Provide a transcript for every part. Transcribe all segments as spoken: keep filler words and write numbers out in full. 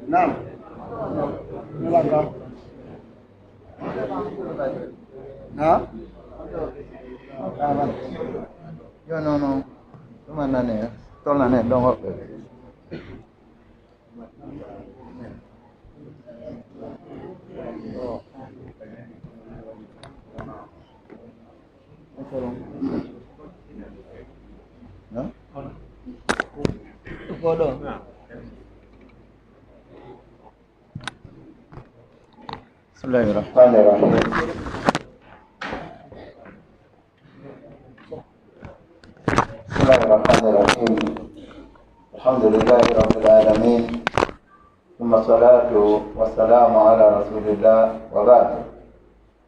Naam. Ha? Yo, non, non. Ɗum a nane, tolnane ɗon hoɓɓe. بسم الله الرحمن الرحيم. بسم الله الرحمن الرحيم. الحمد لله رب العالمين. ثم الصلاة والسلام على رسول الله وبعد.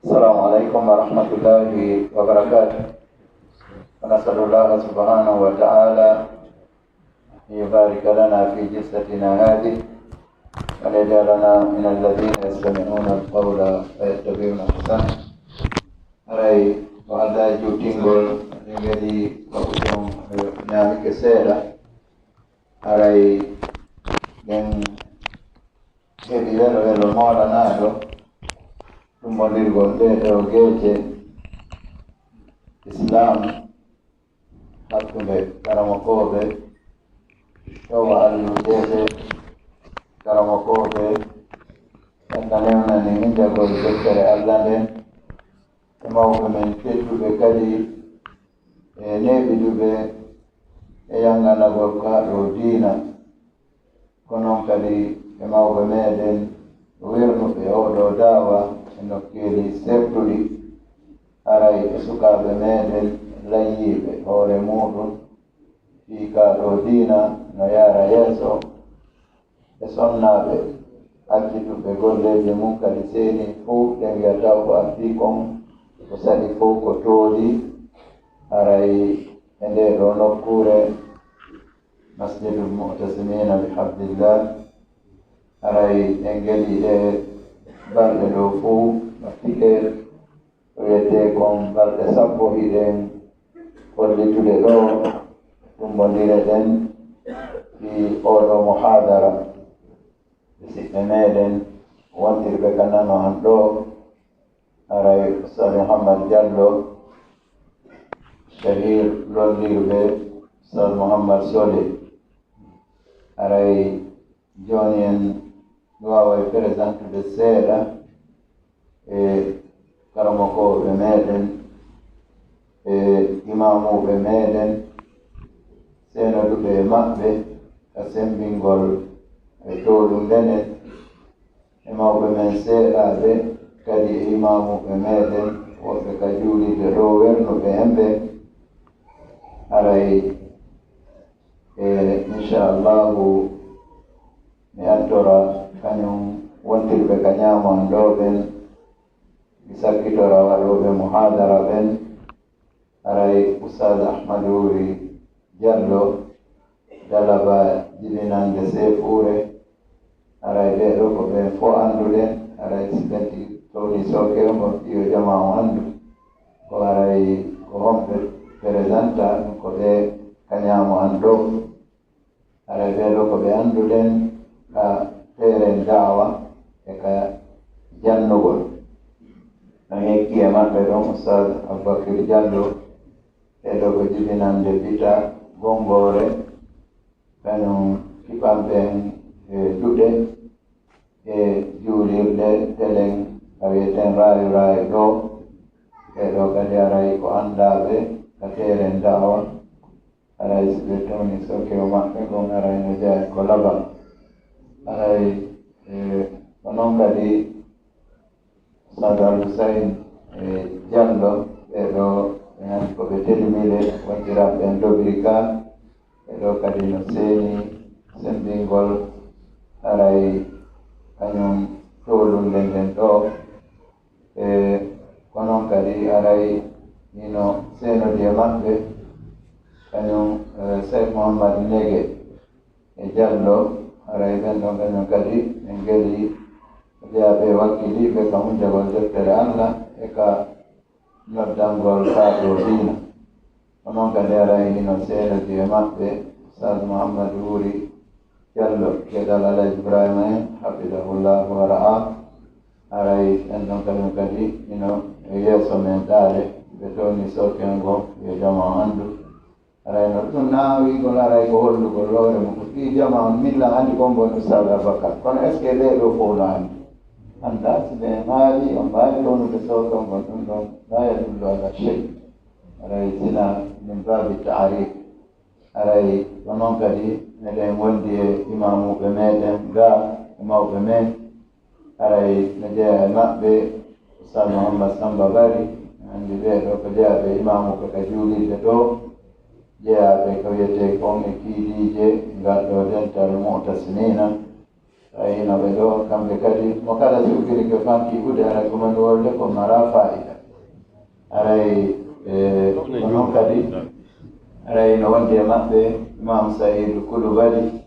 السلام عليكم ورحمة الله وبركاته. ونسأل الله سبحانه وتعالى أن يبارك لنا في جلستنا هذه، وأن يجعلنا من الذين يستمعون القول فيتبعون أحسنه. Haray ko Allah e juutingol, en ngari ko ɗum, eh, ñaamike seeɗa. Haray ɗen heɓi welo welo moolanaaɗo tummbondirgol ɗee ɗoo geece Islaam hakkunde karamokooɓe tawa alluujeeɓe karamokooɓe, ɓen ka newnani min jagol deftere Allah nden, e mawɓe men tedduɓe kadi, e neeɓiduɓe e yannganagol kaa ɗoo diina. Ko non kadi e mawɓe meɗen wernuɓe oo ɗoo daawa e nokkeeli sertuɗi, haray e sukaaɓe meɗen layyiiɓe hoore muuɗum fii kaa ɗoo diina no yaara yeeso, e sonnaaɓe accituɓe golleeji mum kadi seeni fow, ɓe mbiya taw ko addi kon, ko saɗi fow ko toodi, haray e ndee ɗoo nokkuure Masjidul Mu'tasimina bi Hablillah, haray en ngelii ɗee balɗe ɗoo fow no tike, ko wiyetee kon balɗe sappo hiɗen hollitude ɗoo, tummbondire ɗen fii oo ɗoo muhaadara. Ɓe siɓɓe meɗen wondirɓe ka nano an ɗoo, haray Ustaz Muhammad Jallo, Shahir lollirɓe Ustaz Muhammad Sole. Haray jooni en waaway présentude seeɗa e karamokooɓe meɗen, e imaamuuɓe meɗen, seenoduɓe e maɓɓe ka semmbingol e tooɗunde nden, e mawɓe men seeɗaaɓe kadi e imaamuuɓe meɗen, woɓɓe ka juulirde ɗoo wernuɓe en ɓe. Haray, e, inchallahu, mi attora kañum wontirɓe ka ñaamo an ɗoo ɓen, mi sakkitora waɗooɓe muhaadara ɓen, haray Ustaz Ahmadu Wuri Jallo, Dalaba jibinannde Seefuure, haray ɓee ɗoo ko ɓen fow annduɗen, haray si ɓen towni sooke on, on ɓiyo jama on anndu, ko haray ko honɓe présenta ɗum, ko ɓee ka ñaamo an ɗoo. Haray ɓee ɗoo ko ɓe annduɗen ka teeren daawa e ka jannugol. No hekki e maɓɓe ɗon Ustaz Abubakir Jallo, ɓee ɗoo ko jibinannde Bita Gonngoore, kañum kipanɓe en e duɗe e juulirde telen ka wiyeten Raayu Raayu ɗoo. Ɓee ɗoo kadi haray ko anndaaɓe ka teeren daawa. Haray si ɓe towni sooke o maɓɓe kon, haray no jeyaa ko labal. Haray, e, ko non kadi Ustaz Al Husayn, e, Jallo, ɓee ɗoo ɓe nani ko ɓe telimiiɓe, wontiraaɓe en dobiri ka, ɓee ɗoo kadi no seeni semmbingol, haray kañum Towlunde nden ɗo. E ko noon kadi aray hino seenodi e maɓɓe, kañum, e, Cheikh Mouhammad Nege e Jallo, aray ɓen ɗon kañum kadi ɓe ngeli jeyaaɓe wakkiliiɓe ka hunjagol deftere Allah e ka noddangol faaɗo diina. Ko noon kadi aray hino seenodi e maɓɓe Ustaz Mouhammad Wuri Jallo, geɗal Alhaji Ibrahima en, hafidahullahu wa ra'ah. Aray ɓen ɗon kañum kadi hino e yeeso men ɗaale, ɓe towni sokkengo, yo jama on anndu. Aray no ɗum na wiigol aray ko hollugol hoore mum ko fii jama on milla anndi kon ngon Ustaz Abubakar. Kono est-ce que ɓee ɗoo fof no anndi? Anndaa si ɓe maali, on mbaawi townude sokkengo ɗum ɗon, la yadullu ala shay. Aray sina min baabi taarif. Aray ko noon kadi meɗen wondi e imaamuuɓe meɗen ga e mawɓe men. Aray no jeyaa e maɓɓe Ustaz Mouhammad Samba Bari, anndi ɓee ɗoo ko jeyaaɓe imaamuuɓe ka juulirde ɗoo, jeyaaɓe ko wiyetee kon e kiidiije ngal ɗoo dental Mu'tasimina. Tawi hino ɓe ɗoo, kamɓe kadi, mo kala si uddiri ko fanki hude, aray ko mani wolde ko mara faayida. Aray, e, ko noon kadi, aray no wondi e maɓɓe Imam Sa'idu Kulubali,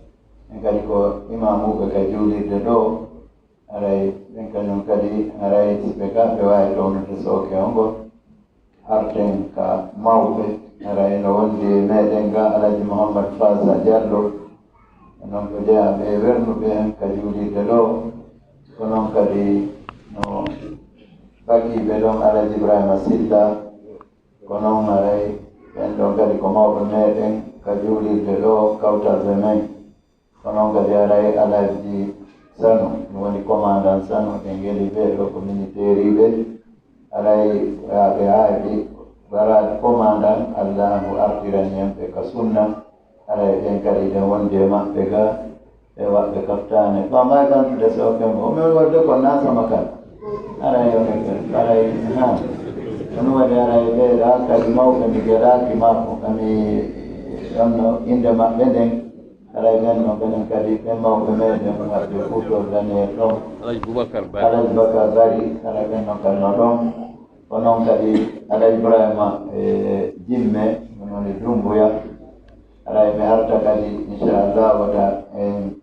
en kadi ko imaamuuɓe ka juulirde ɗoo. Aray ɓen kañum kadi, aray si ɓe ga, ɓe waawi townude sooke on ngo. Arten ka mawɓe, aray no wondi e meɗen ga Alhaji Mouhammad Fasa Diallo, onon ko jeyaaɓe e wernuɓe en ka juulirde ɗoo. Ko noon kadi no bakiiɓe ɗon Alhaji Ibrahima Silla, ko noon aray ɓen ɗon kadi ko mawɓe meɗen ka juulirde ɗoo, kawtalɓe men. Ko noon kadi aray Alhaji Sanu, ɗum woni commandant Sanu, ɓe ngeli ɓee ɗoo ko militeeriiɓe. Aray ɓe haaɗi waraade commandant, Allahu artirani en ɓe ka sunna. Aray ɓen kadi ɗen wondi e maɓɓe ga, ɓe waɗɓe kaftaane. Ko a mbaawi ɓamtude sooke mo, o men worde ko na sama kala. Aray o men kadi, aray, ha. Ɗum waɗi aray ɓee ɗaa kadi mawɓe mi geraaki makko, kami ɗon no innde maɓɓe nden. Aray ɓen no ɓenen kadi ɓen mawɓe meɗen waɗɓe kuutol dane ɗon. Alhaji Boubacar Bari. Alhaji Boubacar Bari, aray ɓen no kadi no ɗon. Ko noon kadi Alhaji Ibrahima, e, Jimme, ɗum woni Dumbuya. Aray mi arta kadi, inchallah, wata en,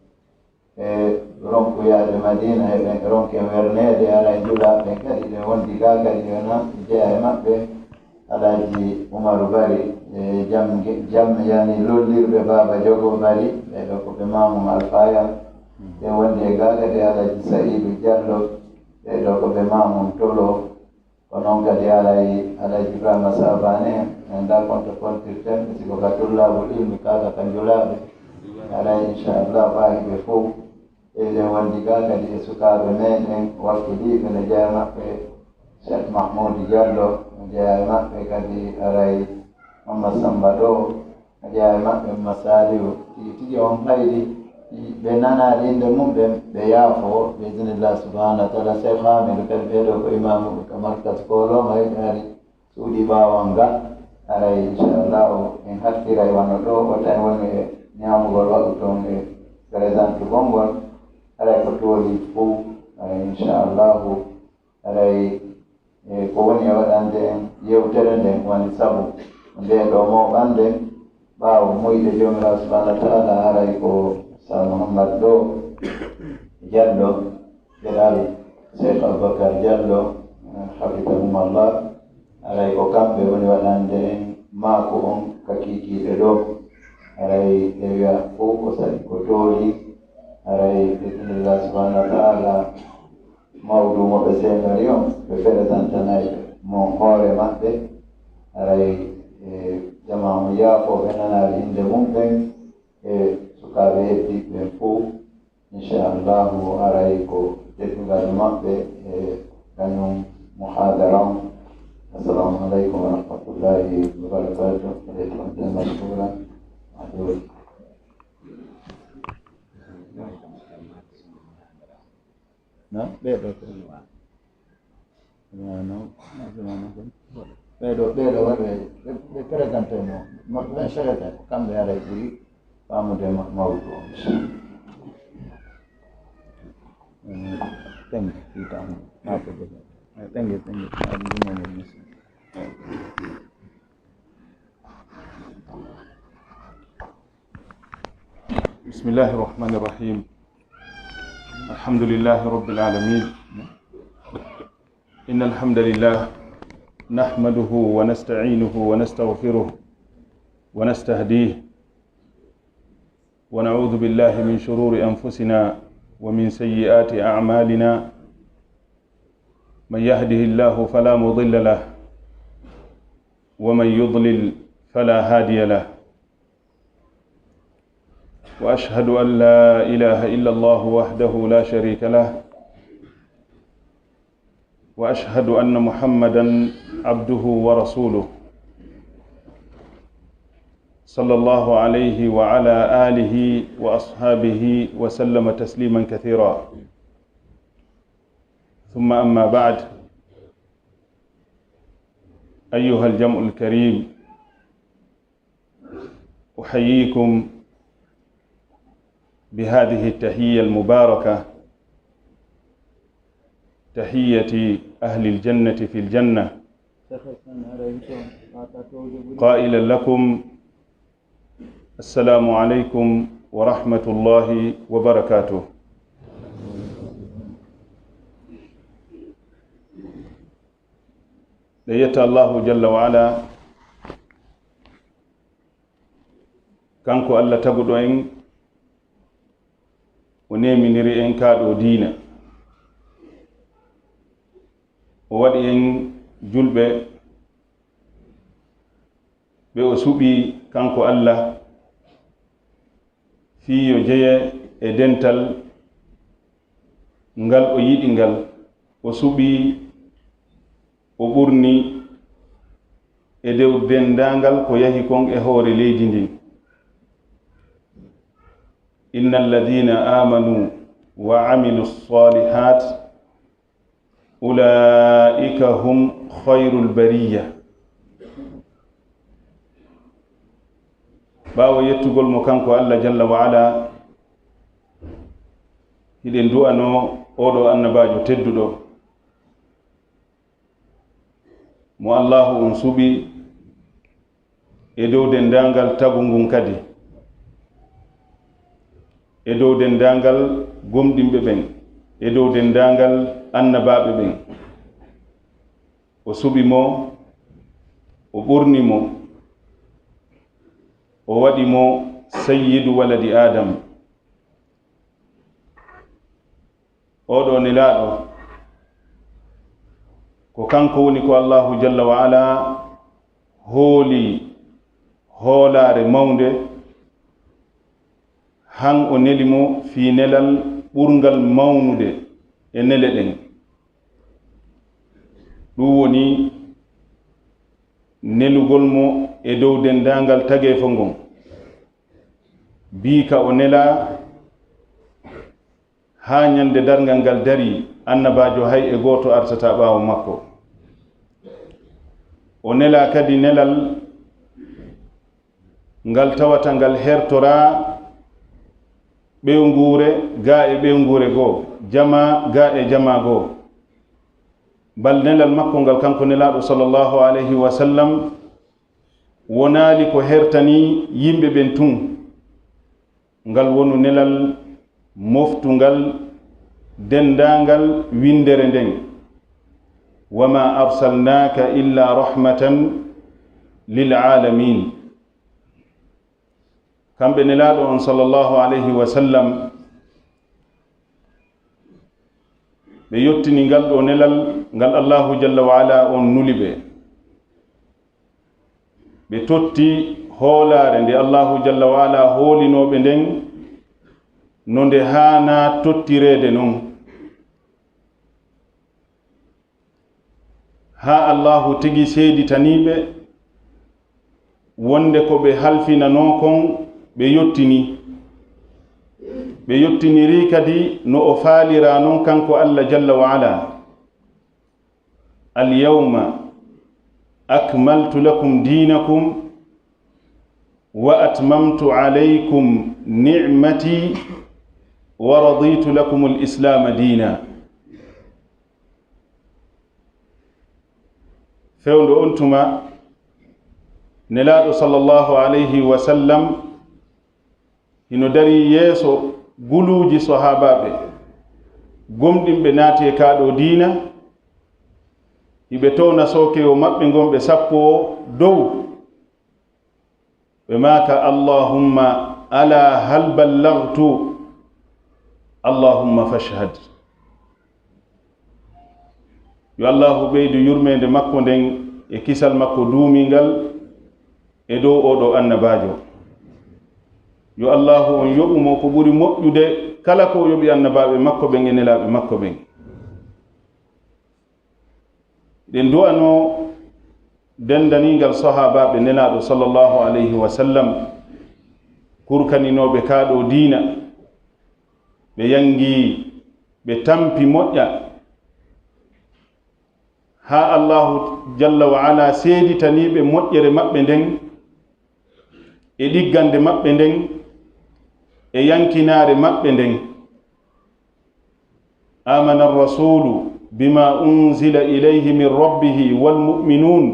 e, ronku yaade Madina, heɓen ronken werneede, aray julaaɓe ɓen kadi ɓe wondi ga kadi, wona jeyaa e maɓɓe. Alhaji Umaru Bari, e, jam, jam, yani lollirɓe Baaba Jogo Bari, ɓee ɗoo ko ɓe Maamum Alfaya. Ɓe wondi e ga kadi Alhaji Sa'idu Diallo, ɓee ɗoo ko ɓe Maamum Tolo. Ko noon kadi aray Alhaji Ibrahima Sabane en, en da konto kontirten, siko ka tullabul ilmi, kaaka ka njulaaɓe. Aray inchallah, ɓaayi ɓe fof. Eɗen wondi ga kadi e sukaaɓe meɗen, wakkiliiɓe no jeyaa e maɓɓe Cheikh Mahmoud Diallo, no jeyaa e maɓɓe kadi aray Mamma Samba ɗo, no jeyaa e maɓɓe Mamma Saliou. Tigi tigi on haydi, ɓe nanaade innde mum, ɓe, ɓe yaafo, bi idnillah subhanahu wa taala. Cheikh Hamidou kadi, ɓee ɗoo ko imaamuɓe ka markas Kolon, hay ɓe ari suuɗi ɓaawo nga. Aray inchallahu en hattiray wano ɗo, wota en woni e ñaamugol waɗu toon e présentugol ngol. Aray ko tooli fof, aray inchallahu, aray, e, ko woni e waɗande en yewtere nden woni sabu nde ɗo mooɓande. Ɓaawo muyɗe Joomiraaɗo subhanahu wa taala, aray ko Sa Muhammad ɗo Jallo, geɗal Cheikh Aboubacar Diallo, eh, hafidahum Allah. Aray ko kamɓe woni waɗande en maaku on ka kiikiiɗe ɗo. Aray ɓe wiya fof ko saɗi ko tooli. Aray bi idnillah subhanahu wa taala, mawdu mo ɓe seenori on, ɓe présentanay mo hoore maɓɓe. Aray, e, jamaa mo yaafo ɓe nanaali innde mum ɓen, e sukaaɓe heddiiɓe ɓen fof. Inchallahu, aray ko teddungal maɓɓe e kañum muhadara on. Assalamu aleykum wa rahmatullahi wa barakatuh. Aleykum salam mashkuran. Majuri. Na? Ɓee ɗoo ko? Wano, wano kon. Ɓee ɗoo, ɓee ɗoo waɗɓe, ɓe, ɓe présenté mo. Mo, ɓe serete ko kamɓe aray ɓuri faamude ma-, mawdu on. Mm. Thank you. Thank you. Thank you. Thank you. بسم الله الرحمن الرحيم. الحمد لله رب العالمين. إن الحمد لله نحمده ونستعينه ونستغفره ونستهديه، ونعوذ بالله من شرور أنفسنا ومن سيئات أعمالنا. من يهده الله فلا مضل له، ومن يضلل فلا هادي له. وأشهد أن لا إله إلا الله وحده لا شريك له، وأشهد أن محمدا عبده ورسوله، صلى الله عليه وعلى آله وأصحابه وسلم تسليما كثيرا. ثم أما بعد، أيها الجمع الكريم، أحييكم بهذه التحية المباركة، تحية أهل الجنة في الجنة، قائلا لكم: السلام عليكم ورحمة الله وبركاته. Ɗe yetta Allahu jalla wa ala, kanko Allah taguɗo en, o neminiri en kaa ɗo diina, o waɗi en julɓe, ɓe o suɓi kanko Allah, fii yo jeye e dental ngal o yiɗi ngal, o suɓi, o ɓurni e dow denndaangal ko yahi kon e hoore leydi ndin. إن الذين آمنوا وعملوا الصالحات أولئك هم خير البرية. Ɓaawo yettugol mo kanko Allah jalla wa ala, hiɗen du'anoo oɗo annabaajo tedduɗo, mo Allahu on suɓi e dow denndaangal tagu ngun kadi, e dow denndaangal gomɗinɓe ɓen, e dow denndaangal annabaaɓe ɓen. O suɓi mo, o ɓurni mo, o waɗi mo sayyidu waladi Adam. Oɗo nelaaɗo, ko kanko woni ko Allahu jalla wa ala hooli hoolaare mawnde, han o neli mo fii nelal ɓurngal mawnude e nele ɗen. Ɗum woni nelugol mo e dow denndaangal tageefo ngon. Bii ka o nelaa haa ñande darngal ngal darii, annabaajo hay e gooto artataa ɓaawo makko. O nelaa kadi nelal ngal tawata ngal hertoraa ɓeynguure gaa e ɓeynguure goo, jamaa gaa e jamaa goo. Bal nelal makko ngal, kanko Nelaaɗo sallallahu alayhi wa sallam, wonaali ko hertanii yimɓe ɓen tun. Ngal wonu nelal moftungal denndaangal winndere nden: وما أرسلناك إلا رحمة للعالمين. Kamɓe Nelaaɗo on sallallahu alayhi wa sallam, ɓe yottini ngal ɗoo nelal ngal Allahu jalla wa ala on nuli ɓe. Ɓe totti hoolaare nde Allahu jalla wa ala hoolinoo ɓe nden no nde haanaa tottireede non. Haa Allahu tigi seeditanii ɓe wonnde ko ɓe halfinanoo kon ɓe yottinii. Ɓe yottinirii kadi no o faaliraa non kanko Allah jalla wa ala. اليوم أكملت لكم دينكم وأتممت عليكم نعمتي ورضيت لكم الإسلام دينا. Fewndo on tuma, Nelaaɗo sallallahu alayhi wa sallam hino darii yeeso guluuji sahaabaaɓe gomɗinɓe naati e kaa ɗoo diina, hiɓe towna sookewo maɓɓe ngon ɓe sappo dow. Ɓe maaka, "Allahumma ala hal ballagtu? Allahumma fashhad." Yo Allahu ɓeydu yurmeende makko nden e kisal makko duumingal e dow oo ɗoo annabaajo. Yo Allahu on yoɓu mo ko ɓuri moƴƴude kala ko o yoɓi annabaaɓe makko ɓen e nelaaɓe makko ɓen. Ɗen du'anoo denndaningal sahaabaaɓe Nelaaɗo sallallahu alayhi wa sallam, kurkaninooɓe kaa ɗoo diina, ɓe yanngii, ɓe tampi moƴƴa, haa Allahu jalla wa ala seeditanii ɓe moƴƴere maɓɓe nden, e ɗiggande maɓɓe nden, e yankinaare maɓɓe nden. آمن الرسول بما أنزل إليه من ربه والمؤمنون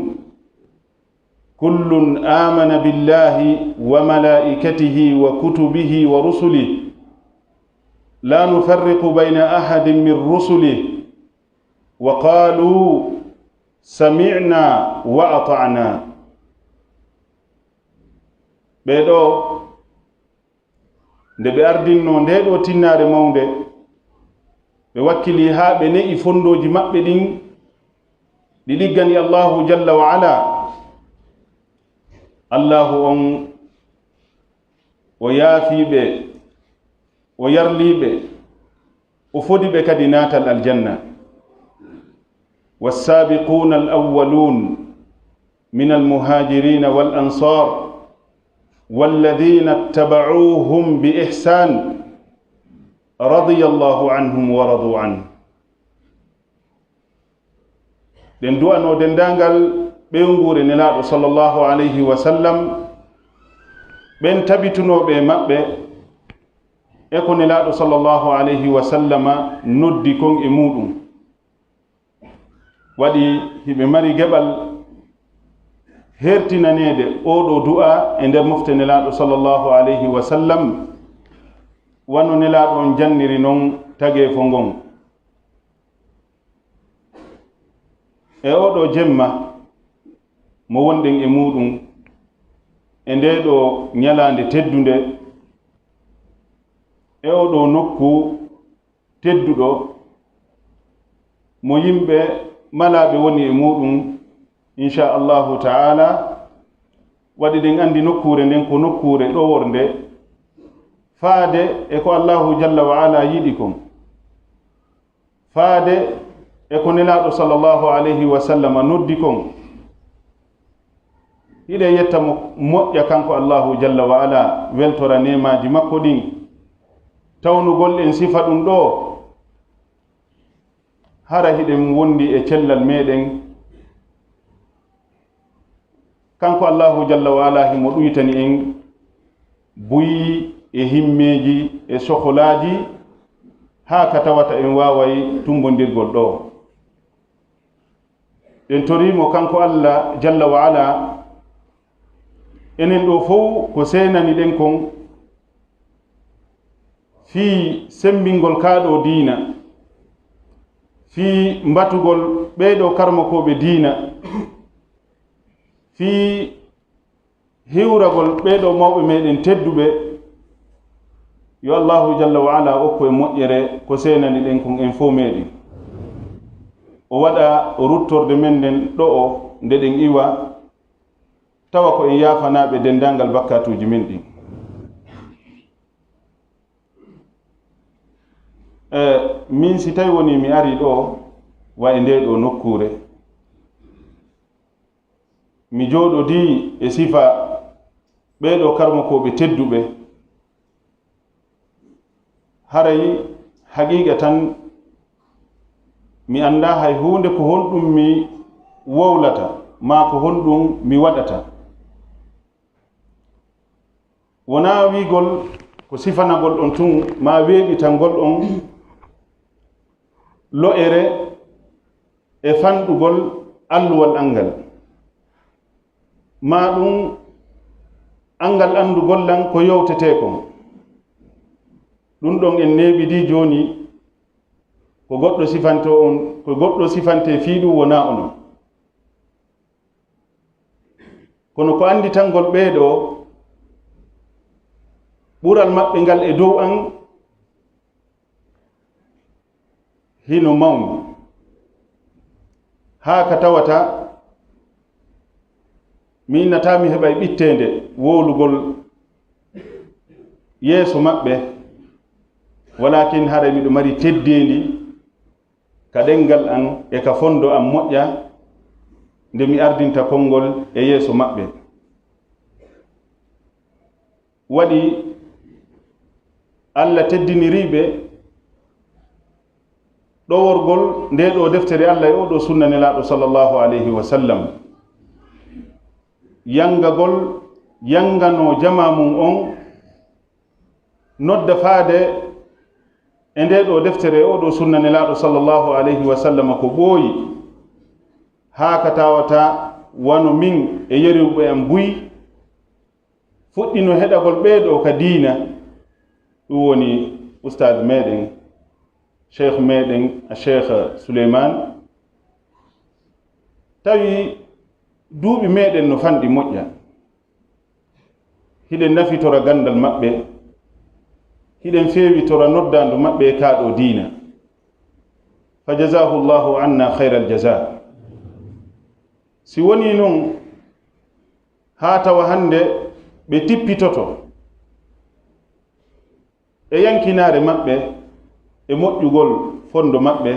كل آمن بالله وملائكته وكتبه ورسله لا نفرق بين أحد من رسله وقالوا سمعنا وأطعنا. Ɓee ɗoo, nde ɓe ardinnoo ndee ɗoo tinnaare mawnde, ɓe wakkilii haa ɓe ne'i fonndooji maɓɓe ɗin ɗi ɗiggani Allahu jalla wa ala. Allahu on o yaafii ɓe, o yarlii ɓe, o fodi ɓe kadi naatal aljanna. والسابقون الأولون من المهاجرين والأنصار والذين اتبعوهم بإحسان رضي الله عنهم ورضوا عنه. Ɗen du'anoo denndaangal ɓeynguure Nelaaɗo sallallahu alayhi wa sallam, ɓen tabitunooɓe e maɓɓe, e ko Nelaaɗo sallallahu alayhi wa sallama noddi kon e muuɗum. Waɗi hiɓe mari geɓal hertinaneede oo ɗoo du'a e nder mofte Nelaaɗo sallallahu alayhi wa sallam, wano Nelaaɗo on janniri non tageefo ngon. E oo ɗoo jemma mo wonɗen e muuɗum, e ndee ɗoo ñalaande teddunde, e oo ɗoo nokku tedduɗo mo yimɓe malaaɓe woni e muuɗum, insha Allahu ta'ala, waɗi ɗen anndi nokkuure nden ko nokkuure ɗowornde faade e ko Allahu jalla wa ala yiɗi kon, faade e ko Nelaaɗo sallallahu alayhi wa sallama noddi kon. Hiɗen yetta mo moƴƴa kanko Allahu jalla wa ala, weltora neemaaji makko ɗin. Tawnugol en sifa ɗum ɗoo, hara hiɗen wondi e cellal meɗen. Kanko Allahu jalla wa ala himo ɗuytani en buyi e himmeeji e sokolaaji, haa ka tawata en waaway tumbondirgol ɗoo. En toriimo kanko Allah jalla wa ala, enen ɗoo fow ko seenani ɗen kon fii semmbingol kaa ɗoo diina, fii mbatugol ɓee ɗoo karmokooɓe diina, fii hiwragol ɓee ɗoo mawɓe meɗen tedduɓe. Yo Allahu jalla wa ala okku en moƴƴere ko seenani ɗen kon en fow meɗen. O waɗa ruttorde men nden ɗoo nde ɗen iwa, tawa ko en yaafanaaɓe denndaangal bakkaatuuji men ɗin. E, min si tawi wonii mi arii ɗoo, wa e ndee ɗoo nokkuure, mi jooɗodii e sifa ɓee ɗoo karmokooɓe tedduɓe, haray haqiiqa tan mi anndaa hay huunde ko honɗum mi wowlata, maa ko honɗum mi waɗata. Wonaa wi'ugol ko sifanagol on tun, maa weeɓitangol on lo'ere e fanɗugol alluwal anngal, maa ɗum anngal anndugol lan ko yewtetee kon. Ɗum ɗon en neeɓidii jooni ko goɗɗo sifante on, ko goɗɗo sifante fii ɗum wonaa onon. Kono ko annditangol ɓee ɗoo ɓural maɓɓe ngal e dow an hino mawni, haa ka tawata mi innataa mi heɓay ɓitteende wowlugol yeeso maɓɓe, walaakin haray miɗo mari teddeendi ka ɗemngal an e ka fondo an moƴƴa nde mi ardinta konngol e yeeso maɓɓe. Waɗi Alla teddiniriiɓe ɗoworgol ndee ɗoo deftere Alla e oo ɗoo sunna Nelaaɗo sallallahu alayhi wa sallam, yanngagol, yannganoo jamaa mum on, nodda faade e ndee ɗoo deftere e oo ɗoo sunna Nelaaɗo sallallahu alayhi wa sallam ko ɓooyi, haa ka tawata wano min e yeriwɓe am buy, fuɗɗino heɗagol ɓee ɗoo ka diina, ɗum woni Ustaad meɗen, Cheikh meɗen, a Cheikh Souleymane, tawi duuɓi meɗen no fanɗi moƴƴa. Hiɗen nafitora ganndal maɓɓe, hiɗen feewitora noddaandu maɓɓe e kaa ɗoo diina. Fa jazaahu Allahu anna khayral jazaa. Si wonii non, haa tawa hannde ɓe tippitoto e yankinaare maɓɓe e moƴƴugol fondo maɓɓe,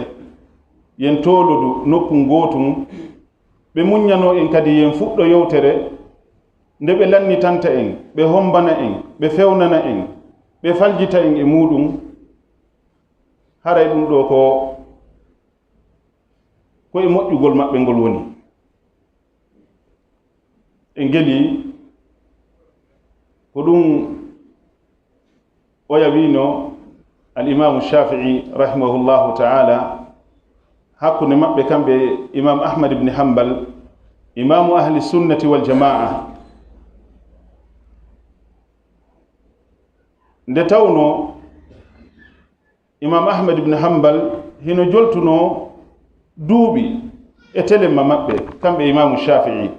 yen tooludu nokkun gootun, ɓe muññanoo en kadi yen fuɗɗo yewtere nde ɓe lannitanta en, ɓe hombana en, ɓe fewnana en, ɓe faljita en e muuɗum, haray ɗum ɗoo ko, ko e moƴƴugol maɓɓe ngol woni. En gelii ko ɗum oya wiino al Imaamu Shaafi'i rahimahullahu ta'ala, hakkunde maɓɓe kamɓe Imaam Ahmad ibn Hanbal, Imaamu Ahli Sunnati wal Jamaa. Nde tawnoo Imaam Ahmad ibn Hanbal hino joltunoo duuɓi e telemma maɓɓe, kamɓe Imaamu Shaafi'i.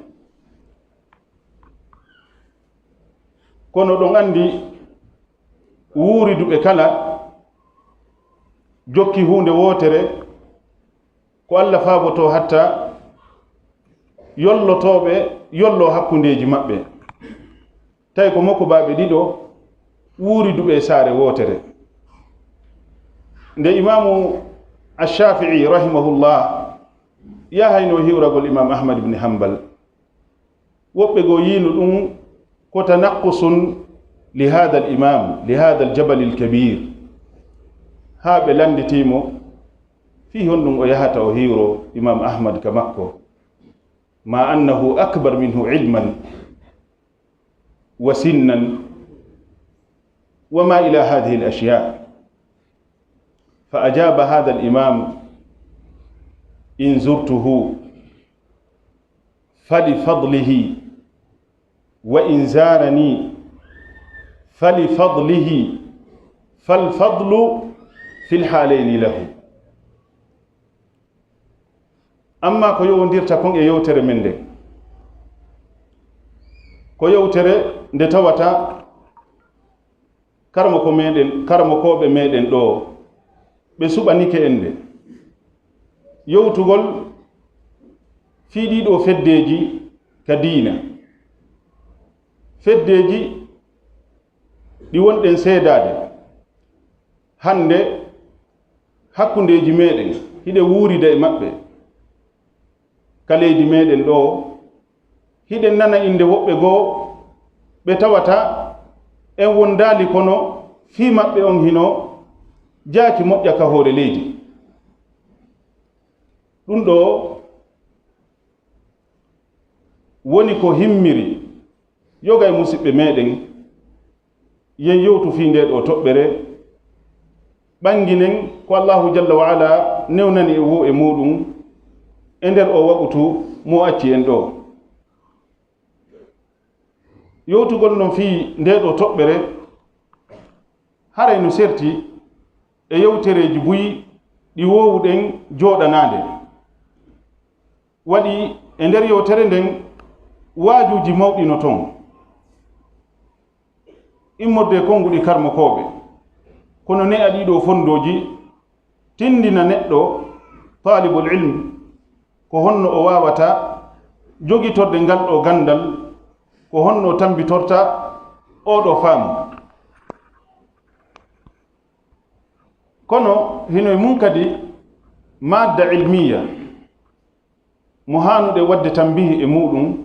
Kono ɗon anndi wuuriduɓe kala jokki huunde wootere, ko Alla faabotoo hatta yollotooɓe yolloo hakkundeeji maɓɓe. Tawi ko mokobaaɓe ɗiɗo wuuriduɓe e saare wootere. Nde Imaamu Ash-Shaafi'i rahimahullah yahaynoo hiwragol Imaam Ahmad ibn Hanbal, woɓɓe goo yiino ɗum ko tanaqqusun li haadal imaam, li haadal jabalil kabiir. Haa ɓe lannditii mo fii honɗum o yahata o hiwroo Imaam Ahmad ka makko, ma annahu akbar minhu ilman وسنا وما إلى هذه الأشياء. فأجاب هذا الإمام: إن زرته فلفضله، وإن زارني فلفضله، فالفضل في الحالين له. Amma ko yowondirta kon e yewtere men nden, ko yewtere nde tawata karamoko meɗen, karamokooɓe meɗen ɗoo, ɓe suɓanike en nde. Yewtugol fii ɗii ɗoo feddeeji ka diina. Feddeeji ɗi wonɗen seedaade. Hannde, hakkundeeji meɗen, hiɗen wuurida e maɓɓe ka leydi meɗen ɗoo, hiɗen nana innde woɓɓe goo ɓe tawata en wondaali, kono fii maɓɓe on hino jaaki moƴƴa ka hoore leydi. Ɗum ɗoo woni ko himmiri yoga e musiɓɓe meɗen, yen yewtu fii ndee ɗoo toɓɓere, ɓannginen ko Allaahu jalla wa ala newnani e woo e muuɗum, e nder o waqutu mo acci en ɗo. Yowtugol non fii ndee ɗo toɓɓere, haray no serti e yewtereeji buy ɗi woowuɗen jooɗanaade. Waɗi e nder yewtere nden waajuuji mawɗi no ton. Immorde e konnguɗi karmokooɓe, kono ne'a ɗii ɗoo fonndooji, tinndina neɗɗo, taalibul ilm, ko honno o waawata jogitorde ngal ɗoo ganndal, ko honno o tammbitorta oo ɗoo faamu. Kono hino e mun kadi maadda ilmiya mo haanuɗen waɗde tambihi e muuɗum,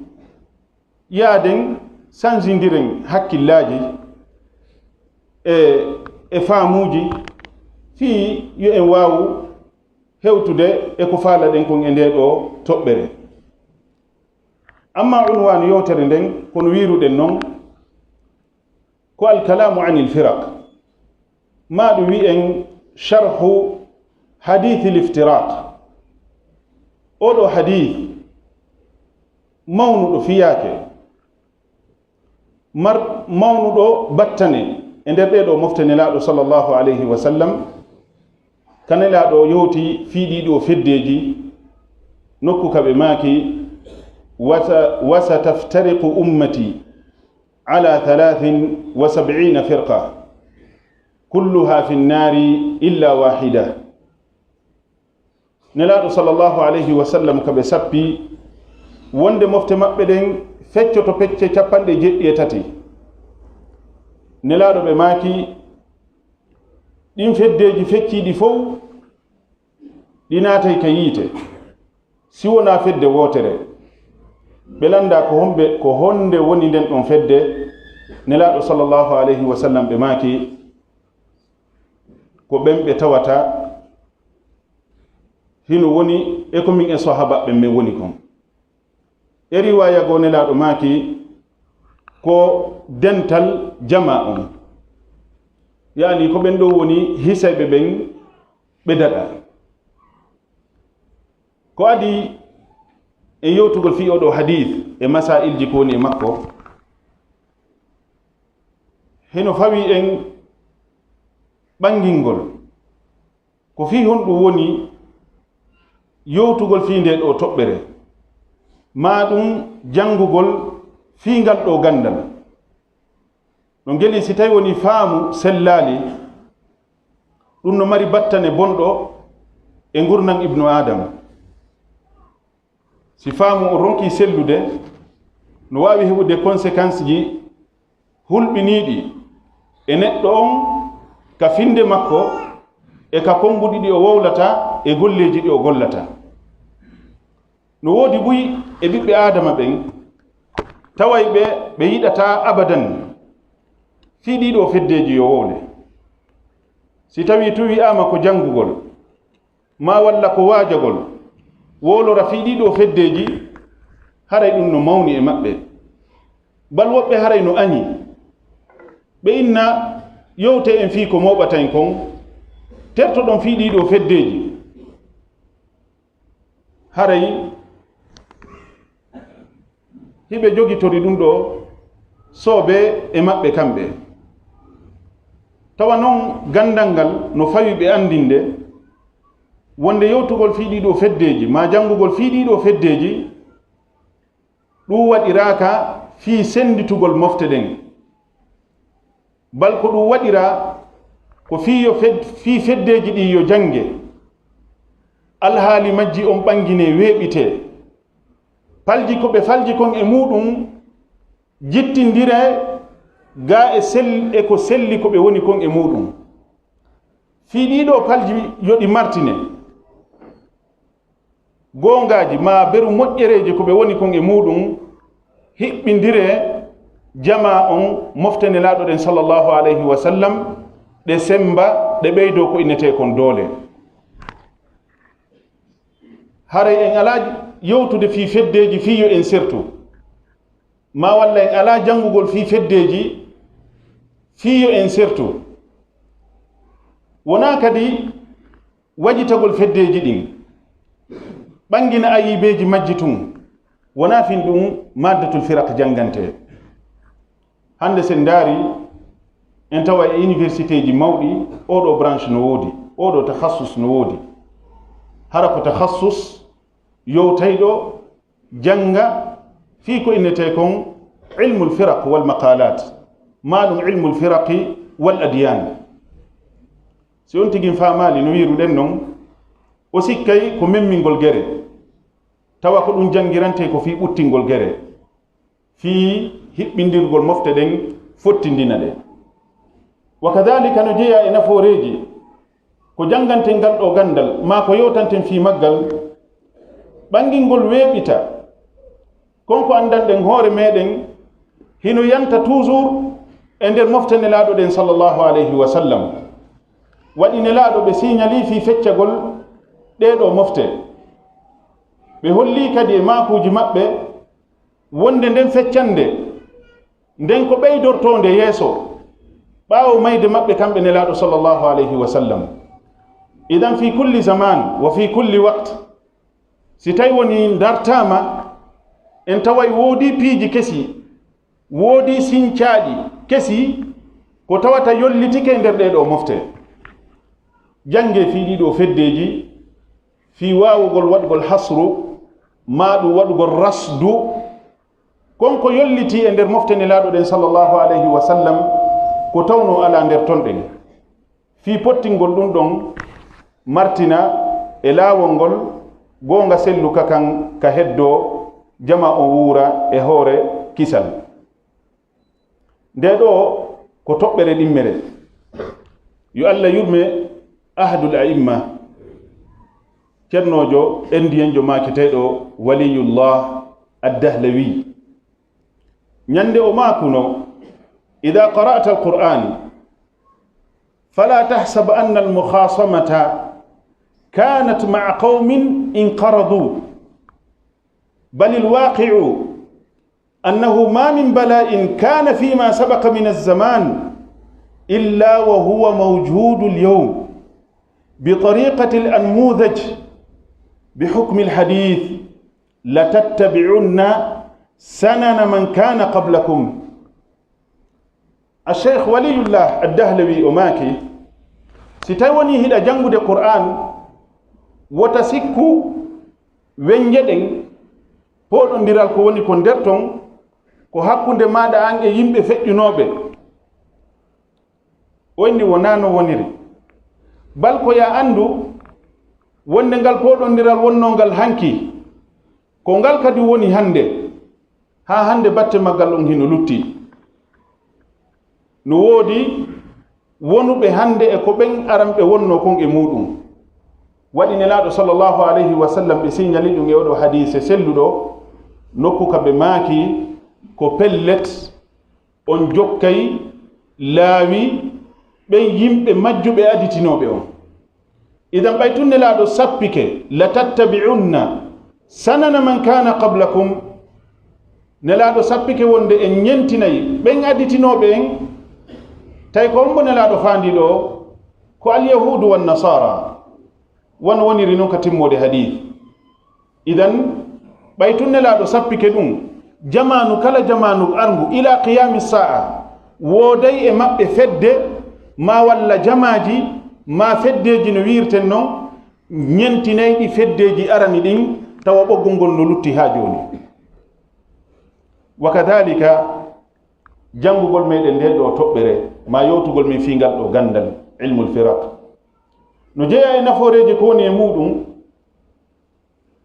yaaden sansindiren hakkillaaji e, e faamuuji fii yo en waawu hewtude e ko faalaɗen kon e ndee ɗoo toɓɓere. Amma unwaanu yewtere nden, kono wiiruɗen non, ko alkalaamu anil firaq, maa ɗum wi'en sharhu hadiithil iftiraq. Oo ɗoo hadiith mawnuɗo fiyaake, mar-, mawnuɗo battane e nder ɗee ɗoo mofte Nelaaɗo sallallahu alayhi wa sallam, ka Nelaaɗo yewti fii ɗii ɗoo feddeeji, nokku ka ɓe maaki, "Wasa-, wasataftariqu ummati ala thalathin wa sab'ina firqa, kulluha fi nnaari illa wahida." Nelaaɗo sallallahu alayhi wa sallam ka ɓe sappi wonde mofte maɓɓe ɗen feccoto pecce cappanɗe jeɗɗi e tati. Nelaaɗo ɓe maaki, ɗin feddeeji fecciiɗi fow, ɗi naatay ka yiite, si wonaa fedde wootere. Ɓe lannda ko homɓe, ko honde woni nden ɗon fedde? Nelaaɗo sallallahu alayhi wa sallam ɓe maaki, ko ɓen ɓe tawata hino woni e ko min e sahabaɓe men woni kon. E riwaaya goo Nelaaɗo maaki, ko dental jamaa on, yaani ko ɓen ɗoo woni hisayɓe ɓen ɓe daɗa. Ko adii en yewtugol fii oo ɗoo hadiis e masaa'ilji ko woni e makko, hino fawii en ɓanngingol ko fii honɗum woni yewtugol fii ndee ɗoo toɓɓere, maa ɗum janngugol fii ngal ɗoo ganndal. No ngeli si tawi woni faamu sellaali, ɗum no mari battane bonɗo e ngurndan Ibnu Aadama. Si faamu on ronkii sellude, no waawi heɓude conséquence ji hulɓiniiɗi e neɗɗo on ka finnde makko e ka konnguɗi ɗi o wowlata e golleeji ɗi o gollata. No woodi buy e ɓiɓɓe Aadama ɓen, taway ɓe, ɓe yiɗataa abadan fii ɗii ɗoo feddeeji yo wowle. Si tawii tun wi'aama ko janngugol, maa walla ko waajagol, wowlora fii ɗii ɗoo feddeeji, haray ɗum no mawni e maɓɓe. Bal woɓɓe haray no añi. Ɓe inna, yewte en fii ko mooɓata en kon, tertoɗon fii ɗii ɗoo feddeeji. Haray hiɓe jogitori ɗum ɗoo soobee e maɓɓe kamɓe. Tawa non ganndal ngal no fawi ɓe anndinde wonde yewtugol fii ɗii ɗoo feddeeji, maa janngugol fii ɗii ɗoo feddeeji, ɗum waɗiraaka fii sennditugol mofte ɗen. Bal ko ɗum waɗiraa ko fii yo fed-, fii feddeeji ɗin yo jannge, alhaali majji on ɓanginee, weeɓitee. Palji ko ɓe falji kon e muuɗum jittindiree gaa e sel-, e ko selli ko ɓe woni kon e muuɗum. Fii ɗii ɗoo palji yo ɗi martine. Goongaaji maa beru moƴƴereeji ko ɓe woni kon e muuɗum, hiɓɓindiree jamaa on mofte Nelaaɗo ɗen sallallahu alayhi wa sallam, ɗe semmba, ɗe ɓeydoo ko innetee kon doole. Haray en alaa yewtude fii feddeeji fii yo en sertu, maa walla en alaa janngugol fii feddeeji fii yo en sertu. Wonaa kadi wajitagol feddeeji ɗin. Ɓanngina ayibeeji majji tun, wonaa fin ɗum maddatul firaq janngantee. Hannde sen ndaari, en tawa e universitéeji mawɗi, oɗo branche no woodi, oɗo takhassus no woodi. Hara ko takhassus yowtayɗo jannga fii ko innetee kon ilmul firaq wal maqalat, maa ɗum ilmul firaqi wal adyan. Si on tigi faamaali no wiiruɗen non, o sikkay ko memmingol gere, tawa ko ɗum janngirantee ko fii ɓuttingol gere, fii hiɓɓindirgol mofte ɗen, fottindina ɗe. Wa kadhalika no jeyaa e nafooreeji ko jannganten ngal ɗoo ganndal, maa ko yewtanten fii maggal, ɓanngingol weeɓita kon ko anndanɗen hoore meɗen, hino yanta toujours e nder mofte Nelaaɗo ɗen sallallahu alayhi wa sallam. Waɗi Nelaaɗo ɓe siñalii fii feccagol ɗee ɗoo mofte. Ɓe hollii kadi e maakuuji maɓɓe wonde nden feccande nden ko ɓeydortoonde yeeso ɓaawo mayde maɓɓe kamɓe Nelaaɗo sallallahu alayhi wa sallam. Idan fii kulli zaman wa fii kulli waqt, si tawi woni ndartaama, en taway woodi piiji kesi, woodi sincaaɗi kesi, ko tawata yollitike e nder ɗee ɗoo mofte. Janngee fii ɗii ɗoo feddeeji, fii waawugol waɗugol hasru, maa ɗum waɗugol rasdu, kon ko yollitii e nder mofte Nelaaɗo ɗen sallallahu alayhi wa sallam, ko tawnoo alaa nder ton ɗen. Fii pottingol ɗum ɗon martina e laawol ngol, goonga sellu ka kan ka heddoo, jamaa on wuura e hoore kisal. Ndee ɗoo ko toɓɓere ɗimmere. Yo Alla yurme Ahadul A'imma, Ceernoojo Endiyenjo maaketeeɗo Waliyullah Ad-Dahlawi. Ñande o maakuno: "Idha qara'ta al-Qur'an, fala tahsab anna al-mukhasamata kanat ma'a qawmin inqaradu, bal al-waqi'u annahu ma min bala'in kana fima sabaqa min az-zaman illa wa huwa mawjudul yawm bi tariqatil anmudhaj bi hukmil hadith, latattabi'unna sanana man kana qablakum." A Cheikh Waliyullah Ad-Dahlawi o maaki, si tawi woni hiɗa janngude Qur'an, wota sikku wennje ɗen, pooɗondiral ko woni ko nder ton, ko hakkunde maaɗa an e yimɓe feƴƴunooɓe. O inni wonaa no woniri. Bal ko yaa anndu wonde ngal pooɗondiral wonnoo ngal hanki, ko ngal kadi woni hannde. Haa hannde batte maggal on hino lutti. No woodi wonuɓe hannde e ko ɓen aranɓe wonnoo kon e muuɗum. Waɗi Nelaaɗo sallallahu alayhi wa sallam ɓe siñali ɗum e oɗo hadiise selluɗo, nokku ka ɓe maaki ko pellet, on jokkay laawi ɓen yimɓe majjuɓe aditinooɓe on. Idan ɓay tun Nelaaɗo sappike, "Latattabi'unna sanana man kana qablakum." Nelaaɗo sappike wonde en ñentinay ɓen aditinooɓe en. Tawi ko hombo Nelaaɗo faandi ɗo? Ko al-Yahuudu wan Nasaara. Wano woniri non ka timmoode hadiis. Idan, ɓay tun Nelaaɗo sappike ɗum, jamaanu kala jamaanu arngu, ila qiyaami saa'a, wooday e maɓɓe fedde, maa walla jamaaji, maa feddeeji no wiirten non, ñentinayɗi feddeeji arani ɗin, tawa ɓoggol ngol no lutti haa jooni. Wa kadaalika, janngugol meɗen ndee ɗoo toɓɓere, maa yewtugol men fii ngal ɗoo ganndal, ilmul firaq, no jeyaa e nafooreeji ko woni e muuɗum,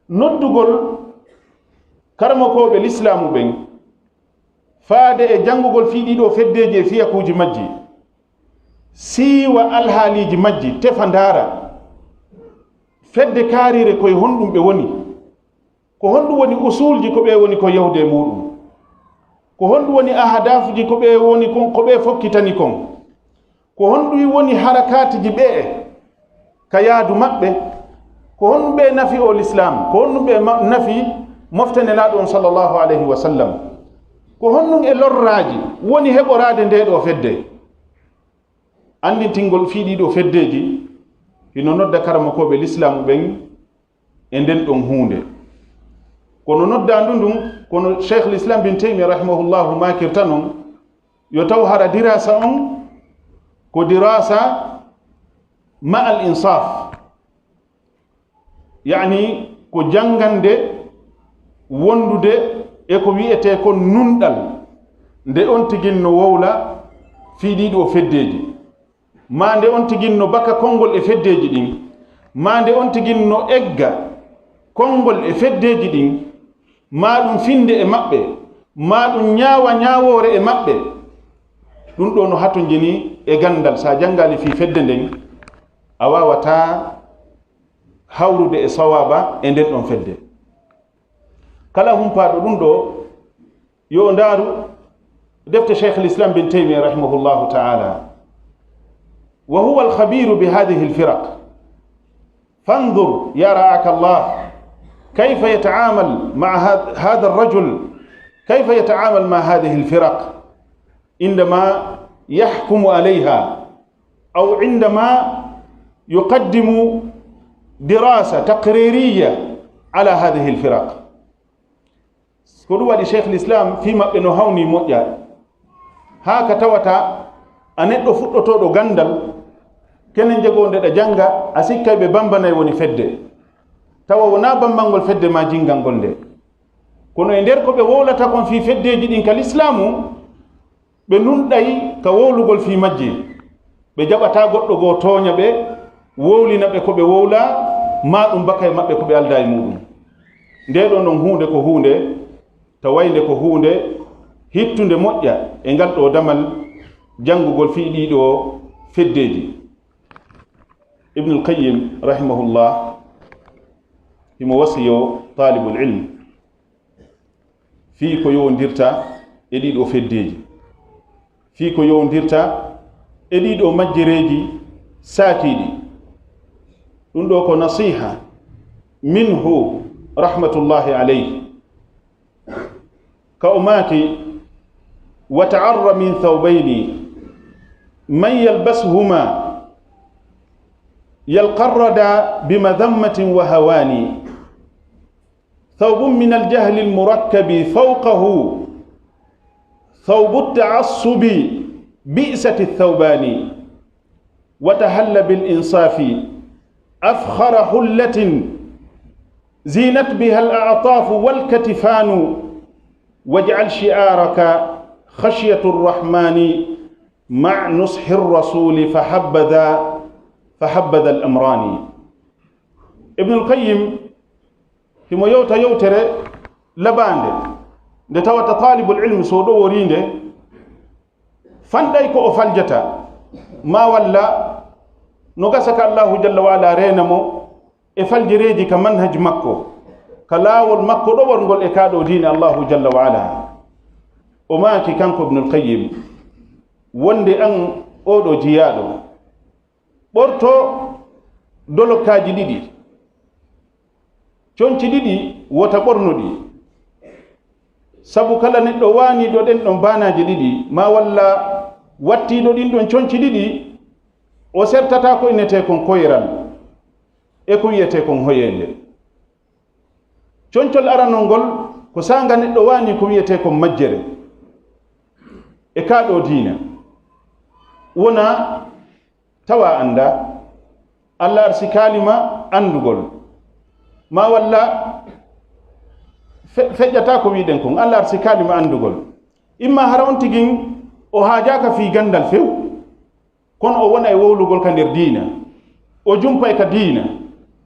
noddugol karamokooɓe lislaamu ɓen faade e janngugol fii ɗii ɗoo feddeeji e fiyakuuji majji, siiwa alhaaliiji majji, tefa ndaara fedde kaariire ko e honɗum ɓe woni, ko honɗum woni usuulji ko ɓe woni ko yewde e muuɗum, ko honɗum woni ahadaafuji ko ɓe woni kon, ko ɓe fokkitani kon. Ko honɗum woni harakaatiji ɓe'e ka yaadu maɓɓe? Ko honɗum ɓe nafi o lislaam? Ko honɗum ɓe ma-, nafi mofte Nelaaɗo on sallallahu alayhi wa sallam? Ko honɗum e lorraaji woni heɓoraade ndee ɗoo fedde? Anndintingol fii ɗii ɗoo feddeeji hino nodda karamokooɓe lislaamu ɓen e nden ɗon huunde. Kono noddaandu ndun, kono Cheikh l'Islam bin Taymiyyah rahimahullahu maakirta non, yo taw hara dirasa on ko dirasa ma al insaf, yani ko janngande wondude e ko wi'etee kon nunɗal, nde on tigin no wowla fii ɗii ɗoo feddeeji, maa nde on tigin no baka konngol e feddeeji ɗin, maa nde on tigin no egga konngol e feddeeji ɗin, maa ɗum finde e maɓɓe, maa ɗum ñaawa ñaawoore e maɓɓe. Ɗum ɗoo no hatonjini e ganndal. So a janngaali fii fedde nden, a waawataa hawrude e sawaaba e nden ɗon fedde. Kala humpaaɗo ɗum ɗoo, yo o ndaaru defte Cheikh l'Islam bin Taymiyyah rahimahullahu ta'ala. وهو الخبير بهذه الفرق. فانظر يا رعاك الله كيف يتعامل مع هذا، هذا الرجل، كيف يتعامل مع هذه الفرق عندما يحكم عليها، أو عندما يقدم دراسة تقريرية على هذه الفرق. Ko ɗum waɗi Cheikh l'Islam fii maɓɓe no hawni moƴƴa, haa ka tawata a neɗɗo fuɗɗotooɗo ganndal, kene njegoo nde ɗa jannga, a sikkay ɓe Bambanay woni fedde, tawa wonaa bambangol fedde maa jinngangol nde. Kono e nder ko ɓe wowlata kon fii feddeeji ɗin ka lislaamu, ɓe nunɗay ka wowlugol fii majji. Ɓe jaɓataa goɗɗo goo tooña ɓe, wowlina ɓe ko ɓe wowlaa, maa ɗum baka e maɓɓe ko ɓe aldaa e muuɗum. Ndee ɗoo non huunde ko huunde, tawaynde ko huunde hittunde moƴƴa e ngal ɗoo damal janngugol fii ɗii ɗoo feddeeji. Ibnul Qayyim rahimahullah himo wasiyoo taalibul ilm fii ko yowondirta e ɗii ɗoo feddeeji, fii ko yowondirta e ɗii ɗoo majjereeji saakiiɗi. Ɗum ɗoo ko nasiha minhu rahmatullahi alayhi. Ka o maaki: وتعر من ثوبين من يلبسهما يلقى الردى بمذمة وهوان. ثوب من الجهل المركب فوقه ثوب التعصب بئست الثوبان. وتحل بالإنصاف أفخر حلة زينت بها الأعطاف والكتفان. واجعل شعارك خشية الرحمن مع نصح الرسول فحبذا، فحبذا الأمران. Ibnul Qayyim himo yewta yewtere labaande, nde tawata taalibul ilmi so ɗoworii nde, fanɗay ko o faljata, maa walla no gasa ka Allahu jalla wa ala reena mo e faljereeji ka manhaj makko, ka laawol makko ɗoworngol e kaa ɗoo diine Allahu jalla wa ala. O maaki kanko Ibnul Qayyim, wonde an oo ɗoo jiyaaɗo, ɓorto dolokkaaji ɗiɗi. Conci ɗiɗi wota ɓornu ɗi. Sabu kala neɗɗo waaniiɗo ɗen ɗon baanaaji ɗiɗi, maa walla wattiiɗo ɗin ɗon conci ɗiɗi, o sertataa ko innetee kon koyral e ko wiyetee kon hoyeende. Concol aranol ngol ko saanga neɗɗo waanii ko wiyetee kon majjere e kaa ɗoo diina. Wonaa tawa anndaa, Alla arsikaali ma anndugol, maa walla fe-, feƴƴataa ko wi'ɗen kon, Alla arsikaali ma anndugol. Imma hara on tigin o haajaaka fii ganndal few, kono o wona e wowlugol ka nder diina, o jumpay ka diina,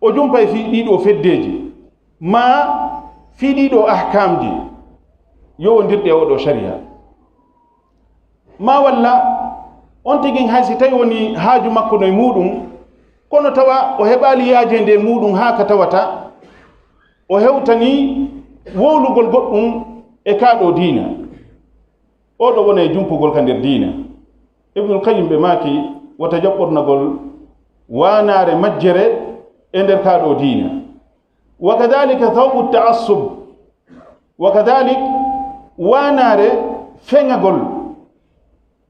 o jumpay fii ɗii ɗoo feddeeji, maa fii ɗii ɗoo ahkaamji yowondirɗi e oo ɗoo sariya. Maa walla on tigin hay si tawi woni haaju makko no e muuɗum, kono tawa o heɓaali yaajeende e muuɗum haa ka tawata o hewtanii wowlugol goɗɗum e kaa ɗoo diina. Oo ɗoo wona e jumpugol ka nder diina. Ibnul Qayyim ɓe maaki, wota jaɓ ɓornagol waanaare majjere e nder kaa ɗoo diina. Wa kadhalika thawbu ta'assub. Wa kadhalik, waanaare feŋagol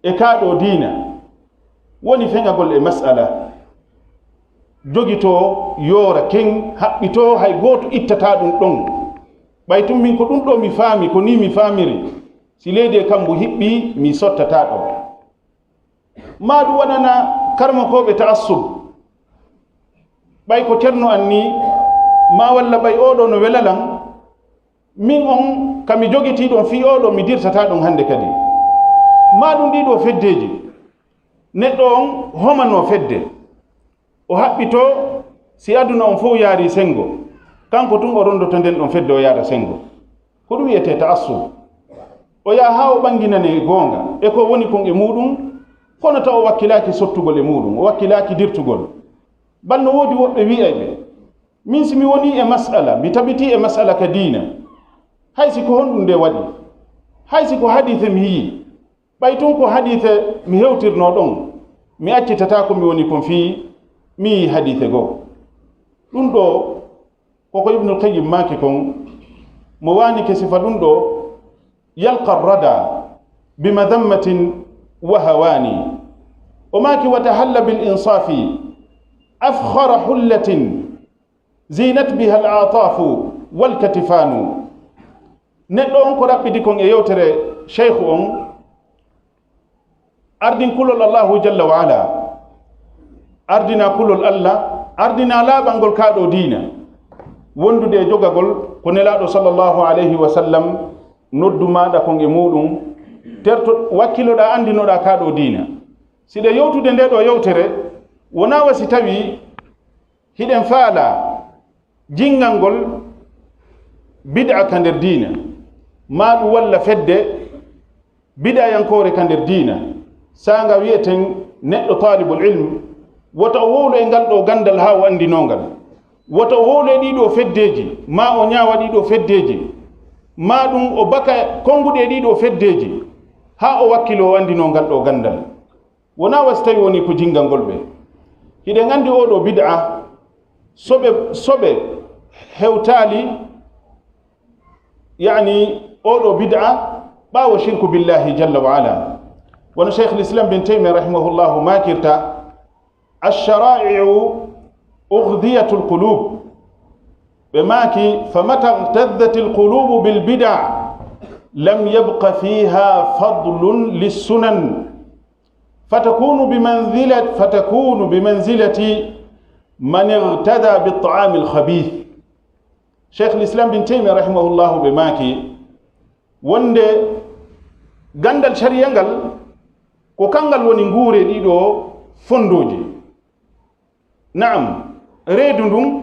e kaa ɗoo diina, woni feŋagol e mas'ala. jogitoo, yoora ken, haɓɓitoo, hay gooto ittataa ɗum ɗon. Ɓay tun min ko ɗum ɗoo mi faami, ko nii mi faamiri. Si leydi e kambu hiɓɓii, mi sottataa ɗon. Maa ɗum waɗana karamokooɓe ta'assub. Ɓay ko Cerno an nii, maa walla ɓay oo ɗoo no wela lan, min on ka mi jogitii ɗon fii oo ɗoo, mi dirtataa ɗon hande kadi. Maa ɗum ɗii ɗoo feddeeji, neɗɗo on homanoo fedde, o haɓɓitoo si aduna on fow yaarii senngo, kanko tun o ronndoto nden ɗon fedde o yaara senngo. Ko ɗum wi'etee ta'assub. O yaha haa o ɓanginanee goonga e ko woni kon e muuɗum, kono taw o wakkilaaki sottugol e muuɗum, o wakkilaaki dirtugol. Bal no woodi woɓɓe wi'ayɓe, min si mi wonii e mas'ala, mi tabitii e mas'ala ka diina, hay si ko honɗum nde waɗi, hay si ko hadiise mi yi'i, ɓay tun ko hadiise mi hewtirnoo ɗon, mi accitataa ko mi woni kon fii mi yi'i hadiise goo. Ɗum ɗoo, ko ko Ibnul Qayyim maaki kon, mo waanike sifa ɗum ɗoo, yalqa rada bi madammatin wa hawani. O maaki, wa tahalla bil insafi afkhara hullatin zinat biha al atafu wal katifanu. Neɗɗo on ko raɓɓidi kon e yewtere Sheikhu on, ardin kulol Allahu jalla wa ala, ardina kulol Allah, ardina laaɓangol kaa ɗoo diina, wondude e jogagol ko Nelaaɗo sallallahu alayhi wa sallam noddu maaɗa kon e muuɗum, terto wakkiloɗaa anndinoɗaa kaa ɗoo diina. Siɗa yewtude ndee ɗoo yewtere, wonaa wa si tawii hiɗen faalaa jinngangol bid'a ka nder diina, maa ɗum walla fedde bid'ayankoore ka nder diina, saanga wi'eten neɗɗo taalibul ilm, wota o wowlo e ngal ɗoo ganndal haa o anndinoo ngal, wota o wowlo e ɗii ɗoo feddeeji, maa o ñaawa ɗii ɗoo feddeeji, maa ɗum o baka konnguɗi e ɗii ɗoo feddeeji, haa o wakkiloo o anndinoo ngal ɗoo ganndal. Wonaa wa si tawii wonii ko jinngangol ɓe. Hiɗen anndi oo ɗoo bid'a, so ɓe, so ɓe hewtaali, yani, oo ɗoo bid'a ɓaawo shirku billahi jalla wa ala. Wano Sheikhul Islam bin Taymiyyah rahimahullahu maakirta, "Ash-shara'i'u ughdiyatul qulub." Ɓe maaki, "Fa mata ightadhatil qulubu bil bid'a, lam yabqa fiha fadlun lis sunan." Fatakunu bi manzilati, fatakunu bi manzilati man igtada bi ta'amil khabith. Sheikhul Islam bin Taymiyyah rahimahullahu ɓe maaki wonde ganndal shari'a ngal ko kanngal woni nguure ɗii ɗoo fondooji. Na'am, reedu ndun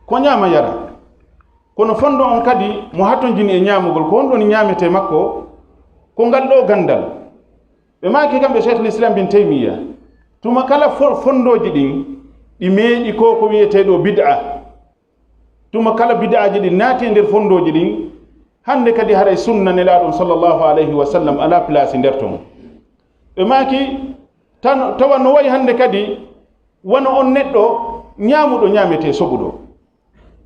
ko ñaama yara. Kono fondo on kadi mo hatonjini e ñaamugol, ko honɗun woni ñaametee makko? Ko ngal ɗoo ganndal. Ɓe maaki kamɓe Sheikhul Islam bin Taymiyyah, tuma kala fo-, fondooji ɗin, ɗi meeɗi ko ko wi'etee ɗoo bid'a. Tuma kala bid'aaji ɗin naati e nder fondooji ɗin, hannde kadi haray sunna Nelaaɗo sallallahu alayhi wa sallam alaa place nder ton. Ɓe maaki, tan, tawa no wayi hannde kadi wano on neɗɗo ñaamuɗo ñaametee soɓuɗo.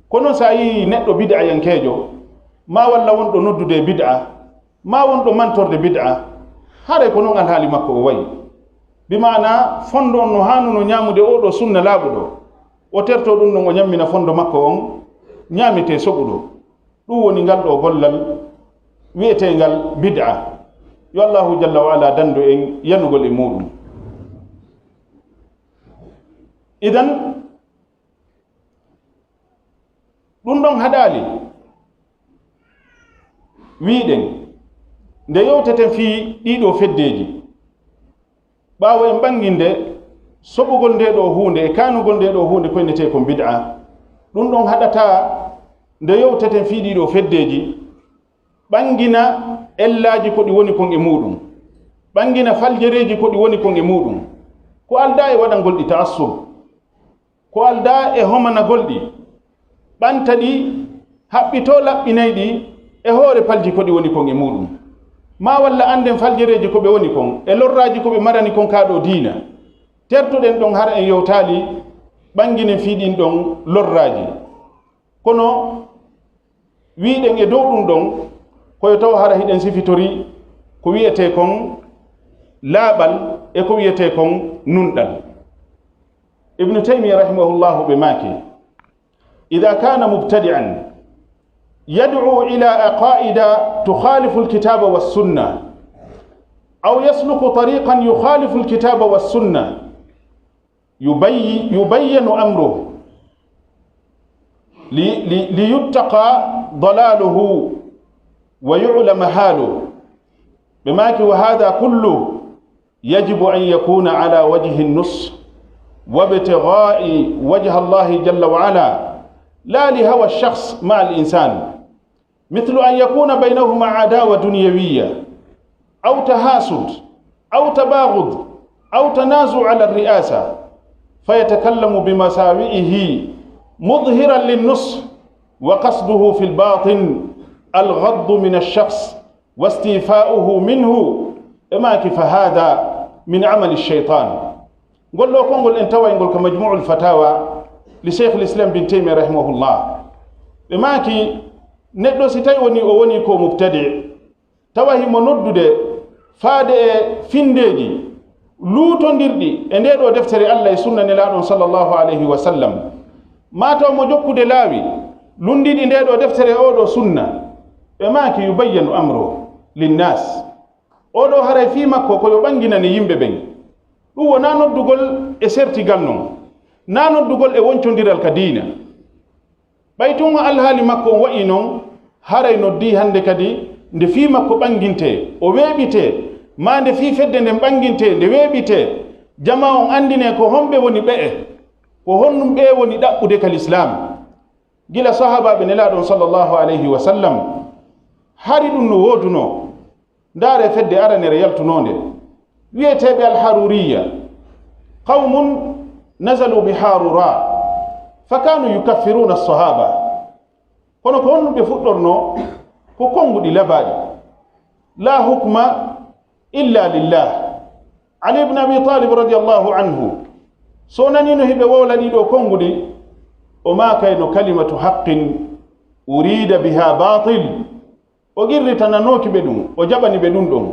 Ko non, so a yii neɗɗo bid'ayankeejo, maa walla wonɗo noddude e bid'a, maa wonɗo mantorde bid'a, haray ko non alhaali makko o wayi. Bi maana, fondo on no haanuno ñaamude oo ɗoo sunna laaɓuɗo, o tertoo ɗum ɗon, o ñammina fondo makko on ñaametee soɓuɗo. Ɗum woni ngal ɗoo gollal wi'eteengal bid'a. Yo Allahu jalla wa ala dandu en yanugol e muuɗum. Idan, ɗum ɗon haɗaali wi'ɗen nde yewteten fii ɗii ɗoo feddeeji. Ɓaawo en ɓannginde soɓugol ndee ɗoo huunde e kaanugol ndee ɗoo huunde ko innetee kon bid'a, ɗum ɗon haɗataa nde yewteten fii ɗii ɗoo feddeeji, ɓanngina ellaaji ko ɗi woni kon e muuɗum, ɓanngina faljereeji ko ɗi woni kon e muuɗum, ko aldaa e waɗangol ɗi ta'assub. Ko aldaa e homanagol ɗi, ɓanta ɗi, haɓɓitoo laɓɓinay ɗi e hoore palji ko ɗi woni kon e muuɗum. Maa walla annden faljereeji ko ɓe woni kon, e lorraaji ko ɓe marani kon kaa ɗoo diina. Tertoɗen ɗon hara en yewtaali ɓannginen fii ɗin ɗon lorraaji. Kono wi'ɗen e dow ɗum ɗon, ko yo taw hara hiɗen sifitori ko wi'etee kon laaɓal e ko wi'etee kon nunɗal. Ibnu Taymiya rahimahullahu ɓe maaki, إذا كان مبتدعا يدعو إلى عقائد تخالف الكتاب والسنة، أو يسلك طريقا يخالف الكتاب والسنة، يبي-، يبين أمره لي-، لي-، ليتقى ضلاله ويعلم حاله. Ɓe maaki, وهذا كله يجب أن يكون على وجه النصح وابتغاء وجه الله جل وعلا، لا لهوى الشخص مع الإنسان، مثل أن يكون بينهما عداوة دنيوية، أو تحاسد، أو تباغض، أو تنازع على الرئاسة، فيتكلم بمساوئه مظهرا للنصح، وقصده في الباطن الغض من الشخص واستيفاؤه منه، ɓe maaki, فهذا من عمل الشيطان. Ngol ɗoo konngol en taway ngol ka Majmu'ul Fatawa li Shaykhul Islam bin Taymiya rahimahullah. Ɓe maaki, neɗɗo si tawi woni o woni ko mubtadi', tawa himo noddude faade e findeeji luutondirɗi e ndee ɗoo deftere Allah e sunna Nelaaɗo on sallallahu alayhi wa sallam, maa taw mo jokkude laawi lunndiiɗi ndee ɗoo deftere e oo ɗoo sunna, ɓe maaki, يبين أمره للناس. Oo ɗoo haray fii makko ko yo ɓanginane yimɓe ɓen. Ɗum wonaa noddugol e sertigal non, naa noddugol e woncondiral ka diina. Ɓay tun o alhaali makko on wa'i non, haray noddii hannde kadi nde fii makko ɓangintee, o weeɓitee, maa nde fii fedde nden ɓangintee, nde weeɓitee, jamaa on anndinee ko honɓe woni ɓe'e, ko honɗum ɓee woni ɗaɓɓude ka lislaam. Gila sahaabaaɓe Nelaaɗo on sallallahu alayhi wa sallam, hari ɗum no woodunoo. Ndaaree fedde aranere yaltunoonde, wi'eteeɓe Al-Haruriyya, قوم نزلوا بحاروراء فكانوا يكفرون الصحابة. Kono ko honɗum ɓe fuɗɗornoo? Ko konnguɗi labaaɗi. لا حكم إلا لله. Ali ibn Abi Talib radiyallahu anhu, so o naniino hiɓe wowla ɗii ɗoo konnguɗi, o maakayno, كلمة حق أريد بها باطل. O qirritananooki ɓe ɗum, o jaɓani ɓe ɗum ɗon.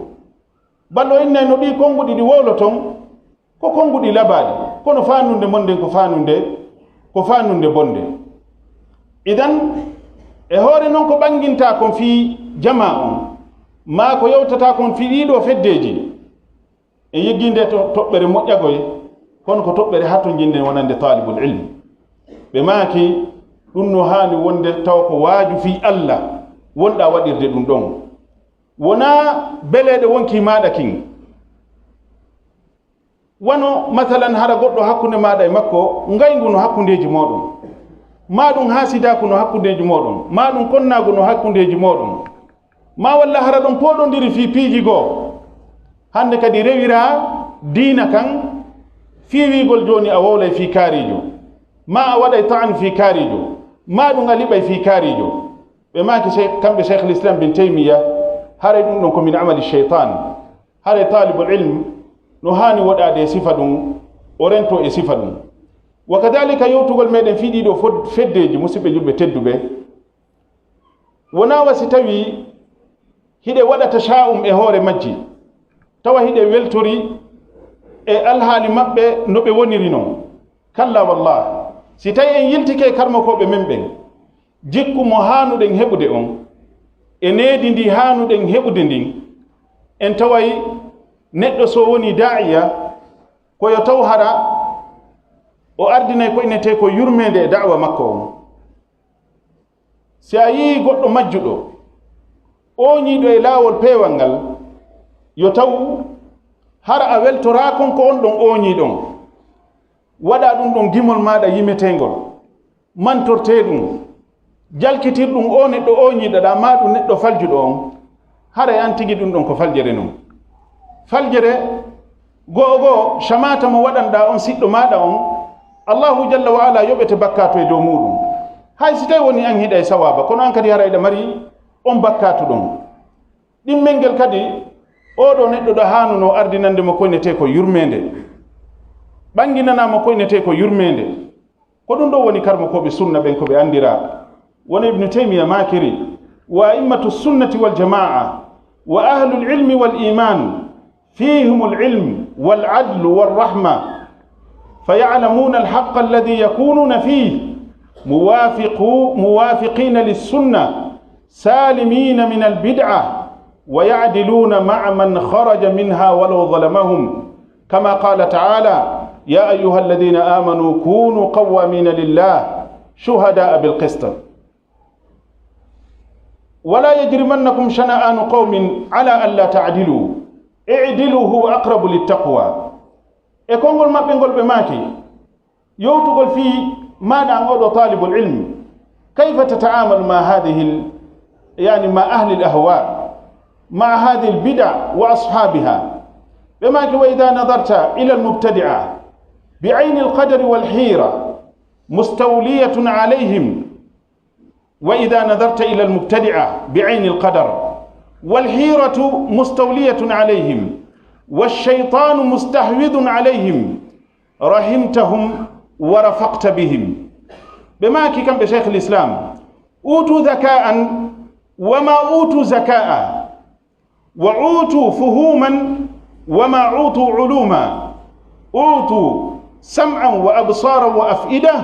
Bal o innayno ɗii konnguɗi ɗi wowloton, ko konnguɗi labaaɗi, kono faanunde mon nden ko faanunde, ko faanunde bonde. Idan, e hoore non ko ɓangintaa kon fii jamaa on, maa ko yewtataa kon fii ɗii ɗoo feddeeji, en yiggii nde to-, toɓɓere moƴƴagoy, kono ko toɓɓere hatonjinde wonande taalibul ilmi. Ɓe maaki, ɗum no haani wonde tawa ko waaju fii Allah wonɗaa waɗirde ɗum ɗon. Wonaa beleeɗe wonkii maaɗa kin. Wano, masalan, hara goɗɗo hakkunde maaɗa e makko, ngayngu no hakkundeeji mooɗon, maa ɗum haasidaaku no hakkundeeji mooɗon, maa ɗum konnaagu no hakkundeeji mooɗon, maa walla hara ɗon pooɗondiri fii piiji goo. Hannde kadi rewiraa diina kan fii wiigol jooni a wowlay fii kaariijo, maa a waɗay ta'an fii kaariijo, maa ɗum a liɓay fii kaariijo. Ɓe maaki, Sheikh, kamɓe Sheikhul Islam bin Taymiya, haray ɗum ɗon ko min amali shaytan. Haray taalibul ilm no haani woɗaade e sifa ɗum, o rentoo e sifa ɗum. Wa kadhalika, yewtugol meɗen fii ɗii ɗoo fod-, feddeeji, musiɓɓe julɓe tedduɓe, wonaa wa si tawii hiɗe waɗa tasha'um e hoore majji, tawa hiɗe weltori e alhaali maɓɓe no ɓe woniri non. Kalla wallah, si tawii en yiltike e karmokooɓe men ɓen, jikku mo haanuɗen heɓude on, e needi ndi haanuɗen heɓude ndin, en taway neɗɗo so wonii daa'iya, ko yo taw hara o ardinay ko innetee ko yurmeende e da'wa makko on. Si a yi'ii goɗɗo majjuɗo, ooñiiɗo e laawol peewal ngal, yo taw hara a weltoraakon ko on ɗon ooñii ɗon. Waɗaa ɗum ɗon gimol maaɗa yimeteengol, mantortee ɗum, jalkitir ɗum oo neɗɗo ooñiiɗo ɗaa, maa ɗum neɗɗo faljuɗo on. Haray an tigi ɗum ɗon ko faljere non. Faljere go'o go'o, shamaata mo waɗanɗaa on siɗɗo maaɗa on, Allahu jalla wa ala yoɓete bakkaatu e dow muuɗum. Hay si tawi woni an hiɗa e sawaaba, kono an kadi haray hiɗa mari on bakkaatu ɗon. Ɗimmel ngel kadi, oo ɗoo neɗɗo ɗo haanunoo ardinande mo ko innetee ko yurmeende, ɓannginanaa mo ko innetee ko yurmeende. Ko ɗum ɗoo woni karmokooɓe sunna ɓen ko ɓe anndiraa. Wano Ibnu Taymiya maakiri, وأئمة السنة والجماعة وأهل العلم والإيمان فيهم العلم والعدل والرحمة. فيعلمون الحق الذي يكونون فيه موافقو-، موافقين للسنة سالمين من البدعة ويعدلون مع من خرج منها ولو ظلمهم، كما قال تعالى: يا أيها الذين آمنوا كونوا قوامين لله شهداء بالقسط ولا يجرمنكم شنآن قوم على ألا تعدلوا اعدلوا هو أقرب للتقوى. E konngol maɓɓe ngol ɓe maaki, yowtugol fii maaɗa an oo ɗoo taalibul ilmi, كيف تتعامل مع هذه ال-، يعني مع أهل الأهواء، مع هذه البدع وأصحابها؟ Ɓe maaki: وإذا نظرت إلى المبتدعة بعين القدر والحيرة مستولية عليهم، وإذا نظرت إلى المبتدعة بعين القدر والحيرة مستولية عليهم والشيطان مستحوذ عليهم رحمتهم ورفقت بهم. Ɓe maaki kamɓe Cheikh l'Islam: أوتوا ذكاء وما أوتوا زكاء، وأوتوا فهوما وما أوتوا علوما، أوتوا سمعا وأبصارا وأفئدة،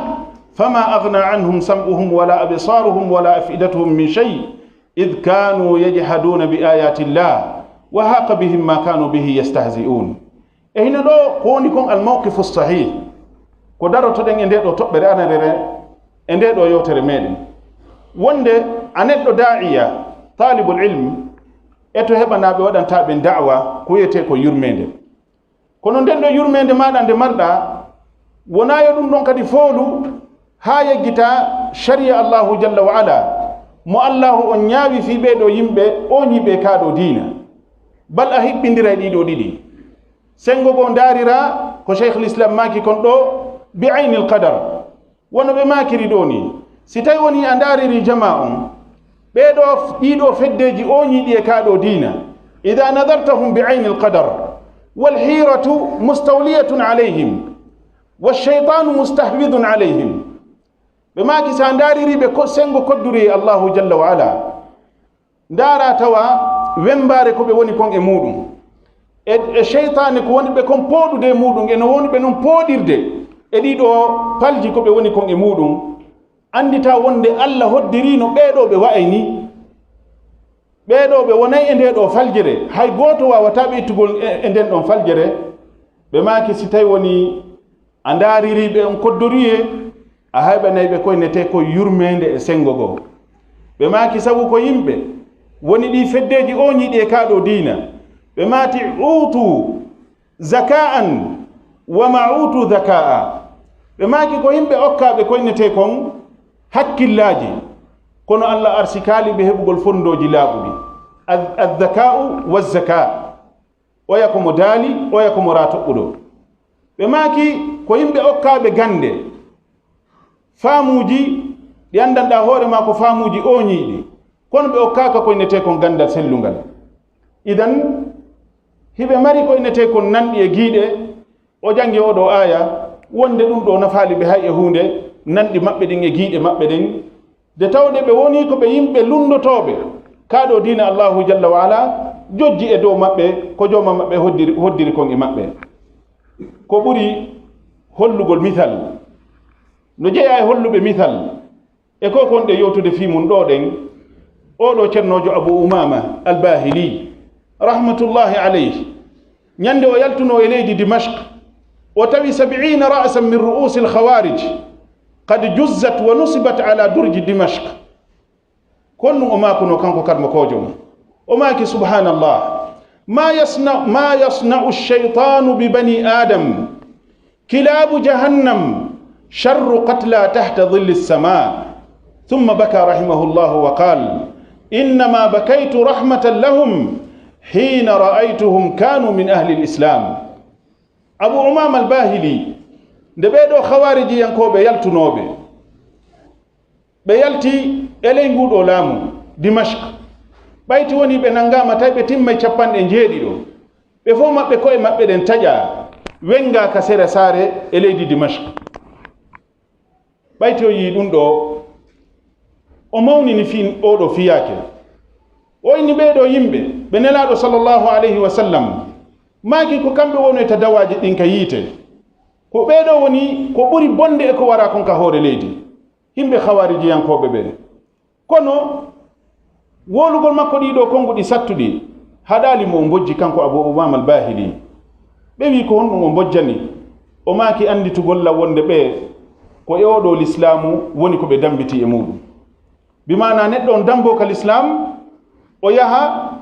فما أغنى عنهم سمعهم ولا أبصارهم ولا أفئدتهم من شيء، إذ كانوا يجحدون بآيات الله، وحاق بهم ما كانوا به يستهزئون. E hino ɗoo ko woni kon al mawqifu sahih, ko darotoɗen e ndee ɗoo toɓɓere anarere, e ndee ɗoo yewtere meɗen. Wonde a neɗɗo daa'iya, taalibul ilm, e to heɓanaa ɓe waɗanta ɓen da'wa, ko wiyetee ko yurmeende. Kono nden ɗoo yurmeende maaɗa nde marɗaa, wonaa yo ɗum ɗon kadi foolu haa yeggitaa shari'a Allahu jalla wa ala, mo Allahu on ñaawi fii ɓee ɗoo yimɓe, ooñii ɓe kaa ɗoo diina. Bal a hiɓɓindira e ɗii ɗoo ɗiɗi. Senngo goo ndaarira ko Shaykhul Islam maaki kon ɗoo, bi aynil qadar. Wano ɓe maakiri ɗoo nii, si tawi wonii a ndaaririi jamaa on, ɓee ɗoo, ɗii ɗoo feddeeji ooñii ɗi e kaa ɗoo diina, إذا نظرتهم بعين القدر، والحيرة مستولية عليهم، والشيطان مستحوذ عليهم. Ɓe maaki, si a ndaaririi ɓe ko senngo kodduri e Allahu jalla wa ala, ndaaraa tawa wemmbaare ko ɓe woni kon e muuɗum, e, e seytaane ko woni ɓe kon pooɗude e muuɗum, e no woni ɓe non pooɗirde e ɗii ɗoo palji ko ɓe woni kon e muuɗum, annditaa wonde Alla hoddiriino ɓee ɗoo ɓe wa'ay nii. Ɓee ɗoo ɓe wonay e ndee ɗoo faljere, hay gooto waawataa ɓe ittugol e, e nden ɗon faljere. Ɓe maaki, si tawi wonii a ndaaririi ɓe on koddoruyee, a hayɓanay ɓe ko innetee ko yurmeende e senngo goo. Ɓe maaki, sabu ko yimɓe woni ɗii feddeeji ooñii ɗi e kaa ɗoo diina. Ɓe maaki, أوتوا ذكاء وما أوتوا ذكاء. Ɓe maaki ko yimɓe okkaaɓe ko innetee kon hakkillaaji, kono Alla arsikaali ɓe heɓugol fonndooji laaɓuɗi. Al-, الذكاء والذكاء. Oya ko mo daali, oya ko mo raa toɓɓuɗo. Ɓe maaki ko yimɓe okkaaɓe gannde, faamuuji ɗi anndanɗaa hoore maa ko faamuuji ooñiiɗi, kono ɓe okkaaka ko innetee kon ganndal sellungal. Idan, hiɓe mari ko innetee kon nanɗi e giiɗe. O janngi oo ɗoo aaya, wonde ɗum ɗoo nafaali ɓe hay e huunde, nanɗi maɓɓe ɗin e giiɗe maɓɓe ɗen, de tawde ɓe wonii ko ɓe yimɓe lunndotooɓe, kaa ɗoo diina Allaahu jalla wa ala jojji e dow maɓɓe, ko jooma maɓɓe hoddiri, hoddiri kon e maɓɓe. Ko ɓuri hollugol misal, no jeyaa e holluɓe misal, e ko kon ɗe yewtude fii mun ɗoo ɗen, oo ɗoo cennoojo Abu Umaama Al-Baahili, rahmatullaahi aleyhi, ñande o yaltunoo e leydi Dimashq, o tawi سبعين رأسا من رؤوس الخوارج قد جزت ونصبت على درج دمشق. Ko honɗum o maakunoo kanko karmokoojo on? O maaki, سبحان الله، ما يصنع، ما يصنع الشيطان ببني آدم، كلاب جهنم شر قتلى تحت ظل السماء. ثم بكى رحمه الله وقال: إنما بكيت رحمة لهم حين رأيتهم كانوا من أهل الإسلام. Abu Umaama Al-Baahili, nde ɓee ɗoo Hawaarijiyankooɓe yaltunooɓe, ɓe yalti e ley nguu ɗoo laamu Dimashq, ɓayti wonii ɓe nanngaama, tawi ɓe timmay cappanɗe njeeɗiɗo. Ɓe fof maɓɓe, ko'e maɓɓe ɗen taƴaa, wenngaa ka sera saare e leydi Dimashq. Ɓayti o yii ɗum ɗoo, o mawnini fii oo ɗoo fiyaake. O inni ɓee ɗoo yimɓe, ɓe Nelaaɗo sallallahu alayhi wa sallam maaki ko kamɓe wonoyta dawaaji ɗin ka yiite. Ko ɓee ɗoo woni ko ɓuri bonde e ko waraa kon ka hoore leydi, yimɓe hawarijiyankooɓe ɓee. Kono wowlugol makko ɗii ɗoo konnguɗi sattuɗi haɗaali mo o mbojji kanko Abu Umaama al-Baahili. Ɓe wi'i, "Ko honɗum o mbojjani?" O maaki, "Annditugol lan wonde ɓee ko e oo ɗoo lislaamu woni ko ɓe dambitii e muuɗum." Bi maanaa neɗɗo on damboo ka lislaam, o yaha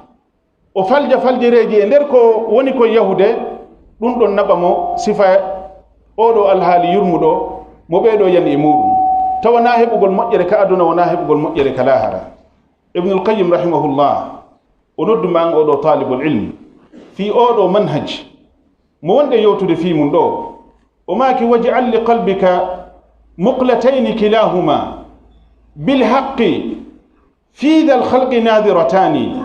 o falja faljereeji e nder ko woni kon yahude, ɗum ɗon naɓa mo sifa oo ɗoo alhaali yurmuɗo mo ɓee ɗoo yani e muuɗum. Tawa wonaa heɓugol moƴƴere ka aduna, wonaa heɓugol moƴƴere ka laahara. Ibnul Qayyim rahimahullah, o noddu ma an oo ɗoo taalibul ilm fii oo ɗoo manhaj mo wonɗen yewtude fii mun ɗoo. O maaki, "Waj'al li qalbika muqlatayni kilahuma bil haqqi fi dha al khalqi nadhiratani,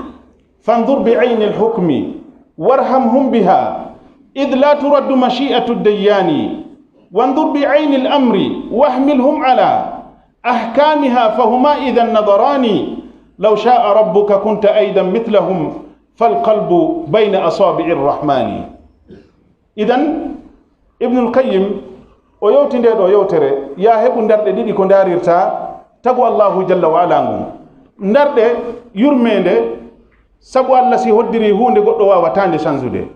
fanzur bi ayni al hukmi warhamhum biha, idh la turaddu mashi'atu ad dayyani, wanzur bi ayni al amri wahmilhum ala ahkamiha, fahuma idhan nadharani, law sha'a rabbuka kunta aidan mithlahum, fal qalbu bayna asabi'i rrahmani." Idan, Ibnul Qayyim, o yewti ndee ɗoo yewtere, yaa heɓu ndarɗe ɗiɗi ko ndaarirta tagu Allaahu jalla wa ala ngun. Ndarɗe yurmeende, sabu Alla si hoddirii huunde, goɗɗo waawataa nde sansude.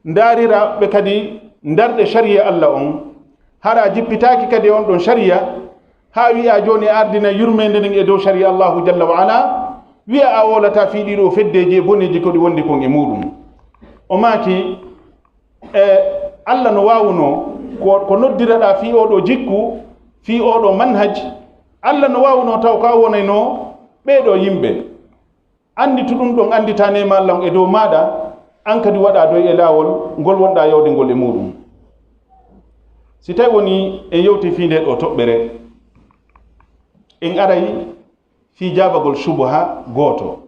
Ndaarira ɓe kadi ndarɗe shari'a Alla on. Hara a jippitaaki kadi e on ɗon shari'a, haa wi'a jooni a ardina yurmeende nden e dow shari'a Allaahu jalla wa ala, wi'a a wowlataa fii ɗii ɗoo feddeeji e boneeji ko ɗi wondi kon e muuɗum. O maaki, e Alla no waawunoo ko, ko noddiraɗaa fii oo ɗoo jikku, fii oo ɗoo manhaj, Alla no waawunoo taw ko a wonaynoo ɓee ɗoo yimɓe. Annditu ɗum ɗon, annditaa neema Alla on e dow maaɗa, an kadi waɗaa doy e laawol ngol wonɗaa yawde ngol e muuɗum. Si tawi woni en yewtii fii ndee ɗoo toɓɓere, en aray fii jaabagol subaha gooto.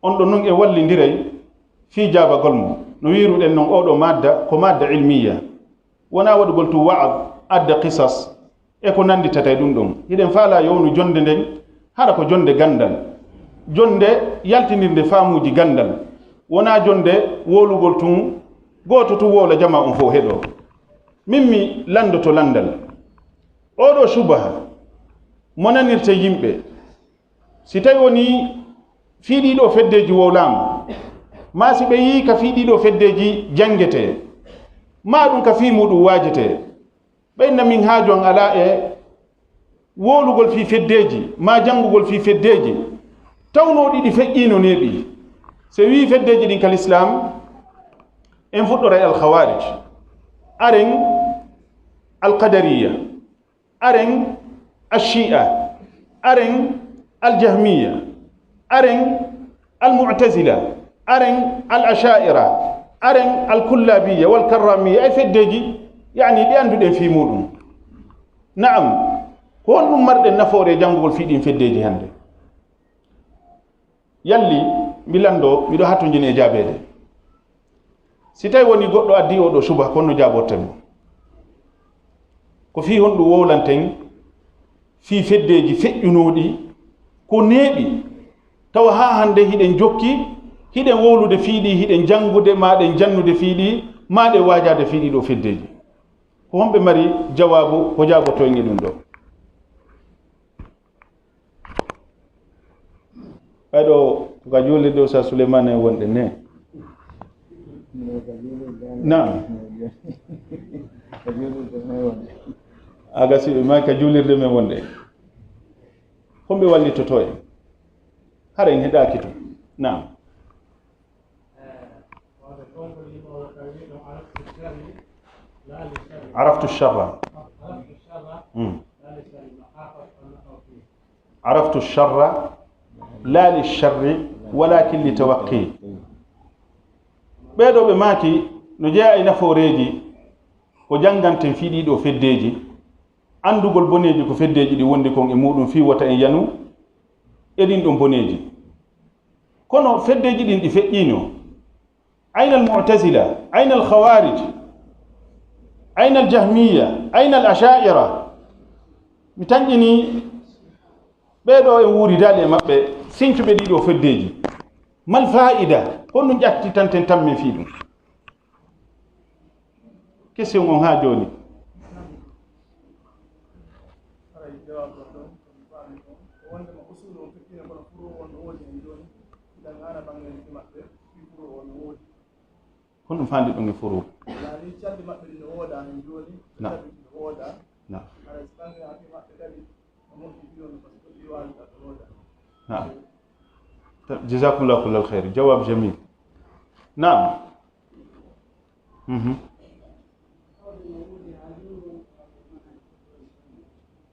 On ɗon non en wallindiray fii jaabagol mo. No wiiruɗen non, oo ɗoo madda ko madda ilmiya. Wonaa waɗugol tun wa'ad, adda qisas, e ko nannditata e ɗum ɗon. Hiɗen faalaa yownu jonnde nden, hara ko jonnde ganndal. Jonnde yaltinirnde faamuuji ganndal. Wonaa jonnde wowlugol tun, gooto tun wowla jamaa on fow heɗoo. Min mi lanndoto lanndal. Oo ɗoo subaha mo nanirtee yimɓe, si tawi wonii fii ɗii ɗoo feddeeji wowlaama, maa si ɓe yi'ii ka fii ɗii ɗoo feddeeji janngetee, maa ɗum ka fii muuɗum waajetee, ɓe inna min haaju an alaa e wowlugol fii feddeeji, maa janngugol fii feddeeji, tawnoo ɗiɗi feƴƴiino neeɓii. Si wi'ii feddeeji ɗin ka lislaam, en fuɗɗoray al khawarij, aren al qadariya, aren al shi'a, aren al jahmiya, aren al mu'tazila, aren al asha'ira, aren al kullabiya wal karramiya, e feddeeji, yani, ɗi annduɗen fii muuɗum. Na'am, ko honɗum marɗen nafoore e janngugol fii ɗin feddeeji hannde? Yalli mi lanndoo, miɗo hatonjini e jaabeede. Si tawi wonii goɗɗo addii oo ɗoo subaha, ko honno jaaborten mo? Ko fii honɗum wowlanten fii feddeeji feƴƴunooɗi ko neeɓi, tawa haa hannde hiɗen jokki, hiɗen wowlude fii ɗi, hiɗen janngude, maa ɗen jannude fii ɗi, maa ɗen waajaade fii ɗii ɗoo feddeeji? Ko honɓe mari jawaabu ko jaabotoyen e ɗum ɗoo? Ɓay ɗoo ko ka juulirde Oustaz Souleymane en wonɗen ne? Naam. A gasi ɓe maa ka juulirde men wonɗen. Honɓe wallitotoo en? Hara en heɗaaki to. Naam. عرفت الشر. مم. عرفت الشر لا للشر ولكن لتوقي. Ɓee ɗoo ɓe maaki no jeyaa e nafooreeji ko jannganten fii ɗii ɗoo feddeeji, anndugol boneeji ko feddeeji ɗin wondi kon e muuɗum fii wota en yanu e ɗin ɗon boneeji. Kono feddeeji ɗin ɗi feƴƴiino. Ayna al mu'tazila, ayna al khawarij, ayna al jahmiya, ayna al asha'ira? Mi tanƴinii ɓee ɗoo en wuuridaali e maɓɓe, sincuɓe ɗii ɗoo feddeeji. Mal fa'ida? Honɗum ƴattitanten tammen fii ɗum? Question on haa jooni. Wondema usul on fiqh ne kono furu on no woodi hen jooni, idan ana bangel fi maɓɓe, fi furu on no woodi. Kono ɗum faandi ɗum e furu. Wala ni calɗi maɓɓe ɗi no wooda hen jooni, na. Calɗi ɗi no wooda. Na. Haray si bangel haa fi maɓɓe kadi, no moƴƴi fi on, parce que ɗi waawi ka ɗo wooda. Na. Ta-, jazakumullahu kullal khair. Jawab jamil. Naam. Mhm.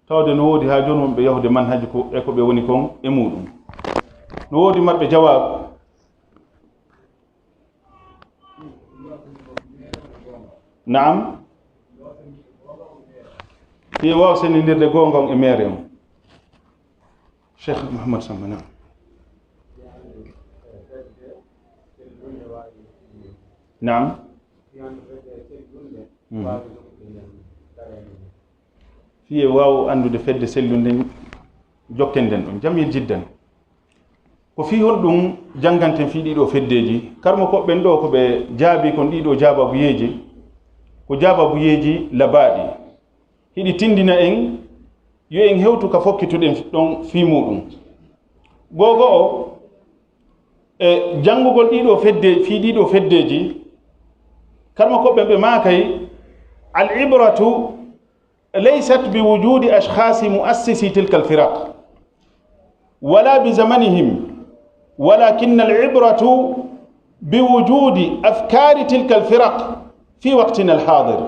Tawde no woodi haa jooni wonɓe yahude manhaji ko, e ko ɓe woni kon e muuɗum. No woodi maɓɓe jawaabu? Naam. Hiɗen waawa senndindirde goonga on e meere on. Cheikh Mouhammad Samba, naam. Naam. Mm. Fii e waaw anndude fedde sellunde nden, jokken ɗon. Jamil jiddan. Ko fii honɗum jannganten fii ɗii ɗoo feddeeji? Karmokooɓe ɓen ɗoo ko ɓe jaabii kon ɗii ɗoo jaababuyeeji, ko jaababuyeeji labaaɗi. Hiɗi tinndina en, yo en hewtu ka fokkituɗen ɗon fii muuɗum. Goo go'o, e janngugol ɗii ɗoo fedde-, fii ɗii ɗoo feddeeji, karmokooɓe ɓe maakay, al ibratu laysat bi wujudi ashkhasi muassisi tilka al firaq, wala bi zamanihim, walakin al ibratu bi wujudi afkari tilka al firaq fi waqtina al hadir.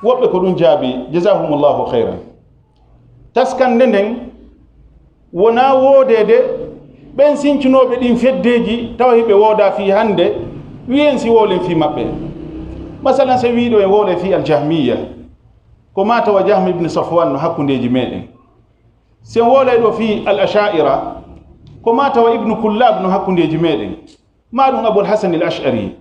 Woɓɓe ko ɗum jaabi, jazahumullahu khairan. Taskande nden wonaa woodeede ɓen sincunooɓe ɗin feddeeji tawa hiɓe woodaa fii hannde, wi'en si wowlen fii maɓɓe. Masalan, si wiiɗo en wowle fii al jahmiya, ko maa tawa Jahm ibn Safwan no hakkundeeji meɗen. Si en wowlay ɗoo fii al asha'ira, ko maa tawa Ibnu Kullab no hakkundeeji meɗen, maa ɗum Abul Hasan al Ash'ari.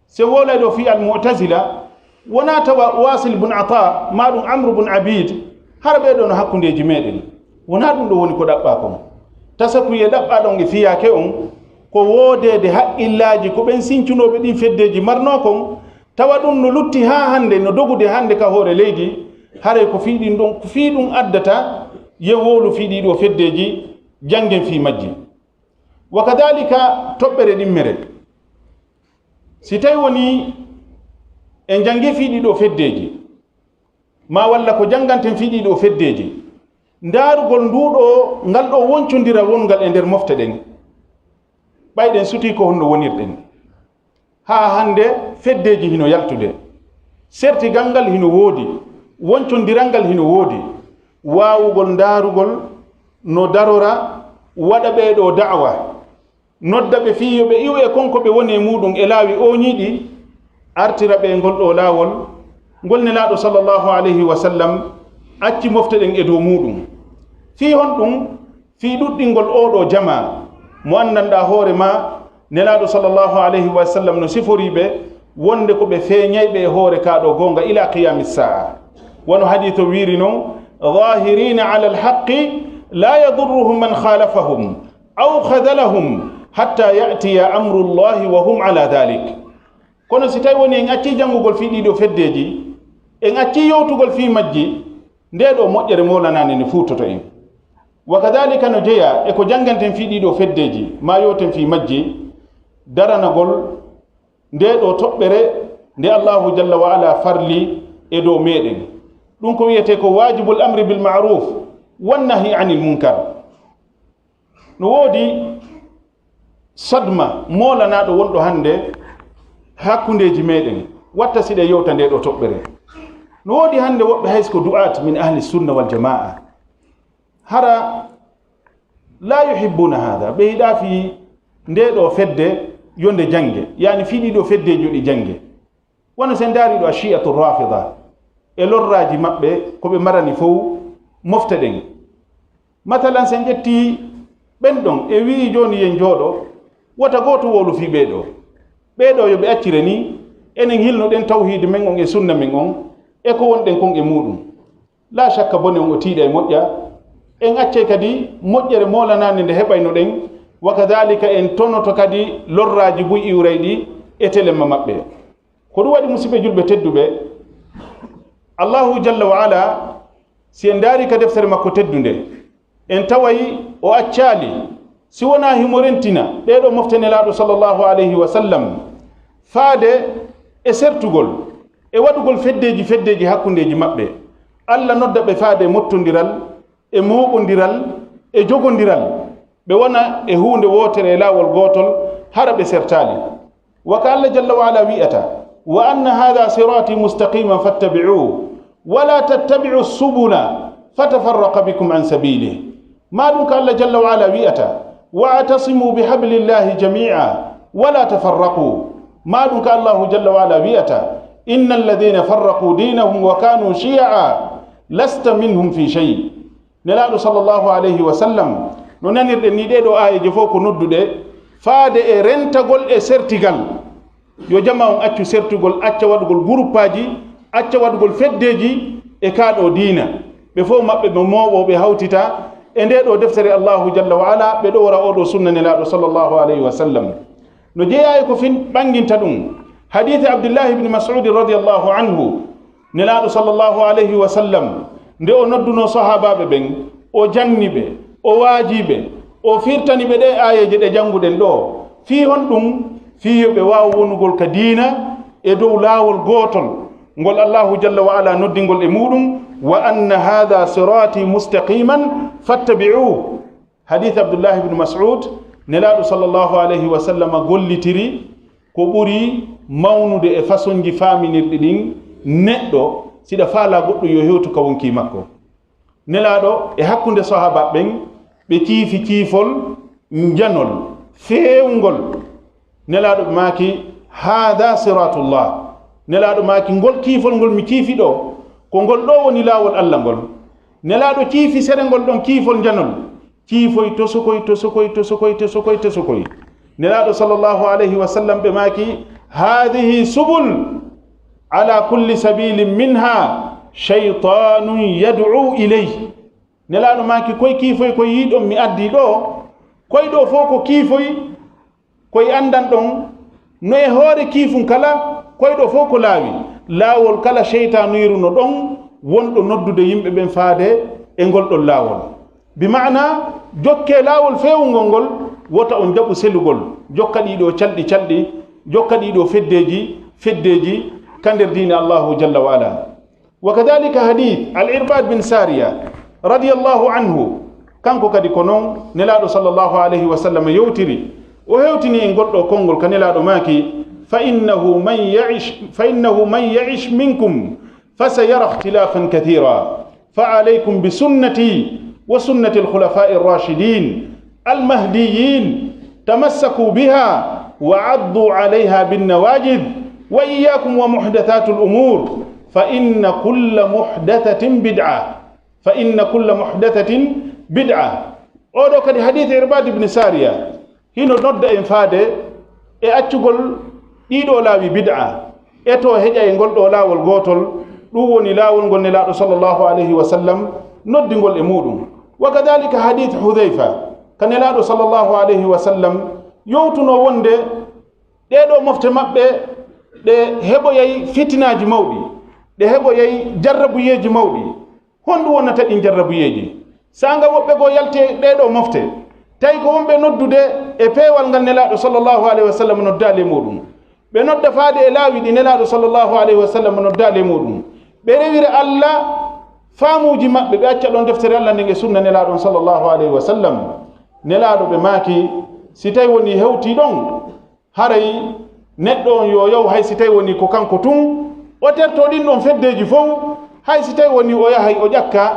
Si en wowlay ɗoo fii al mu'tazila, wonaa tawa Wasil bun Ata, maa ɗum Amru bun Abid, hara ɓee ɗoo no hakkundeeji meɗen. Wonaa ɗum ɗoo woni ko ɗaɓɓaa kon. Tasakuye ɗaɓɓaa ɗon e fiyaake on, ko woodeede haqqillaaji ko ɓen sincunooɓe ɗin feddeeji marnoo kon, tawa ɗum no lutti haa hannde, no dogude hannde ka hoore leydi, haray ko fii ɗin ɗon, ko fii ɗum addata, yen wowlu fii ɗii ɗoo feddeeji, janngen fii majji. Wa kadalika toɓɓere ɗimmere. Si tawi woni en janngii fii ɗii ɗoo feddeeji, maa walla ko jannganten fii ɗii ɗoo feddeeji, ndaarugol nduu ɗoo, ngal ɗoo woncondira wonngal e nder mofte ɗen, ɓay ɗen sutii ko honno wonirɗen. Haa hannde feddeeji hino yaltude, sertigal ngal hino woodi, woncondiral ngal hino woodi, waawugol ndaarugol no darora, waɗa ɓee ɗoo da'wa, nodda ɓe fii yo ɓe iwu e kon ko ɓe woni e muuɗum e laawi ooñiiɗi, artira ɓe ngol ɗoo laawol ngol Nelaaɗo sallallahu alayhi wa sallam acci mofte ɗen e dow muuɗum. Fii honɗum? Fii ɗuɗɗingol oo ɗoo jamaa mo anndanɗaa hoore maa, Nelaaɗo sallallahu alayhi wa sallam no siforii ɓe wonde ko ɓe feeñayɓe e hoore kaa ɗoo goonga ila qiyaami saa. Wano hadiiso wiiri non, "Zaahiriina ala alhaqqi laa yadurruhum man khaalafahum." Aw khadhalahum hatta ya'tiya amrullahi wa hum ala dhalik. Kono si tawi woni en accii janngugol fii ɗii ɗoo feddeeji, en accii yowtugol fii majji, ndee ɗoo moƴƴere moolanaande ne fuutoto en. Wa kadhalika no jeyaa e ko jannganten fii ɗii ɗoo feddeeji, maa yowten fii majji, daranagol ndee ɗoo toɓɓere nde Allahu jalla wa ala farli e dow meɗen. Ɗum ko wi'etee ko waajibul amri bil ma'ruf wan nahyi anil munkar. No woodi sadma moolanaaɗo wonɗo hannde hakkundeeji meɗen, watta si ɗe yewta ndee ɗoo toɓɓere. No woodi hannde woɓɓe hay so ko du'aat min ahli sunna wal jamaa, hara la yuhibbuna hada, ɓe yiɗaa fii ndee ɗoo fedde yo nde jannge, yaani fii ɗii ɗoo feddeeji yo ɗi jannge. Wano si en ndaari ɗoo Shi'atu Rafida e lorraaji maɓɓe ko ɓe marani fow mofte ɗen. Matalan, si en ƴettii ɓen ɗon e wi'i jooni yen jooɗo, wota gooto wowlu fii ɓee ɗoo. Ɓee ɗoo yo ɓe accire nii, enen hilno ɗen tawhiidi men on e sunna men on e ko wonɗen kon e muuɗum. Laa shakka bone on o tiiɗay moƴƴa. En accay kadi moƴƴere moolanaande nde heɓayno ɗen, wa kadhalika en tonoto kadi lorraaji buy iwrayɗi e telemma maɓɓe. Ko ɗum waɗi, musiɓɓe julɓe tedduɓe, Allahu jalla wa ala, si en ndaari ka deftere makko teddunde, En taway o accaali, si wonaa himo rentina ɗee ɗoo mofte Nelaaɗo sallallahu alayhi wa sallam, faade e sertugol, e waɗugol feddeeji feddeeji hakkundeeji maɓɓe. Alla nodda ɓe faade e mottondiral, e mooɓondiral, e jogondiral. Ɓe wona e huunde wootere e laawol gootol, hara ɓe sertaali. Wa ka Alla jalla wa ala wi'ata, "Wa anna hadha sirati mustaqiman fattabi'uhu, wa la tattabi'u subula fatafarraqa bikum an sabilihi." Ma ɗum ka Alla jalla wa ala wi'ata, "Wa atasimu bi hablillahi jami'a, wa la tafarraqu." Ma ɗum ka Allahu jalla wa ala wi'ata, "Innal ladhina farraqu dinahum wa kanu shiya'a, lasta minhum fi shay." Nelaaɗo sallallahu alayhi wa sallam, no nanirɗen ni, ɗee ɗoo aayeeje fof ko nodduɗe faade e rentagol e sertigal. Yo jama on accu sertugol, acca waɗugol guruppaaji, acca waɗugol feddeeji e kaa ɗoo diina. Ɓe fof maɓɓe ɓe mooɓoo, ɓe hawtita e ndee ɗoo deftere Allahu jalla wa ala, ɓe ɗowra oo ɗoo sunna Nelaaɗo sallallahu alayhi wa sallam. No jeyaa e ko fin ɓannginta ɗum, hadiisi Abdullahi ibn Mas'ud radiyallahu anhu, Nelaaɗo sallallahu alayhi wa sallam, nde o noddunoo sahaabaaɓe ɓen, o janni ɓe, o waajii ɓe, o firtani ɓe ɗee aayeeje ɗe jannguɗen ɗoo. Fii honɗum? Fii yo ɓe waaw wonugol ka diina e dow laawol gootol, ngol Allahu jalla wa ala noddingol e muuɗum, "Wa anna haadha siraati mustaqiman fattabi'uuhu." Hadiis Abdullahi ibn Mas'ud, Nelaaɗo sallallahu alayhi wa sallam gollitiri ko ɓuri mawnude e fasonji faaminirɗi ɗin neɗɗo, siɗa faalaa goɗɗo yo hewtu ka wonkii makko. Nelaaɗo e hakkunde sahaaba ɓen, ɓe ciifi ciifol njanol feewngol. Nelaaɗo maaki, "Haada siratullah." Nelaaɗo maaki, "Ngol kiifol ngol mi ciifi ɗoo, ko ngol ɗoo woni laawol Alla ngol." Nelaaɗo ciifi sere ngol ɗon kiifol njanol. Ciifoy tosokoy, tosokoy, tosokoy, tosokoy, tosokoy. Nelaaɗo sallallahu alayhi wa sallam ɓe maaki, "Haadihi subul, ala kulli sabilin minha shaytanun yad'u ilayh." Nelaaɗo maaki, "Koy kiifoy koy yiiɗon mi addi ɗoo, koy ɗoo fof ko kiifoy, koy anndan ɗon, no e hoore kiifun kala, koy ɗoo fof ko laawi. Laawol kala seytaanuyru no ɗon, wonɗo noddude yimɓe ɓen faade e ngol ɗon laawol." Bi maana, jokkee laawol feewungol ngol, wota on jaɓu selugol, jokka ɗii ɗoo calɗi calɗi, jokka ɗii ɗoo feddeeji feddeeji ka nder diine Allahu jalla wa ala. Wa kadhalika hadith Al-Irbad bin Sariya radiyallahu anhu, kanko kadi ko non Nelaaɗo sallallahu alayhi wa sallam yewtiri. O hewtini en ngol ɗoo konngol ka Nelaaɗo maaki, "Fa innahu man ya'ish, fa innahu man ya'ish minkum fa sayara ikhtilafan kathira. Fa alaykum bi sunnati wa sunnati al-khulafa'i ar-rashidin al-mahdiyyin. Tamassaku biha wa addu alayha bin nawajid. Wa iyyakum wa muhdathatil umur. Fa inna kulla muhdathatin bid'a. Fa inna kulla muhdathatin bid'a." Oo ɗoo kadi hadith Irbad ibn Sariya hino nodda en faade e accugol ɗii ɗoo laawi bid'a, e to heƴa e ngol ɗoo laawol gootol, ɗum woni laawol ngol Nelaaɗo sallallahu alayhi wa sallam noddi ngol e muuɗum. Wa kadhalika hadith Hudhayfa, ka Nelaaɗo sallallahu alayhi wa sallam yowtunoo wonde ɗee ɗoo mofte maɓɓe, ɗe heɓoyay fitinaaji mawɗi, ɗe heɓoyay jarrabuyeeji mawɗi. Honɗum wonata ɗin jarrabuyeeji? Saanga woɓɓe goo yalti e ɗee ɗoo mofte, tawi ko wonɓe noddude e peewal ngal Nelaaɗo sallallahu alayhi wa sallam noddaali e muuɗum. Ɓe nodda faade e laawi ɗi Nelaaɗo sallallahu alayhi wa sallam noddaali e muuɗum. Ɓe rewira Alla faamuuji maɓɓe, ɓe acca ɗon deftere Alla nden e sunna Nelaaɗo on sallallahu alayhi wa sallam. Nelaaɗo ɓe maaki, si tawi woni hewtii ɗon, haray neɗɗo on yo yaw, hay si tawi woni ko kanko tun, o tertoo ɗin ɗon feddeeji fow, hay si tawi woni o yahay o ƴakka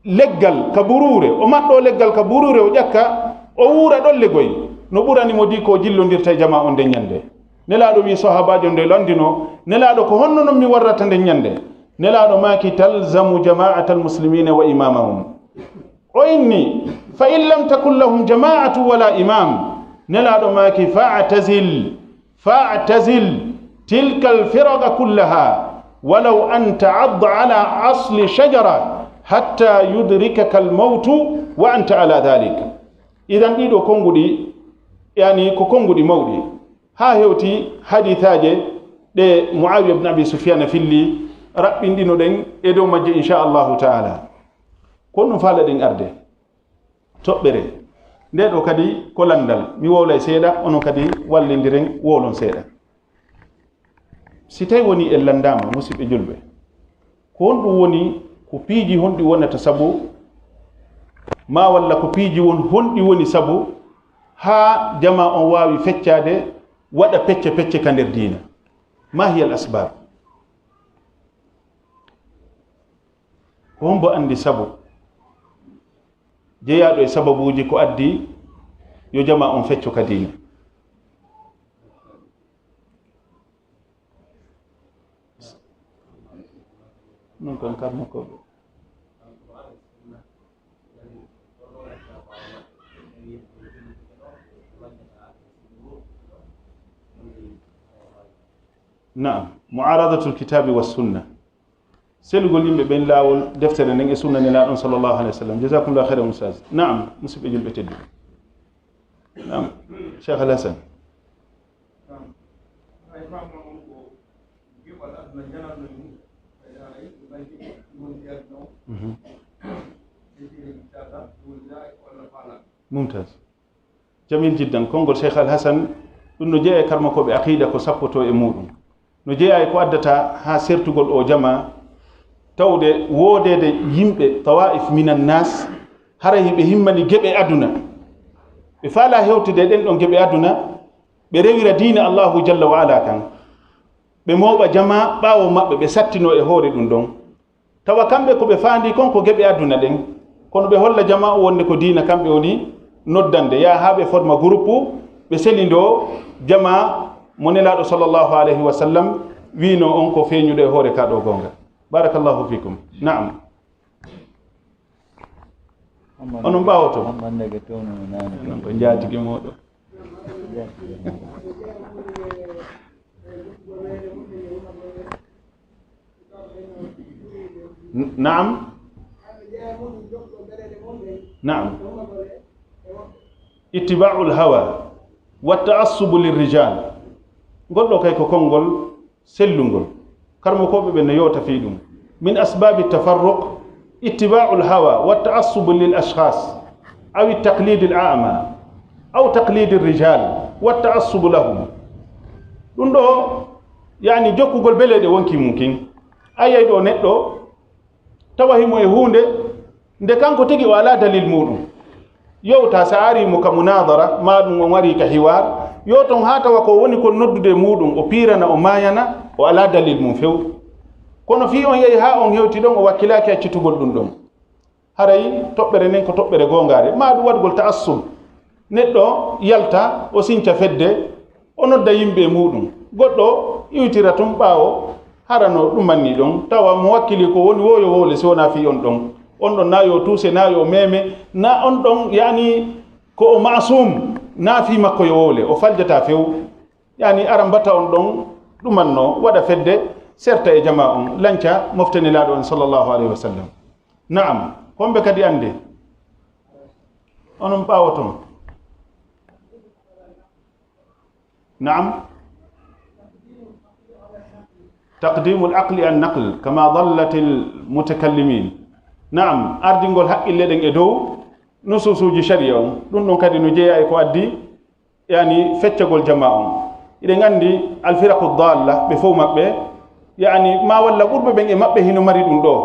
leggal ka buruure, o maɗɗoo leggal ka buruure, o ƴakka, o wuura ɗon legoy, no ɓurani mo dii ko jillondirta e jamaa on nden ñande. Nelaaɗo wii sahaabaajo nde lanndinoo, Nelaaɗo, ko honno non mi warrata nden ñande? Nelaaɗo maaki, "Talzamu jama'atal muslimina wa imamahum." O inni, "Fa in lam takun lahum jama'atu wala imam." Nelaaɗo maaki, "Fa'tazil, fa'tazil tilkal firaqa kullaha, walaw an ta'adda ala asli shajara hatta yudrikaka al-mawtu wa anta ala dhalik." Idan ɗii ɗoo konnguɗi, yani ko konnguɗi mawɗi. Haa hewti hadiisaaje ɗe Muawiya ibn Abi Sufyana filli, raɓɓinɗinoɗen e dow majje, insha Allahu ta'ala. Ko ɗum faalaɗen arde. toɓɓere. Nde ɗo kadi ko lanndal. Mi wowlay seeɗa, onon kadi wallindiren wowlon seeɗa. Si tawi woni en lanndaama, musidɓe julɓe, ko honɗum woni, ko piiji honɗi wonata sabu, ma walla ko piiji won, honɗi woni sabu haa jamaa on waawi feccaade, waɗa pecce pecce ka nder diina? Ma hiya al asbab? Ko hombo anndi sabu jeyaaɗo e sababuuji ko addi yo jamaa on fecco ka diina? Ɗum kon karmakooɓe. Naam, mu'aradatul kitabi was sunna. Selugol yimɓe ɓen laawol deftere nden e sunna Nelaaɗo on sallallahu alayhi wa sallam. Jazakumullahu khairan, Ustaz. Naam, musidɓe julɓe tedduɓe. Naam, Cheikh Al Hassan. Mhm. Mumtaz. Jamil jiddan. Konngol Cheikh Al Hassan, ɗum no jeyaa e karmakooɓe aqida ko sappoto e muuɗum. No jeyaa e ko addata haa sertugol o jamaa, tawde woodeede yimɓe, tawaif minan nas, haray hiɓe himmani geɓe aduna. Ɓe faalaa hewtude e ɗen ɗon geɓe aduna, ɓe rewira diina Allahu jalla wa ala kan. Ɓe mooɓa jamaa ɓaawo maɓɓe, ɓe sattinoo e hoore ɗum ɗon. Tawa kamɓe ko ɓe faandi kon ko geɓe aduna ɗen, kono ɓe holla jamaa o wonde ko diina kamɓe woni noddande, yaa haa ɓe forma groupe, ɓe selindoo jamaa mo Nelaaɗo sallallahu alayhi wa sallam wiinoo on ko feeñuɗo e hoore kaa ɗoo goonga. Barakallahu fikum. Naam. Onon ɓaawoto. Onon ko njaatigi mooɗon. N-, naam. Naam. Ittiba'ul hawa wa ta'assubu lirrijal. Ngol ɗoo kay ko konngol sellungol. Karmakooɓe ɓen no yewta fii ɗum. Min asbabi tafarruq ittiba'ul hawa wa ta'assubu lil ashkhas aw taqlidil a'ma aw taqlidir rijal wa ta'assubu lahum. Ɗum ɗoo, yaani, jokkugol beleeɗe wonki mum kin. A yiyay ɗoo neɗɗo tawa himo e huunde, nde kanko tigi o alaa dalil muuɗum. Yewta, si a arii mo ka munadara, maa ɗum on arii ka hiwaar, yo ton haa tawa ko woni kon noddude e muuɗum, o piirana, o maayana, o alaa dalil mum few. Kono fii on yahi haa on hewti ɗon, o wakkilaaki accitugol ɗum ɗon. Haray toɓɓere nden ko toɓɓere goongaare, maa ɗum waɗugol ta'assub. Neɗɗo yalta, o sinca fedde, o nodda yimɓe e muuɗum. Goɗɗo iwtira tun ɓaawo, hara no ɗum manni ɗon, tawa mo wakkili ko woni wo yo wowle, si wonaa fii on ɗon. On ɗon na yo tuuse, na yo meeme, na on ɗon, yaani, ko o maasum, na fii makko yo wowle, o faljataa few. Yaani, ara mbata on ɗon ɗumanno, waɗa fedde, serta e jamaa on, lanca mofte Nelaaɗo on sallallahu alayhi wa sallam. Naam, homɓe kadi annde? Onon ɓaawo ton. Naam. Taqdimul aqli an naql, kama dallatil mutakallimin. Naam, ardingol haqqille ɗen e dow nususuuji shari'a on. Ɗum ɗon kadi no jeyaa e ko addi, yaani, feccagol jamaa on. Iɗen anndi alfiraqu dalla, ɓe fow maɓɓe, yaani, ma walla ɓurɓe ɓen e maɓɓe hino mari ɗum ɗoo.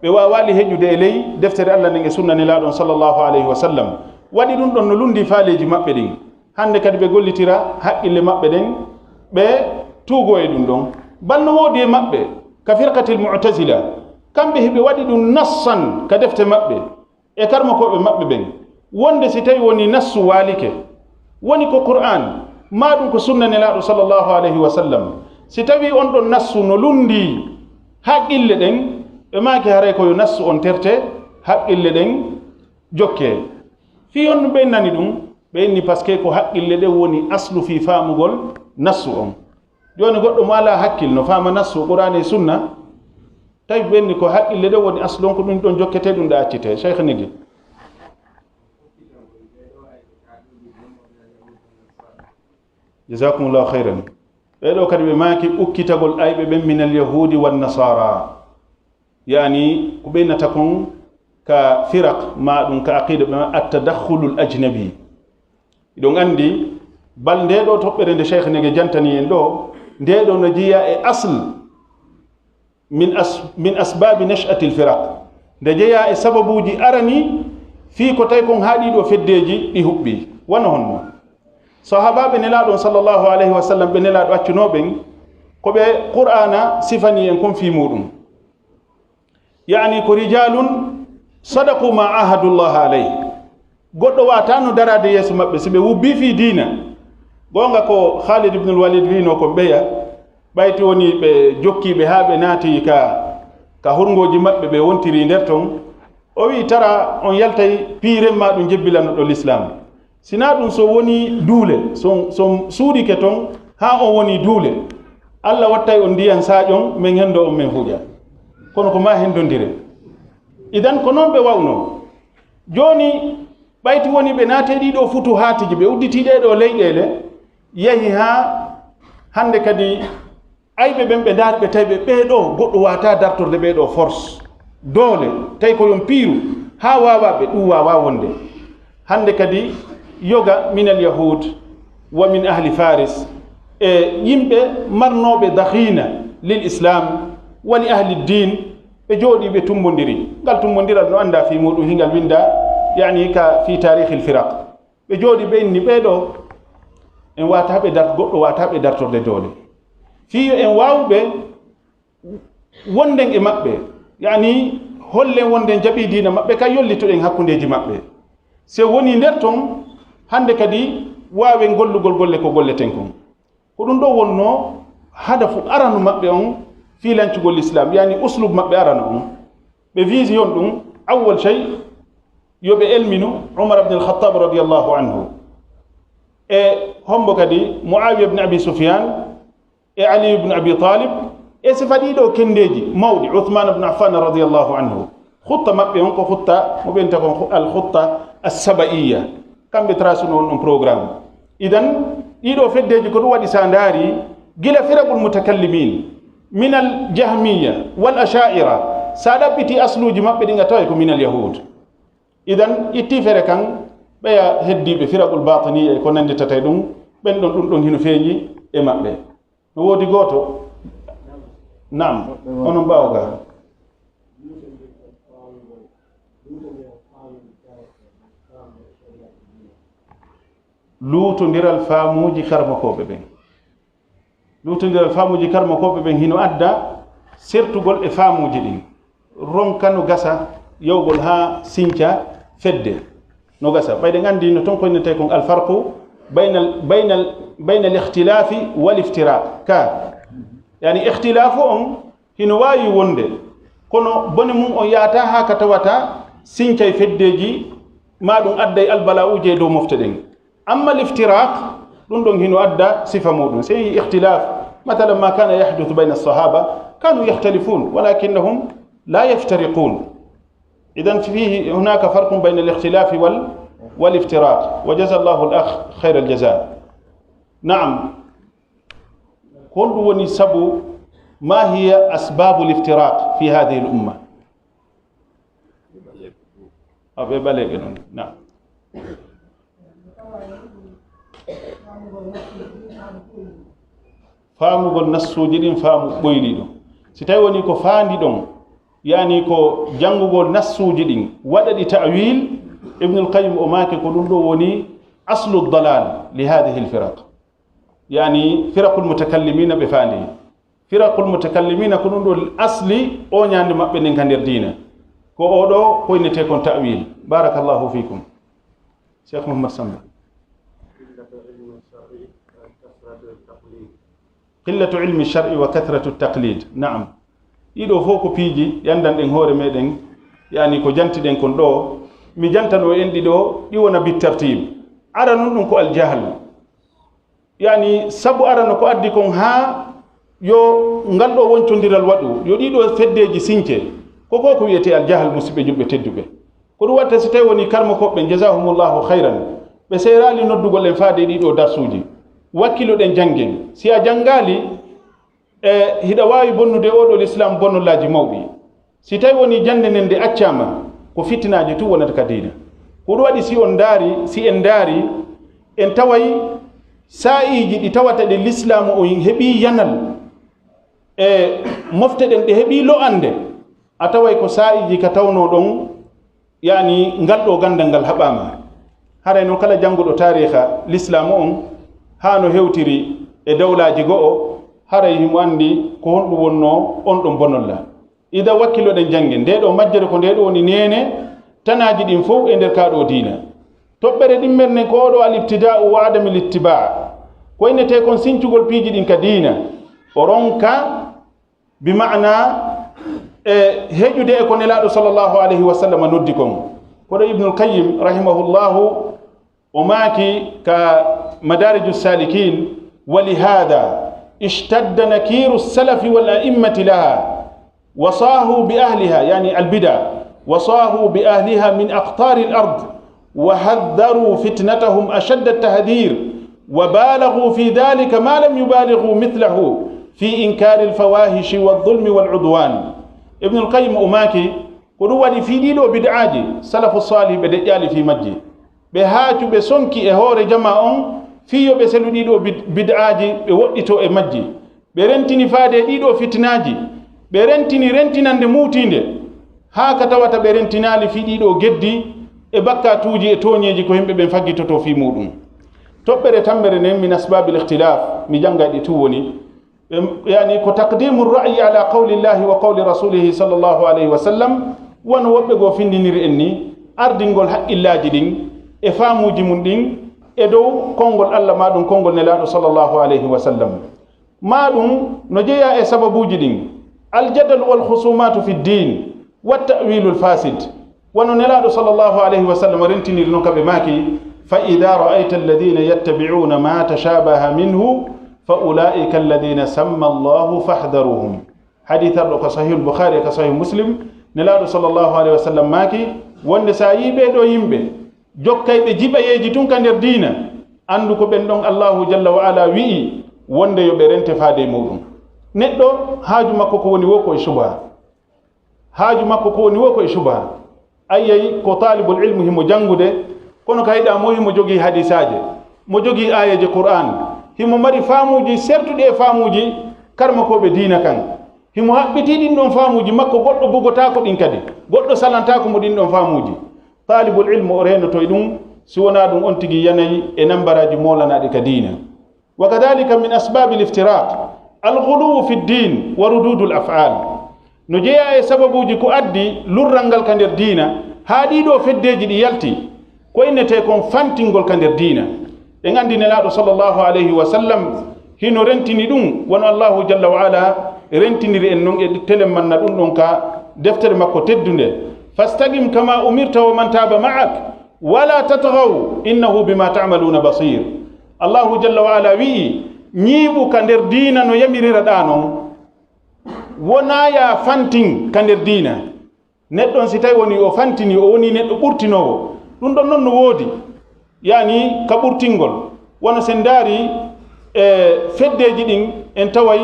Ɓe waawaali heƴude e ley deftere Allah nden e sunna Nelaaɗo on sallallahu alayhi wa sallam. Waɗi ɗum ɗon no lunndii faaleeji maɓɓe ɗin. Hannde kadi ɓe gollitira haqqille maɓɓe ɗen, ɓe tuugoo e ɗum ɗon. Bal no woodi e maɓɓe, ka firqatil Mu'tazila, kamɓe hiɓe waɗi ɗum nassan ka defte maɓɓe e karmakooɓe maɓɓe ɓen, wonde si tawi woni nassu waalike, woni ko Qur'aan, maa ɗum ko sunna Nelaaɗo sallallahu alayhi wa sallam, si tawi on ɗon nassu no lunndii haqqille ɗen, ɓe maaki haray ko yo nassu on terte, haqqille ɗen jokkee. Fii on ɓe nani ɗum, ɓe inni parce que ko haqqille ɗen woni aslu fii faamugol nassu on. Jooni goɗɗo mo alaa hakkil no faama nassu Qur'aana e Sunna, tawi ɓenni ko haqqille ɗen woni aslu on, ko ɗum ɗon jokkete, ɗum ɗo accite. Cheikh Nidi. Jazakumullahu khairan. Ɓee ɗoo kadi ɓe maaki ukkitagol ayɓe ɓen minal yahudi wan nasara. Yaani, ko ɓeynata kon ka firaq, ma ɗum ka aqida ɓe ma at-tadakhulul ajnabi. Hiɗon anndi, bal nde ɗo toɓɓere nde Cheikh Nege jantani en ɗo, nde ɗo no jeyaa e asl min as-, min asbabi nash'atil firaq. Nde jeyaa e sababuuji arani fii ko tawi kon haa ɗii ɗoo feddeeji ɗi huɓɓi. Wano honno? Sahaabaaɓe Nelaaɗo on sallallahu alayhi wa sallam, ɓe Nelaaɗo accunoo ɓen, ko ɓe Qur'aana sifanii en kon fii muuɗum. Yaani ko rijalun sadaqu ma ahadullaha alayh. Goɗɗo waataano daraade yeeso maɓɓe si ɓe wubbii fii diina. Goonga ko Khalid ibnul Walid wiinoo kon ɓeya, ɓayti woni ɓe jokkiiɓe haa ɓe naati ka, ka horngooji maɓɓe ɓe wontiri nder ton. O wi'i tara on yaltay piiren ma ɗum jebbilanoɗo Lislaam. Si naa ɗum so wonii duule, so, so suuɗike ton haa on wonii duule, Alla wattay on ndiyan saaƴon, men henndo on men huuƴa. Kono ko maa henndondire. Idan ko noon ɓe wawnoo. Jooni, ɓayti woni ɓe naatee ɗii ɗoo futuhaatiji, ɓe udditii ɗee ɗoo leyɗeele, yahi haa hannde kadi ayɓe ɓen ɓe ndaari ɓe tawi ɓe ɓee ɗoo goɗɗo waawataa dartorde ɓee ɗoo force. Doole, tawi ko yon piiru, haa waawaa ɓe, ɗum waawaa wonde. Hannde kadi yoga minal yahud wa min ahli faris, e yimɓe marnooɓe dakhina lil islam wa li ahli din, ɓe jooɗii ɓe tummbondiri. Ngal tummmbondiral no anndaa fii muuɗum, hingal winndaa, yaani ka fii taarikhil firaq. Ɓe jooɗii ɓe inni ɓee ɗoo, en waawataa ɓe dar-, goɗɗo waawataa ɓe dartorde doole. Fii yo en waawu ɓe wonden e maɓɓe, yaani hollen wonden jaɓii diina maɓɓe, ka yollitoɗen hakkundeeji maɓɓe. Se wonii nder ton, hannde kadi waawen gollugol golle ko golleten kon. Ko ɗum ɗoo wonnoo hadafu aranu maɓɓe on fii lancugol Lislaam, yaani uslub maɓɓe aranu on. Ɓe vision ɗum, awwal shay, yo ɓe elminu Umar ibn al-Khattab radiyallahu anhu. E hombo kadi Muawiya ibn Abi Sufyan, e Ali ibn Abi Talib, e sifa ɗii ɗoo kendeeji mawɗi, Uthman ibn Affan radiyallahu anhu. Khutta maɓɓe on ko khutta mo ɓe wi'ata kon khu-, al khutta as-saba'iyya. Kamɓe trasunoo on ɗon programme. Idan, ɗii ɗoo feddeeji ko ɗum waɗi sa ndaari, gila firaqul mutakallimin, minal jahmiyya wal asha'ira, sa ɗaɓɓiti asluuji maɓɓe ɗin a taway ko minal yahud. Idan, itti fere kan, ɓeya heddiiɓe firaqul batiniyya e ko nannditata e ɗum, ɓen ɗon ɗum ɗon hino feeñi e maɓɓe. No woodi gooto? Naam, onon ɓaawo ga. Luutondiral faamuuji karmakooɓe ɓen. Luutondiral faamuuji karmakooɓe ɓen hino adda sertugol e faamuuji ɗin. Ronka no gasa yawgol haa sinca fedde. No gasa. Ɓayde en anndi no ton ko innetee kon alfarqu baynal, baynal, baynal ikhtilaafi wal iftiraq. Ka, yaani ikhtilaafu on hino waawi wonde, kono bone mum on yaata haa ka tawata sincay feddeeji, maa ɗum adday albala'uuje e dow mofte ɗen. Amma al-iftiraq, ɗum ɗon hino adda sifa muɗum. Sey ikhtilaf, mathalan, ma kana yahduthu bayna as-sahaba, kanu yakhtalifun, walakinnahum la yaftariqun. Idan fihi, hunaka farqun bayna al-ikhtilafi wal, wal iftiraq. Wa jaza Allahu al-akh khayra al-jaza. Na'am. Ko honɗum woni sabu, ma hiya asbabu al-iftiraq fi hadhihi al-umma? Aw ɓe ɓaleeɓe noon. Naam. Faamugol nassuuji ɗin faamu ɓoyliiɗo. Si tawi woni ko faandi ɗon, yaani ko janngugol nassuuji ɗin, waɗa ɗi ta'wil, Ibnul Qayyim o maaki ko ɗum ɗo woni aslu dalal li hadhihi al-firaq. Yaani firaqul mutakallimina ɓe faandi. Firaqul mutakallimina ko ɗum ɗo asli o ñaande maɓɓe nden ka nder diina. Ko o ɗo ko innetee kon ta'wil. Barakallahu fikum. Cheikh Mouhammad Samba. Qillatu ilmi shar'i wa kathratu taqlid. Naam. Ɗiɗo fof ko piiji yandanɗen hoore meɗen, yaani ko jantiɗen kon ɗo. Mi jantano en ɗiɗo, ɗi wona bit tartib. Aranun ɗum ko al jahl. Yaani sabu arano ko addi kon haa yo ngal ɗo woncondiral waɗu, yo ɗiɗo feddeeji since, ko ko ko wiyetee al jahl, musiɓɓe julɓe tedduɓe. Ko ɗum watta si tawi woni karmokooɓe ɓen, jazahumullahu khayran, ɓe seeraali noddugol en faade e ɗiɗo darsuuji. Wakkiloɗen janngen. Si a janngaali, e hiɗa waawi bonnude oo ɗoo lislaam bonnollaaji mawɗi. Si tawi woni jannde nden nde accaama, Ko fitinaaji tun wonata ka diina. Ko ɗum waɗi, si on ndaari, si en ndaari, en taway saa'iiji ɗi tawata ɗi lislaamu on heɓii yanal e mofte ɗen ɗe heɓii lo'ande, a taway ko saa'iiji ka tawnoo ɗon, yaani ngal ɗoo ganndal ngal haɓaama. Haray non kala jannguɗo taariiha lislaamu on haa no hewtiri e dawlaaji go'o, haray himo anndi ko honɗum wonnoo on ɗon bonolla. Ida wakkiloɗen janngen, ndee ɗoo majjere ko ndee ɗoo woni neene tanaaji ɗin fow e nder kaa ɗoo diina. Toɓɓere ɗimmere nden ko oo ɗoo al-ibtidaa'u wa adami l-ittibaa'. Ko innetee kon sincugol piiji ɗin ka diina, o ronka, bi ma'ana, e heƴude e ko Nelaaɗo sallallahu alayhi wa sallam noddi kon. Ko ɗo Ibnul Qayyim rahimahullahu o maaki ka Madaariju Saalikiin: "Wa lihaada ishtadda nakiiru salafi wal a'immati laha, wa saahu bi ahliha," yaani al-bid'a, "wa saahu bi ahliha min aqtaari al-ard, wa haddaru fitnatahum ashadda at-tahdhir, wa baalagu fi dhalika ma lam yubalighu mithlahu fi inkaari al-fawahishi wa dhulmi wal udwan." Ibnul Qayyim o maaki, ko ɗum waɗi fii ɗii ɗoo bid'aaji, salafu saalih ɓe deƴƴaali fii majji. Ɓe haacu, ɓe sonki e hoore jamaa on fii yo ɓe selu ɗii ɗoo bid-, bid'aaji, ɓe woɗɗitoo e majji. Ɓe rentini faade e ɗii ɗoo fitinaaji, ɓe rentini rentinande muutiinde, haa ka tawata ɓe rentinaali fii ɗii ɗoo geddi e bakkaatuuji e tooñeeji ko yimɓe ɓen faggitotoo fii muuɗum. Toɓɓere tammere nden, min asbaabil ikhtilaaf, mi jannga ɗi tun woni, Ɓe, yaani ko taqdimu ra'yi ala qawlillahi wa qawli rasulihi sallallahu alayhi wa sallam, wano woɓɓe goo findiniri en ni, ardingol haqqillaaji ɗin e faamuuji mun ɗin e dow konngol Allah maa ɗum konngol Nelaaɗo sallallahu alayhi wa sallam. Maa ɗum no jeyaa e sababuuji ɗin, aljadalu wal khusumaatu fi ddin, wa ta'wilu lfasid. Wano Nelaaɗo sallallahu alayhi wa sallam rentiniri non ka ɓe maaki: "Fa idha ra'ayta alladhina yattabi'una ma tashabaha minhu fa ulaika alladhina samma Allahu fahdharuhum." Hadiis arɗo ka Sahih al-Bukhari e ka Sahih Muslim, Nelaaɗo sallallahu alayhi wa sallam maaki wonde, si a yii ɓee ɗoo yimɓe jokkayɓe jiɓayeeji tun ka nder diina, anndu ko ɓen ɗon Allahu jalla wa ala wi'i wonde yo ɓe rente faade e muuɗum. Neɗɗo haaju makko ko woni woo ko e subha. Haaju makko ko woni woo ko e subha. A yi'ay ko taalibul ilmu himo janngude, kono ka yiɗaa mo himo jogii hadiisaaje, mo jogii aayeeje Qur'aan, himo mari faamuuji sertuɗi e faamuuji karmakooɓe diina kan. Himo haɓɓitii ɗin ɗon faamuuji makko, goɗɗo bugotaako ɗin kadi, goɗɗo salantaako mo ɗin ɗon faamuuji. Taalibul ilmu o reenoto e ɗum, si wonaa ɗum on tigi yanay e nambaraaji moolanaaɗi ka diina. Wa kadhalika min asbabil iftiraq al-ghuluw fi ddin wa rududul af'al. No jeyaa e sababuuji ko addi lurral ngal ka nder diina, haa ɗii ɗoo feddeeji ɗi yalti, ko innetee kon fantingol ka nder diina. En anndi Nelaaɗo sallallahu alayhi wa sallam hino rentini ɗum, wano Allahu jalla wa ala rentiniri en non e telen manna ɗum ɗon ka deftere makko teddunde: "Fastaqim kama umirta wa man taba ma'ak, wala tatghaw, innahu bima ta'maluna basir." Allahu jalla wa ala wi'i, ñiiɓu ka nder diina no yamiriraɗaa non. Wonaa yaa fantin ka nder diina. Neɗɗo on si tawi woni o fantini, o woni neɗɗo ɓurtinoowo, ɗum ɗon non no woodi, yaani ka ɓurtingol. Wano sen ndaari e feddeeji ɗin, en taway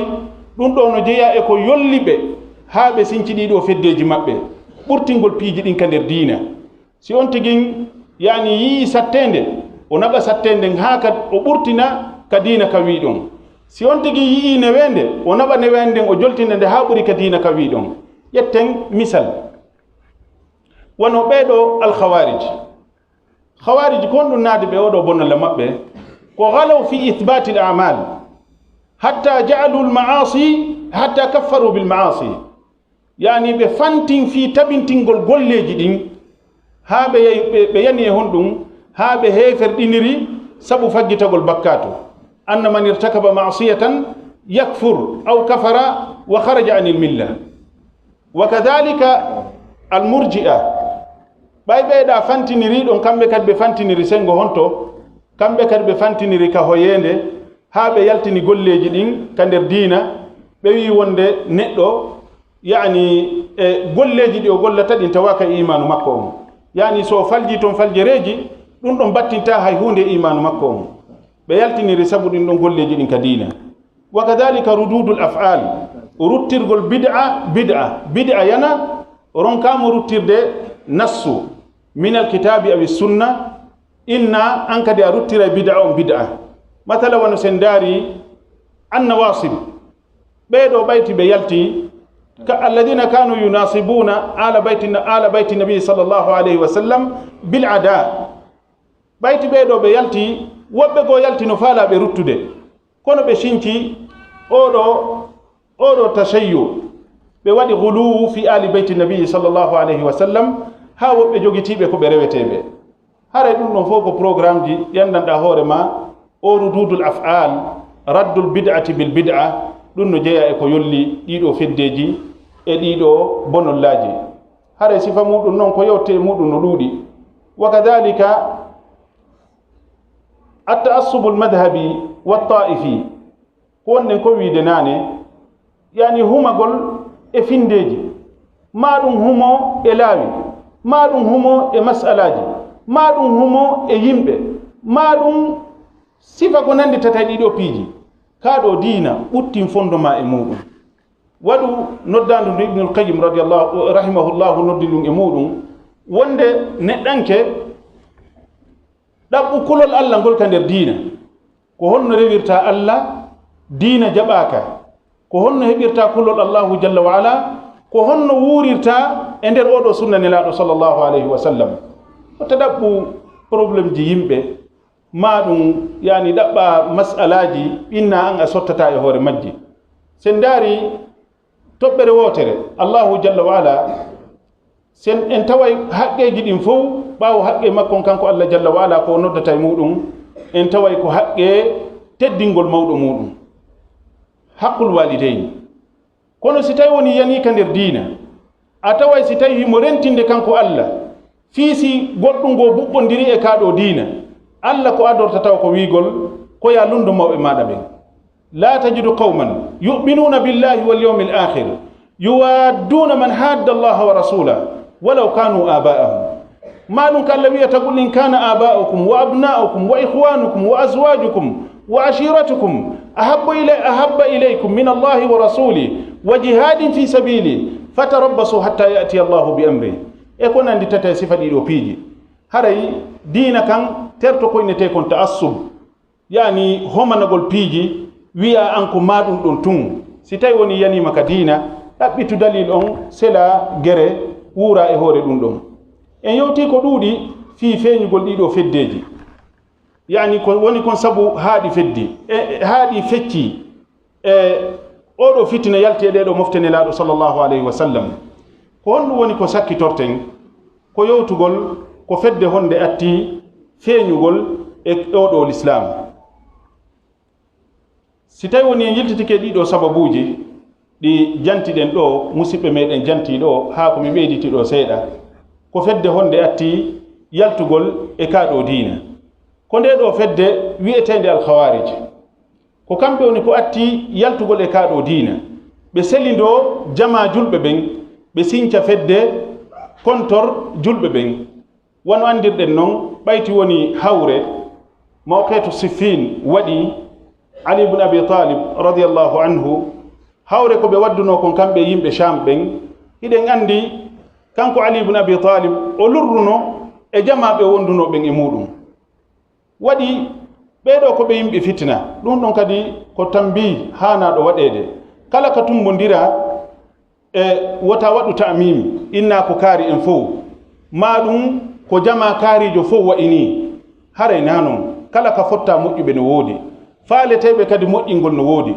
ɗum ɗoo no jeyaa e ko yolli ɓe haa ɓe sinci ɗii ɗoo feddeeji maɓɓe, ɓurtingol piiji ɗin ka nder diina. Si on tigi, yaani, yi'ii satteende, o naɓa satteende nden haa ka o ɓurtina ka diina ka wii ɗon. Si on tigi yi'ii neweende, o naɓa neweende nden, o joltina nde haa ɓuri ka diina ka wii ɗon. Ƴetten misal. Wano ɓee ɗoo al-Khawarij. Khawarij ko honɗum naadi ɓe oo ɗoo bonnolla maɓɓe? Ko ghalaw fi ithbati al-a'mal. Hatta ja'alu al-ma'asi, hatta kaffaru bil ma'asi. Yaani ɓe fantin fii tabintingol golleeji ɗin, haa ɓe yahi, ɓe, ɓe yani e honɗum, haa ɓe heeferɗiniri sabu faggitagol bakkaatu. Anna man irtakaba ma'siyatan yakfur aw kafara wa kharaja anil milla. Wa kadhalika al murji'a. Ɓay ɓee ɗaa fantiniri ɗon, kamɓe kadi ɓe fantiniri senngo honto? Kamɓe kadi ɓe fantiniri ka hoyeende, haa ɓe yaltini golleeji ɗin ka nder diina, ɓe wi'i wonde neɗɗo, yaani, e golleeji ɗi o gollata ɗin tawaaka e iimaanu makko on. Yaani, so o faljii ton faljereeji, ɗum ɗon battintaa hay huunde e iimaanu makko on. Ɓe yaltiniri sabu ɗin ɗon golleeji ɗin ka diina. Wa kadhalika rududul af'al, ruttirgol bid'a, bid'a, bid'a yana, Ronkaama ruttirde nassu min alkitaabi aw sunna, inna an kadi a ruttira bid'a on bid'a. Matala wano sen daari annawasib, ɓee ɗoo ɓayti ɓe yalti, ka alladina kanu yunasibuna ala bayti, ala bayti nabi sallallahu alayhi wa sallam bil ada. Ɓayti ɓee ɗoo ɓe yalti, woɓɓe goo yalti no faalaa ɓe ruttude, kono ɓe sinci oɗo oɗo tashayyu, ɓe waɗi guluwu fi ali bayti nabii sallallahu alayhi wa sallam, haa woɓɓe jogitiiɓe ko ɓe reweteeɓe. Haray ɗum ɗon fof ko programmeji ɗi anndanɗaa hoore ma, o rududul af'al, raddul bid'ati bil bid'a, ɗum no jeyaa e ko yolli ɗiɗo feddeji e ɗiɗo bonollaaji. Haray sifa muɗum noon ko yewte e muɗum no ɗuuɗi. Wa kadhalika at-ta'assubul madhhabi wat ta'ifi, ko wonɗen ko wiide naane, yani humagol e findeeji, maa ɗum humo e laawi, maa ɗum humo e masalaaji, maa ɗum humo e yimɓe, maa ɗum sifa ko nanndi tata e ɗiɗo piiji. Kaa ɗo diina ɓuttin fondoma e muuɗum. Waɗu noddaandu ndu Ibnul Qayyim radiyallahu, rahimahullahu noddi ɗum e muuɗum, wonde neɗɗanke ɗaɓɓu kulol Allah ngol ka nder diina. Ko honno rewirta Allah, diina jaɓaaka? Ko honno heɓirta kulol Allahu jalla wa ala? Ko honno wuurirta e nder oɗo sunna Nelaaɗo sallallahu alayhi wa sallam? Wota ɗaɓɓu problemji yimɓe, maa ɗum, yani, ɗaɓɓa masalaaji inna an a sottata e hoore majji. Sen ndaari toɓɓere wootere, Allahu jalla wa ala, sen en taway haqqeeji ɗin fof, ɓaawo haqqe makko on kanko Allah jalla wa ala ko o noddata e muuɗum, en taway ko haqqe teddingol mawɗo muuɗum, haqqul walidayni. Kono si tawi woni yanii ka nder diina, a taway si tawi himo rentinde kanko Allah, fii si goɗɗum goo buɓɓondiri e kaa ɗoo diina, Allah ko adorta taw ko wiigol, ko yaa lundo mawɓe maaɗa ɓen. لا تجد قوما يؤمنون بالله واليوم الآخر يوادون من حاد الله ورسوله ولو كانوا آباءهم. Maa ɗum ko Allah wi'ata, قل إن كان آباؤكم وأبناؤكم وإخوانكم وأزواجكم وعشيرتكم أحب إلي-، أحب إليكم من الله ورسوله وجهاد في سبيله فتربصوا حتى يأتي الله بأمره. E ko nanndi tata e sifa ɗiɗo piiji. Haray diina kan terto ko innetee kon ta'assub. Yani homanagol piiji, wi'a an ko maa ɗum ɗon tun. Si tawi woni yaniima ka diina, ɗaɓɓitu dalil on, sela gere, wuura e hoore ɗum ɗon. En yewtii ko ɗuuɗi fii feeñugol ɗiɗo feddeeji. Yani ko woni kon sabu haaɗi feddi, e, e, haaɗi fecci, e, oɗo fitina yalti e ɗeɗo mofte Nelaaɗo sallallahu alayhi wa sallam. Ko honɗum woni ko sakkitorten? Ko yewtugol ko fedde honde atti feeñugol e oɗo lislaam. Si tawi woni en yiltitike ɗiɗo sababuuji ɗi jantiɗen ɗo, musiɓɓe meɗen janti ɗo, haa ko mi ɓeyditi ɗo seeɗa, ko fedde honde atti yaltugol e kaa ɗo diina? Ko nde ɗo fedde wi'eteende Al-Khawarij. Ko kamɓe woni ko atti yaltugol e kaa ɗo diina. Ɓe selindoo jamaa julɓe ɓen, ɓe sinca fedde kontor julɓe ɓen. Wano anndirɗen non, ɓayti woni hawre mawqitu Siffin waɗi Ali ibn Abi Talib radiyallahu anhu. Hawre ko ɓe waddunoo kon kamɓe yimɓe Sham ɓen. Hiɗen anndi kanko Ali ibn Abi Talib o lurruno e jamaa ɓe wondunoo ɓen e muuɗum. Waɗi ɓee ɗoo ko ɓe yimɓe fitina. Ɗum ɗon kadi ko tambi haanaaɗo waɗeede. Kala ka tumbondira e wota waɗu ta'mimi, inna ko kaari en fow, maa ɗum ko jamaa kaariijo fow wa'i nii. Haray naa non, kala ka fotta moƴƴuɓe no woodi, faaleteeɓe kadi moƴƴingol no woodi.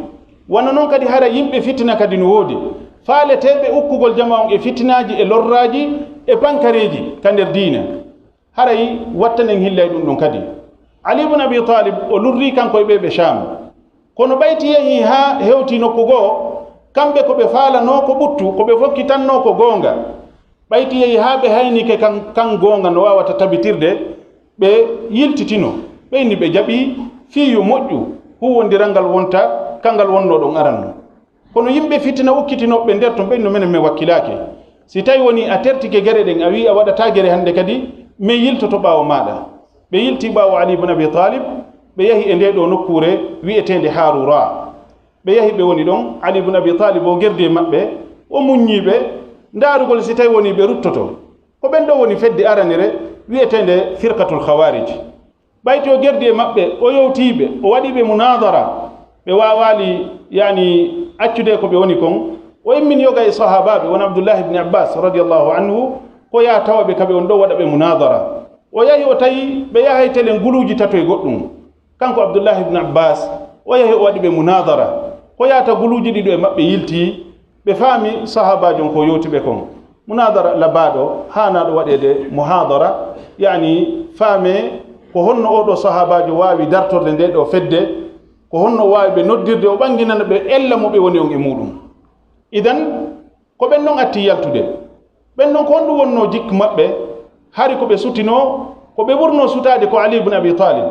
Wano non kadi haray yimɓe fitina kadi no woodi, faaleteeɓe ukkugol jamaa on e fitinaaji e lorraaji e pankareeji ka nder diina. Haray wattanen hillay ɗum ɗon kadi. Ali ibn Abi Talib, o lurrii kanko e ɓee ɓe Sham. Kono ɓayti yahii haa hewtii nokku goo, kamɓe ko ɓe faalanoo ko ɓuttu, ko ɓe fokkitannoo ko goonga. Ɓayti yahii haa ɓe haynike kan, kan goonga no waawata tabitirde, ɓe yiltitino. Ɓe inni ɓe jaɓii fii yo moƴƴu, huuwondiral ngal wonta ka ngal wonnoo ɗon aranno. Kono yimɓe fitina ukkitinooɓe nder ton ɓen no menen men wakkilaaki. Si tawi woni a tertike gere ɗen, a wi'i a waɗataa gere hannde kadi, men yiltoto ɓaawo maaɗa. Ɓe yilti ɓaawo Ali ibn Abi Talib, ɓe yahi e ndee ɗoo nokkuure wi'eteende Harura. Ɓe yahi ɓe woni ɗon, Ali ibn Abi Talib o gerdi e maɓɓe, o muññii ɓe, Ndaarugol si tawi woni ɓe ruttoto. Ko ɓen ɗo woni fedde aranere wi'eteende Firqatul Khawarij. Ɓayti o gerdi e maɓɓe, o yewtii ɓe, o waɗi ɓe munaadara. Ɓe waawaali, yani, accude ko ɓe woni kon. O immini yoga e sahaabaaɓe, won Abdullahi ibn Abbas, radiyallahu anhu, ko yaa tawa ɓe ka ɓe woni ɗo waɗa ɓe munaadara. O yahi o tawi ɓe yahay telen guluuji tato e goɗɗum. Kanko Abdullahi ibn Abbas, o yahi o waɗi ɓe munaadara. Ko yaata guluuji ɗiɗo e maɓɓe yiltii, ɓe faami sahaabaajo on ko yewti ɓe kon. Munaadara labaaɗo, haanaaɗo waɗeede muhaadara, yani faamee ko honno oo ɗoo sahaabaajo waawi dartorde ndee ɗoo fedde, ko honno o waawi ɓe noddirde, o ɓanginana ɓe ella mo ɓe woni on e muuɗum. Idan, ko ɓen non atti yaltude. Ɓen non ko honɗum wonnoo jikku maɓɓe? Hari ko ɓe sutinoo, ko ɓe ɓurnoo sutaade ko Ali ibn Abi Talib.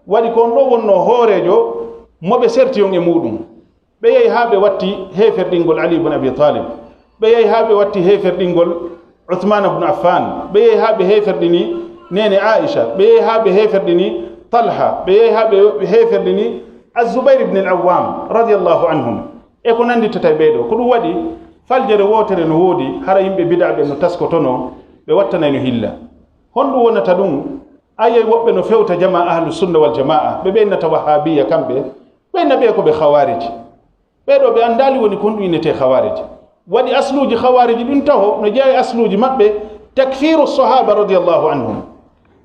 Waɗi ko on ɗoo wonnoo hooreejo mo ɓe serti on e muuɗum. Ɓe yehi haa ɓe watti heeferɗingol Ali ibn Abi Talib. Ɓe yehi haa ɓe watti heeferɗingol Uthman ibn Affan. Ɓe yehi haa ɓe heeferɗini neene Aisha. Ɓe yehi haa ɓe heeferɗini Talha. Ɓe yehi haa ɓe heeferɗini Az-Zubair ibn al-Awwam, radiyallahu anhum. E ko nannditata e ɓee ɗoo. Ko ɗum waɗi, faljere wootere no woodi, hara yimɓe bid'a ɓen no taskotonoo, ɓe wattanayno hilla. Honɗum wonata ɗum? A yi'ay woɓɓe no fewta jamaa Ahlu Sunna wal Jamaa, ɓe ɓeynata Wahhaabiyya kamɓe, ɓeyna ɓe ko ɓe Khawarij. Ɓee ɗoo ɓe anndaali woni ko honɗum innetee Khawarij. Waɗi asluuji Khawarij ɗin taho no jeyaa e asluuji maɓɓe, takfiiru sahaaba radiyallahu anhum.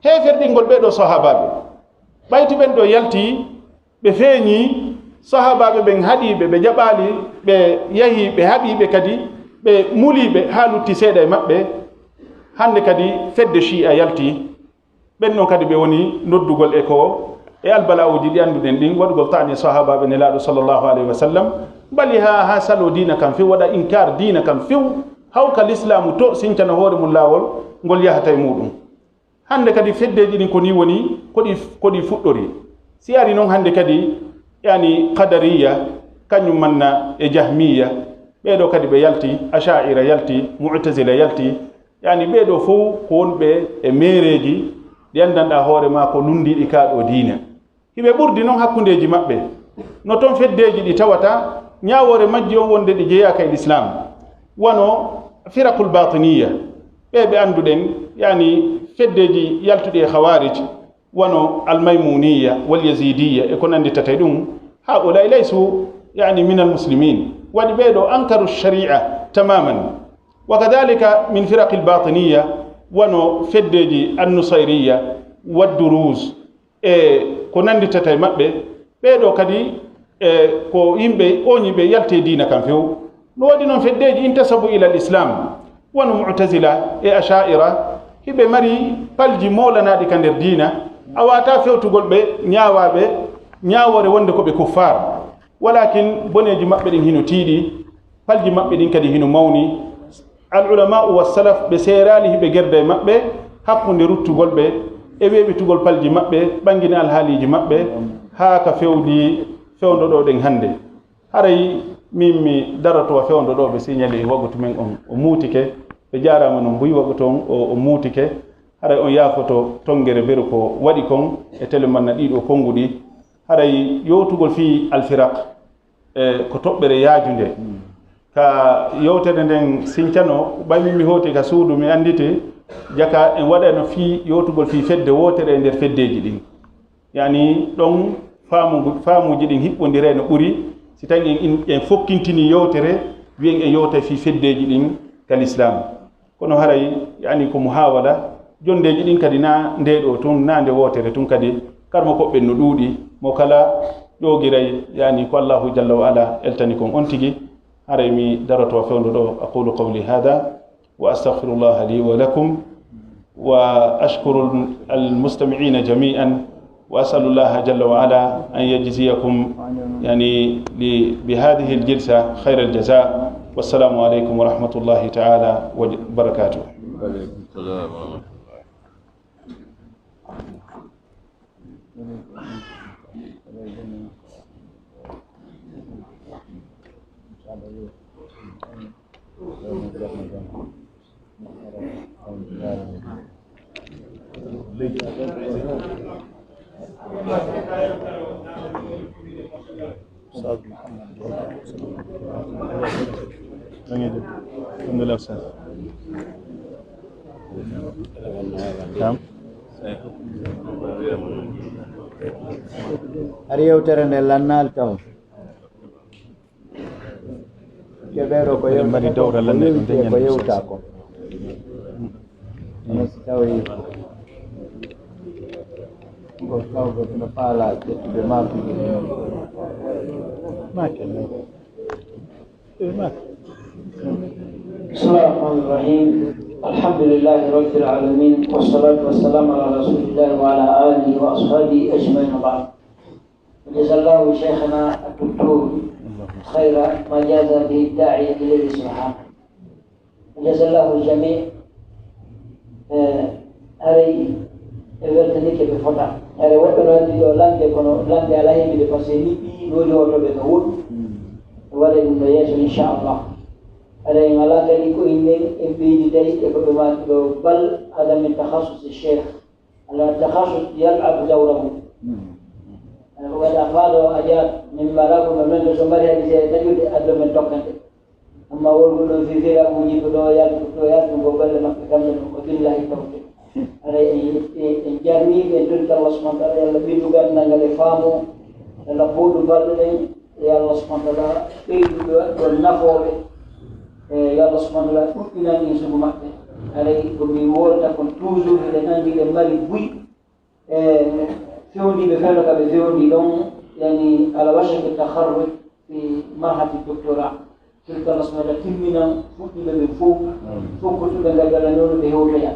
Heeferɗingol ɓee ɗoo sahaabaaɓe. Ɓayti ɓen ɗoo yaltii, ɓe feeñii, sahaabaaɓe ɓen haɗii ɓe, ɓe jaɓaali, ɓe yahi, ɓe haɓii ɓe kadi, ɓe mulii ɓe haa lutti seeɗa e maɓɓe. Hannde kadi fedde Shi'a yaltii. Ɓen non kadi ɓe woni noddugol e ko e albala'uuji ɗi annduɗen ɗin, waɗugol ta'ni sahaabaaɓe Nelaaɗo sallallahu alayhi wa sallam, mbali haa, haa saloo diina kan few, waɗa inkaar diina kan few, hawka lislaamu to sincana hoore mum laawol ngol yahata e muuɗum. Hannde kadi feddeeji ɗin ko nii woni, ko ɗi, ko ɗi fuɗɗori. Si ari non hannde kadi, yani Qadariyya, kañum manna e Jahmiyya, ɓee ɗoo kadi ɓe yalti, Asha'ira yalti, Mu'tazila yalti, yani ɓee ɗoo fow ko wonɓe e meereeji ɗi anndanɗaa hoore maa ko lunndiiɗi kaa ɗoo diina. Hiɓe ɓurdi non hakkundeeji maɓɓe. No ton feddeeji ɗi tawata, ñaawoore majji on wonde ɗi jeyaaka e Lislaam. Wano Firaqul Baatiniya, ɓee ɓe annduɗen, yani feddeeji yaltuɗi e Khawarij, wano Al-Maymuniya, Wal Yazidiyya, e ko nannditata e ɗum. Haa'ulaa'i laysu, yani, minal muslimiin. Waɗi ɓee ɗoo ankaru shari'a tamaman. Wa kadhalika min firaqil baatiniya, wano feddeeji An-Nusayriyya, Wad Duruz, e ko nannditata e maɓɓe, ɓee ɗoo kadi, e ko yimɓe ooñiiɓe yalti e diina kan few. No waɗi non feddeeji intasabu ilal Islam, wano Mu'tazila e Asha'ira, hiɓe mari palji moolanaaɗi ka nder diina, a waawataa fewtugol ɓe, ñaawaa ɓe, ñaawoore wonde ko ɓe kuffaar. Walaakin boneeji maɓɓe ɗin hino tiiɗi, palji maɓɓe ɗin kadi hino mawni. Al ulama'u was salaf ɓe seeraali hiɓe gerda e maɓɓe hakkunde ruttugol ɓe e weeɓitugol palji maɓɓe, ɓanngina alhaaliiji maɓɓe haa ka fewndi fewndo ɗoo ɗen hannde. Haray min mi daroto fewndo ɗoo ɓe signali waktu men on o muutike, ɓe jaaraama non buy waktu on o, o muutike. Haray on yaafoto tonngere beru ko waɗi kon e tele manna ɗii ɗoo konnguɗi. Haray yewtugol fii alfiraq, e ko toɓɓere yaajunde. Ka yewtere nden sincano, ɓay min mi hooti ka suudu, mi annditi, jaka en waɗayno fii yewtugol fii fedde wootere e nder feddeeji ɗin. Yani, ɗon faamu, faamuuji ɗin hiɓɓondiray no ɓuri, si tawi en, en, en fokkintini yewtere, wiyen en yewtay fii feddeeji ɗin ka Lislaam. Kono haray, yani, ko muhaawala, jonndeeji ɗin kadi na ndee ɗoo tun, na nde wootere tun kadi, karmo koɓɓen no ɗuuɗi, mo kala ƴoogiray, yani, ko Allahu jalla wa ala eltani kon on tigi. Haray mi daroto fewndo ɗoo, aqulu qawli hada, wa astaghfirullaha li wa lakum, wa ashkuru al-mustami'ina jami'an, وأسأل الله جل وعلا أن يجزيكم، يعني، ل-، بهذه الجلسة خير الجزاء. والسلام عليكم ورحمة الله تعالى وبركاته. وعليكم السلام ورحمة الله. Alhamdulillah, Ustaz. Naam. Hari yewtere nde lannaali taw. Keɓeɗo ko yewta ko yewta ko. Kono si tawi ko tawɓe no faala ƴettude maakuji. بسم الله الرحمن الرحيم. الحمد لله رب العالمين، والصلاة والسلام على رسول الله وعلى آله وأصحابه أجمعين وبعد. وجزا الله شيخنا الدكتور خير ما جاز به الداعي إليه سبحانه. وجزا الله الجميع. Eh, haray e weltanike ɓe fota. Haray woɓɓe no anndi ɗo lamde, kono lamde alaa heɓude, par ce que ni ɓi ɗoɗi otoɓe no woɗɗi. Waɗa ɗum ɗo yeeso, inchallah. Haray en alaa kadi ko in nen en ɓeydi tawi e ko ɓe maaki ɗo, bal هذا من تخصص الشيخ. Ala takhasus yal'abu dawrahu. Ana ko waɗa faaɗo a jaat min mbaɗa ko men men so mbaɗi hadi seeɗa taƴude addo men tokkante. Amma wol ko ɗon fifira ko jiɗɗo ɗo yaltu ɗo yaltu ko golle maɓɓe kamɓe ɗum ko billahi tawte. Ara en jarni ɓe en tonti Allah subhanahu wa ta'ala yalla ɓindugal nangal e faamo yalla booɗu balɗo ɗen e Allah subhanahu wa ta'ala ɓeydu ɓe waɗ ɗon nafooɓe. E yo Allah subhanahu wa ta'ala ɗuɗɗinan en sugu maɓɓe. Haray ko mi wolta kon toujours hiɗen anndi ɓe mari buy e fewndiiɓe fewndo ka ɓe fewndi ɗon yani ala washaki taharruj fi marhati doctorat. Tilka nasmada timminan fuɗɗiiɓe ɓen fof fof ko tuɓe ngal yalla noonu ɓe hewtoya.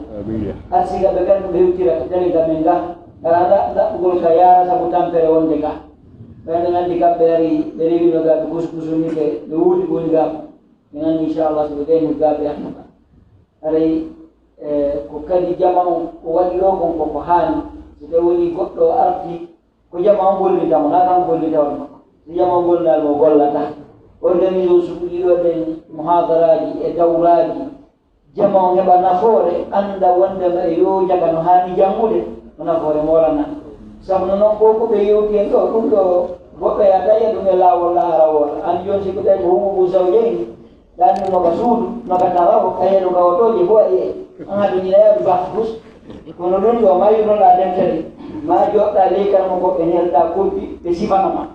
Arsiga ɓe kan ɓe hewtira ka jari ga men ga kala ɗaɓɓugol ka yaara sabu tampere wonde ga. Ɓen ɓe nganndi kamɓe ari ɓe rewino ga ɓe kusukusu ni ɓe ɓe wuuri goni ga. Ɓe nganndi inchallah so ɓe gayni ga ɓe artuka. Haray ko kadi jama on ko waɗi ɗo kon koko haani. So tawi woni goɗɗo arti ko jama on gollita mo na kan gollita on makko. So jama on gollitaali mo gollata. Organise o sukuɗi ɗo ɗen muhadaraaji e dawraaji jama on heɓa nafoore annda wondema e yo jaga no haani janngude ko nafoore moolana. Sabu no noon ko ko ɓe yewti en ɗo ɗum ɗo goɗɗo yata yiya ɗum e laawol laara woota an jooni si ko tawi ko humubu zawjeyni. Ɗanni no ka suudu no ka tarawo ka yeru ka otooji fof a yi'ay an haɗo ñilayaɓe baax bus. Kono ɗum ɗo ma yurnoɗa deftere ma joɗɗa ley kala mo goɓɓe nelɗa koddi ɓe sifana ma.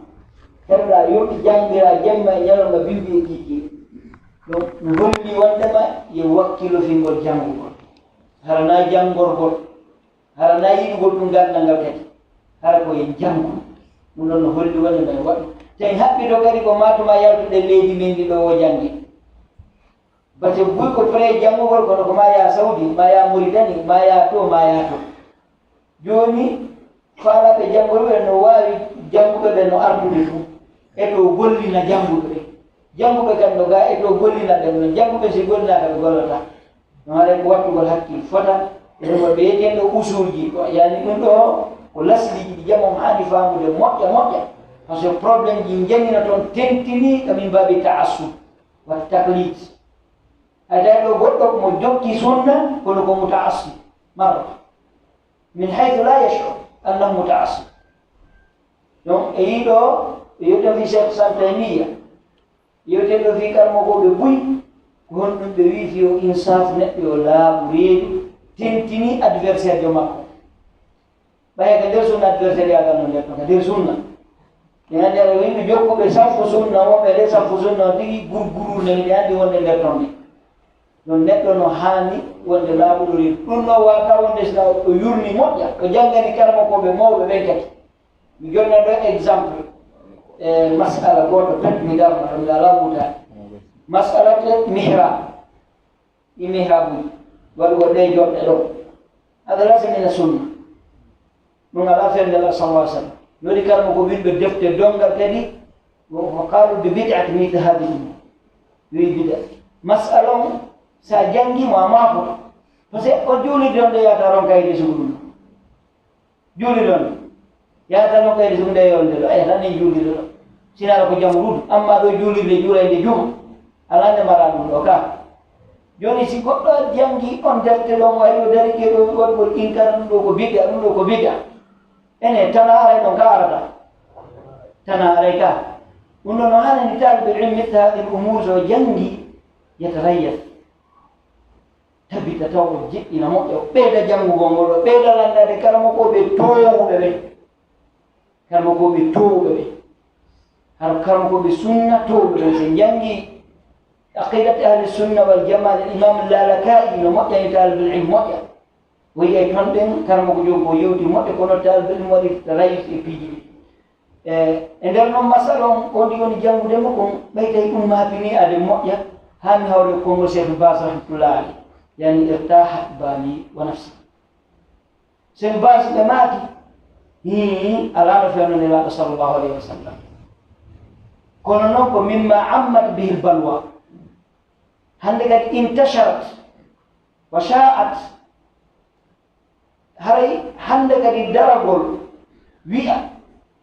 Heɗoɗa yurti jangira jemma e ñalorma bimbi e kiikiiɗe. Ɗum mi holli wondema yo wakkilo fingol janngugol. Hara na janngorgol. Hara na yiɗugol ɗum ganndal ngal kadi hara ko en janngu. Ɗum ɗon no holli wonde men waɗu te en haɓɓito kadi ko matuma yaltuɗe leydi men ndi ɗo o janngi. Bate buy ko pré janngugol kono ko ma ya sawdi ma ya moritani ma ya to ma ya to. Jooni faalaɓe janngol ɓen no waawi jannguɓe ɓen no artude tun e to gollina jannguɓe ɓen. Jannguɓe kan no ga e to gollina ɓen no jannguɓe si gollinaaka ɓe gollata. No haray ko wattugol hakkil fota e ɗum ɓe yeteɗo usulji yani ɗum ɗo ko lasliji ɗi jamon haani faamude moƴƴa moƴƴa. Parce que problème ji janina toon tentini ka min mbawi taassub wata taklid. Hay tawi ɗo goɗɗo mo jokki sunna kono ko mutaassib maro min haythu la yashur annahu mutaassib. Donc e yiɗo e yewten fi cheikh santamiya. Yewten ɗo fii karmokooɓe buy ko honɗum ɓe wii fii o insaafu neɗɗo yo laaɓu reedu tentini adversaire jo makko. Ɓaya ka nder sunna adversaire yagal no nder ka nder sunna. Ɓe anndi aɗa yimɓe jokkuɓe saffu sunna wonɓe ɗe saffu sunna on tigi gurguru nani ɓe anndi wonde nder ton ne. Ɗon neɗɗo no haani wonde laaɓuɗo reedu ɗum no wata wonde sina o yurni moƴƴa o janngani karmokooɓe mawɓe ɓen kadi. Mi jonna ɗo exemple e masala goto pet mi darna ɗum ala wutaani. Masala te mihrab ɗi mihrabuji waɗugol ɗe joɗɗe ɗo hada lasa mina sunna. Ɗum ala fende la sallallahu alaihi wasallam. Yodi karmo ko winɓe defte dongal kadi ko qalu bi bid'ati mithli hadi ɗum wi bid'a. Masala on sa jangimo a mafo parce que o juulirde on ɗo yata ronka e lisugu ɗum. Juuli ɗon yahata noon kayri sum nde yolde ɗo aya tan en juulirde ɗo. Sinara ko jam ruudu amma ɗo juulirde juurayde juma. Alaa nde mbaɗa ɗum ɗo ka. Jooni si goɗɗo janngi on defte ɗon o ari o dari ke ɗo waɗgol inkara ɗum ɗo ko bidda ɗum ɗo ko bidda. Ene tana aray ɗon ka arata. Tana aray ka. Ɗum ɗon no hanani taalibe ilmi taadil umur so janngi. Yata rayya. Tabita taw o jeɗɗina moƴƴa, o ɓeyda janngugol ngol, o ɓeyda lanndaade karamokooɓe toowuɓe ɓen. Karamokooɓe toowuɓe ɓen. Hara karamokooɓe sunna toowuɓe ɓen, so njanngi aqidati ahli sunna wal jamaa, Imam Lalaka'i no moƴƴani taalibul ilm moƴƴa. O yi'ay ton ɗen, karamoko jom ko yewti moƴƴa, kono taalibul ilm waɗi rayis e piiji ɗi. E, e nder noon masala on, on ɗi woni janngude mo kon, ɓay tawi ɗum maapini ade moƴƴa, haa mi hawri e konngol Cheikh Bas rahmatullah alayh, yani irtahat bali wa nafsi. Cheikh Bas ɓe maaki, hii, alaa no fewno Nelaaɗo sallallahu alayhi wa sallam. Kono noon ko mimma ammat bihil balwa. Hannde kadi intasharat wa sha'at. Haray hannde kadi daragol wi'a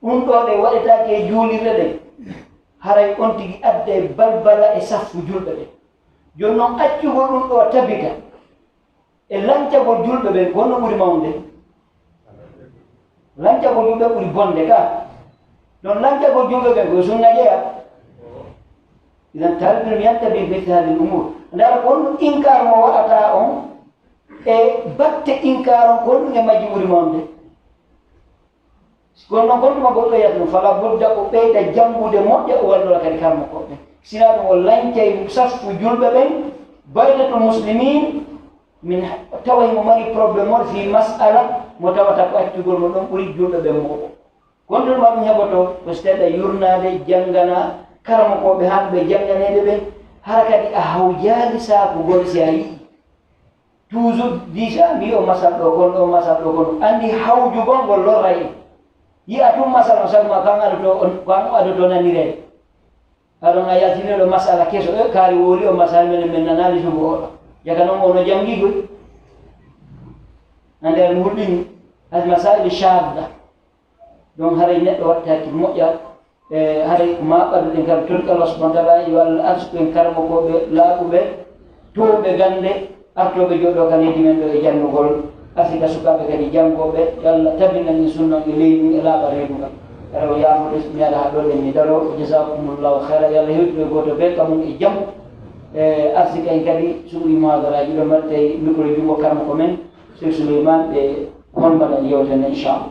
ɗum ɗo ɗe waɗetaake e juulirɗe ɗen, haray on tigi adda e balbala e saffu julɓe ɓen. Jooni noon accugol ɗum ɗo tabita e lancagol julɓe ɓen, ko honno ɓuri mawnude? Lancagol julɓe ɓuri bonde ka. Ɗon lancagol julɓe ɓen ko sunna jeya. Idan talbin yantabi mithli hadhihi al-umur. Ndara ko honno inkaar mo waɗata on e batte inkaar on, ko honɗum e majji ɓuri mawnude? Kono noon, kono tuma goɗɗo yiyata ɗum, fala budda o ɓeyda janngude moƴƴa, o wallora kadi karamokooɓe. Sinaa ɗum, o lancay saffu julɓe ɓen, baydatul muslimin, min tawa himo mari problème on fii mas'ala mo tawata ko accugol mo ɗon ɓuri julɓe ɓen moƴƴo. Kono tuma ɗum heɓoto ko si tawi a yurnaade, janngana karamokooɓe, haa ɓe jannganeede ɓen, hara kadi a hawjaali saakugol si a yi'i. Toujours, déjà, mi o masal ɗo, kono ɗo masal ɗo, kono anndi hawjugol ngol lorray en. Yi'a tun masal on, sabu ma ko an adoto on, ko an o adoto nanirede. Aɗon a yaltini ɗo masala keso, e kaari woori o masal men, men nanaali sugu o ɗo. Jaka non o no janngi goy. Ande an hulɓini, al masail shadda. Donc, haray neɗɗo watta hakkil moƴƴa, e haray ko ma ɓaɗuɗen kam, toɗi Allah subhanahu wa ta'ala, yo Allah arsuku en karamokooɓe laaɓuɓe, toowuɓe gannde, artooɓe jooɗoo ka leydi men ɗo e janngugol, arsika sukaaɓe kadi janngooɓe, yo Allah tabinan en sunna e leydi e laaɓa reedu ngal. Hara o yaafude, mi ara haa ɗo ɗen mi daro, jazakumullahu khayra, yo Allah hewtiɗo e gooto bee ka mum e jam. E arsika en kadi suɓuri muhadaraaji ɗo mbaɗtay micro junngo karamoko men, Cheikh Souleymane, ɓe hormana en yewtere nde, inchallah.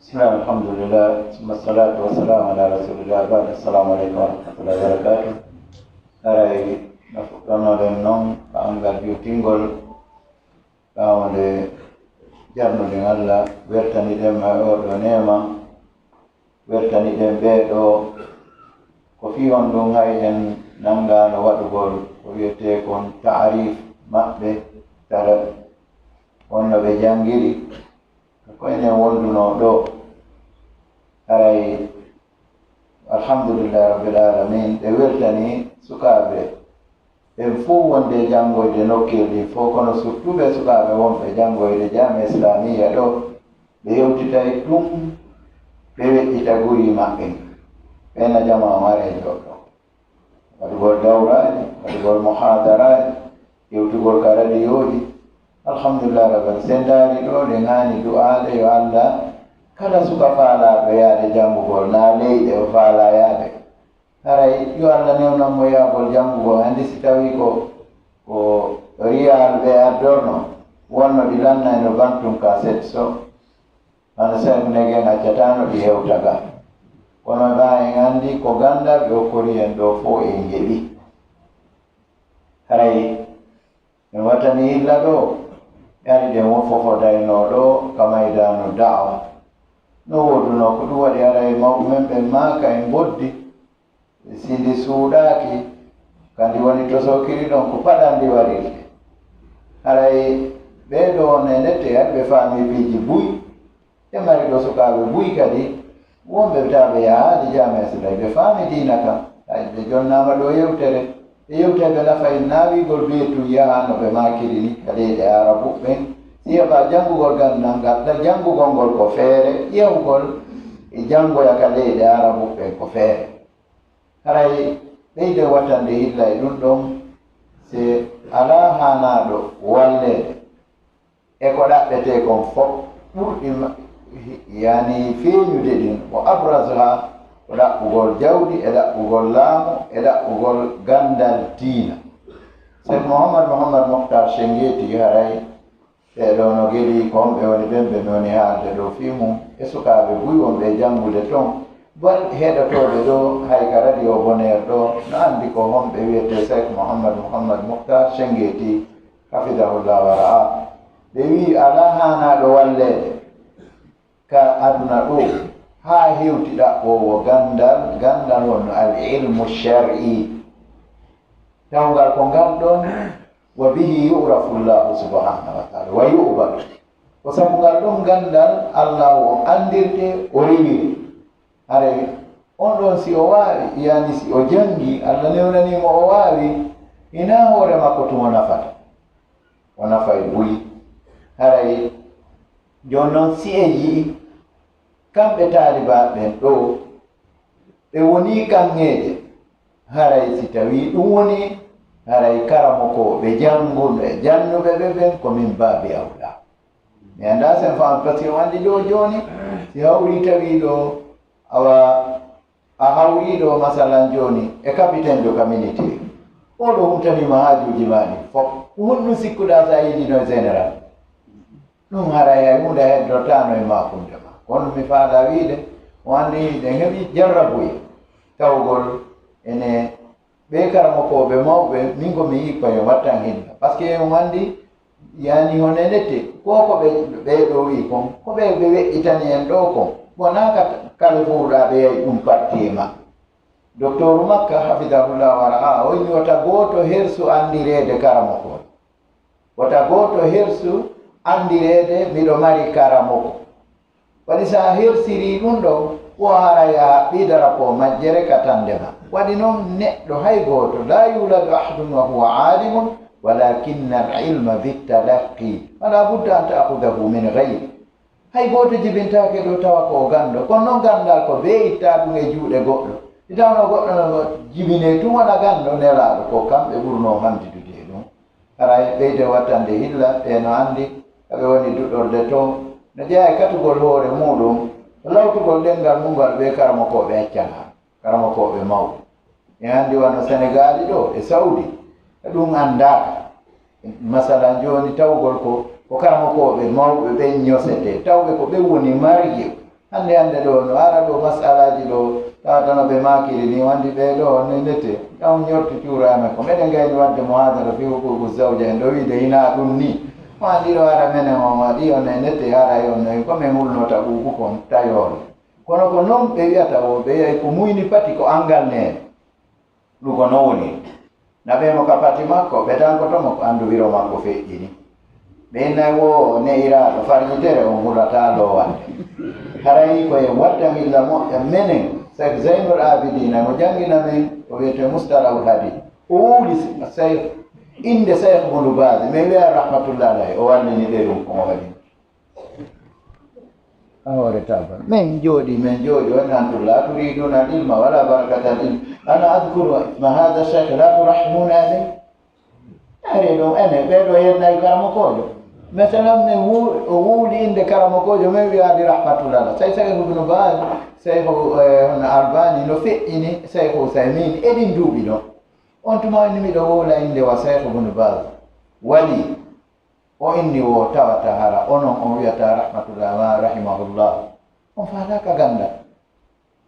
Bismillah, alhamdulillah, summa salatu wassalamu ala rasulillah, ba'd, assalamu alaikum wa rahmatullahi wa barakatuh. Haray no fuɗɗonoɗen noon, ko anngal juutingol, ɓaawo nde jarnuɗen Allah, weltaniɗen ma e oɗo neema, weltaniɗen ɓee ɗoo, ko fii honɗum hay en nanngaano waɗugol ko wiyetee kon taarif maɓɓe, tara honno ɓe janngiri, ko enen wondunoo ɗoo. Haray, alhamdulillahi rabbil alamin, ɓe weltanii sukaaɓe ɓen fow wonde e janngoyde nokkeel ɗin fow, kono surtout ɓee sukaaɓe wonɓe janngoyde Jaamiya Islaamiya ɗoo, ɓe hewtitay tun, ɓe weƴƴita guri maɓɓe ɗin. Ɓen na jamaa on aree joɗɗo. Waɗugol dawraaji, waɗugol muhaadaraaji, hewtugol ka radiyooji. Alhamdulillahi rabbil alamin. Si en ndaari ɗoo, ɗen haani du'aade yo Allah, kala suka faalaaɗo yaade janngugol, naa leyɗe o faalaa yaade. Haray yo Allah newnan mo yaagol janngugol, anndi si tawii ko, ko riyaal ɓe addorno, wonno ɗi lannayno bantum ka setso, hono Seeku Negen accataano ɗi hewta ga. Kono ma en anndi ko ganndal ɓe okkori en ɗoo fow en heɓi. Haray en wattani illa ɗoo, e ari ɗen won fofodaynoo ɗoo ka maydaanu da'wa. No woodunoo ko ɗum waɗi haray mawɓe men ɓen maaka en mboddi. Si ndi suuɗaaki, ka ndi woni tosokiri ɗon, ko paɗan ndi warirte. Haray ɓee ɗoo ne nette, hari ɓe faami piiji buy. E mari ɗoo sukaaɓe buy kadi, wonɓe taa ɓe yahaali jaamiya si tawi ɓe faami diina kan. Hay ɓe jonnaama ɗoo yewtere. E yewtere ɓe nafa e naawigol bee tun yahaa no ɓe maakiri ni ka leyɗe Aarabu ɓen. Si heɓa janngugol gannal ngal, ɗa janngugol ngol ko feere, ƴeewgol e janngoya ka leyɗe Aarabu ɓen ko feere. Haray ɓeyde wattande illa e ɗum ɗon, si alaa haanaaɗo walleede e ko ɗaɓɓetee kon fof, ɓurɗi ma-, yani feeñude ɗin, o abrasuha ko ɗaɓɓugol jawdi e ɗaɓɓugol laamu e ɗaɓɓugol ganndal diina. Cheikh Mouhammad Mouhammad Mokhtar Shenngeti haray ɓee ɗoo no gelii ko honɓe woni ɓen ɓe mi woni haalde ɗoo fii mum e sukaaɓe buy wonɓe e janngude ton. Bal heɗotooɓe ɗoo hay ka radio Bonheur ɗoo no anndi ko honɓe wiyetee Cheikh Mouhammad Mouhammad Mokhtar Shenngeti hafidahullah wa ra'a. Ɓe wi'i alaa haanaaɗo walleede ka aduna ɗoo haa hewti ɗaɓɓoowo ganndal, ganndal honno al ilmu shar'i. Tawngal ko ngal ɗon wa bihi yu'rafu Allahu subhanahu wa ta'ala wa yu'badu. Ko sabu ngal ɗon ganndal Allahu on anndirte, o rewiri. Haray on ɗon si o waawi, yani si o janngi, Allah newnanii mo o waawi, hinaa hoore makko tun o nafata. O nafay buy. Haray jooni non si en yi'i kamɓe taalibaaɓe ɓen ɗoo, ɓe wonii kaŋŋeeje. Haray si tawii ɗun wonii, haray karamokooɓe jannguɓe, jannuɓe ɓe ɓen ko min baabi awlaa. Mi anndaa si en faami, parce que on anndi ɗoo jooni, si hawrii tawii ɗoo, awa, a hawrii ɗoo, masalan, jooni e capitaine de ka militaire. Oo ɗoo huntanii ma haajuuji maa ɗin fow. Ko honɗun sikkuɗaa si a yiɗino e général? Ɗun haray hay huunde heddotaano e maakunde maa. Kono mi faalaa wi'ude, on anndi hiɗen heɓi jarrabuye tawgol ene ɓee karamokooɓe mawɓe, min ko mi yi'i ko en wattan hilla. Parce que on anndi, yani, hono e nette, ko ko ɓe, ɓee ɗoo wi'i kon, ko ɓe, ɓe weƴƴitani en ɗoo kon. Wonaa ka kala fowruɗaa ɓe yahi ɗun parti e maɓɓe. Doktooru makka, hafidahullah wa ra'a, o inni wota gooto hersu anndireede karamokoojo. Wota gooto hersu anndireede miɗo mari karamoko. Waɗi si a hersirii ɗun ɗon, wo haray a haɓɓii darapoo majjere ka tannde maa. Waɗi non neɗɗo hay gooto, laa yuuladu ahadun wa huwa aalimun, walakinna al ilma bittalaqqi, fala budda an taakudahu min gayri. Hay gooto jibintaake ɗoo tawa ko o ganndo, kono non ganndal ko bee ittaa ɗun e juuɗe goɗɗo. Si tawnoo goɗɗo no jibinee tun wona ganndo, nelaaɗo ko kamɓe ɓurnoo handidude e ɗun. Haray ɓeyde wattande hilla, ɓee no anndi ka ɓe woni duɗorde ton. No jeyaa e katugol hoore muuɗum, lawtugol ɗemngal mun ngal ɓee karamokooɓe accanaa, karamokooɓe mawɓe. E anndi wano Senegaali ɗoo e Sawdi, ɗun anndaaka. Masalan, jooni tawgol ko, ko karamokooɓe mawɓe ɓen ñosetee, tawɓe ko ɓen woni marje. Hannde, hannde ɗoo, no ara ɗoo masalaaji ɗoo, tawata no ɓe maakiri nii, o anndi ɓee ɗoo, no nete, taw ñorti cuura e men. Ko meɗen gayni waɗde muhaadara fii huquuqu zawja en ɗoo, wi'ude hinaa ɗun nii. O anndi ɗoo ara menen on waɗi, on e nete, haray on no, ko men hulnota ɓuuɓu kon tayoore. Kono ko non ɓe wi'ata o, ɓe wi'ay ko muyni pati ko anngal neene. Ɗun ko non woni. Na ɓe mo ka pati makko, ɓe dankoto mo ko anndu wiro makko feƴƴini. Ɓe innay wo ne'iraaɗo farñitere on hulataa loowande. Haray ko e wadda milla moƴƴa menen, Seek Zeynul Aabidiina mo janngina men, o wi'etee Mustalahul Hadiis. O wowli Seek, innde Seek Bunu Baaz, men wi'a rahmatullahi alayhi, o wallini ɓe ɗun ko mo waɗi. A hoore tabal. Men jooɗi, men jooɗi, woni antum la turiduna al ilma wala barakatal ilm. Ana adkuru isma hada sheikh la turahimuna alayhi. Ari ɗum ene, ɓee ɗoo yennayi karamokoojo. Masalan, men wu-, o wuuli innde karamokoojo, men wiyaali rahmatullah. Sey Seykh Ibnu Baaz, Seykh, eh, hono Albani, no feƴƴini Seykh Usaymin, e ɗin duuɓi ɗon. On tuma inni miɗo wowla innde wa Seykh Ibnu Baaz. Wali. O inni wo tawata hara onon on wiyata rahmatullah ma rahimahullah. On faalaaka ganndal.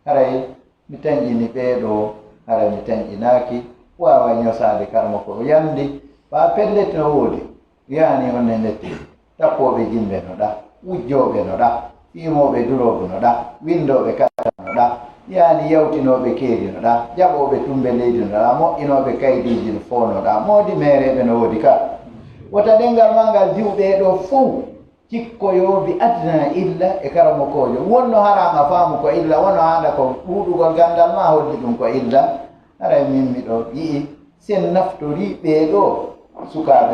Haray mi tanƴini ɓee ɗoo, haray mi tanƴinaaki, waawa ñosaade karma ko o yanndi. Ɓaa pellet no woodi, wiyaani on ne netti. Tappooɓe jimɓe no ɗa, wujjooɓe no ɗa, fiimooɓe duroogu no ɗa, winndooɓe kata no ɗa, yaani yawtinooɓe keeri no ɗa, jaɓooɓe tummbe leydi no ɗa, moƴƴinooɓe kaydiiji no fof no ɗa, moodi meereeɓe no woodi ka. Wota ɗenngal maa ngal diw ɓee ɗoo fof cikkoyoo bi adna illa e karamokoojo. Wonno haraama faamu ko illa, wono haanda ko ɗuuɗugol ganndal maa holli ɗum ko illa. Haray min miɗo yi'i sen naftorii ɓee ɗoo sukaaɓe.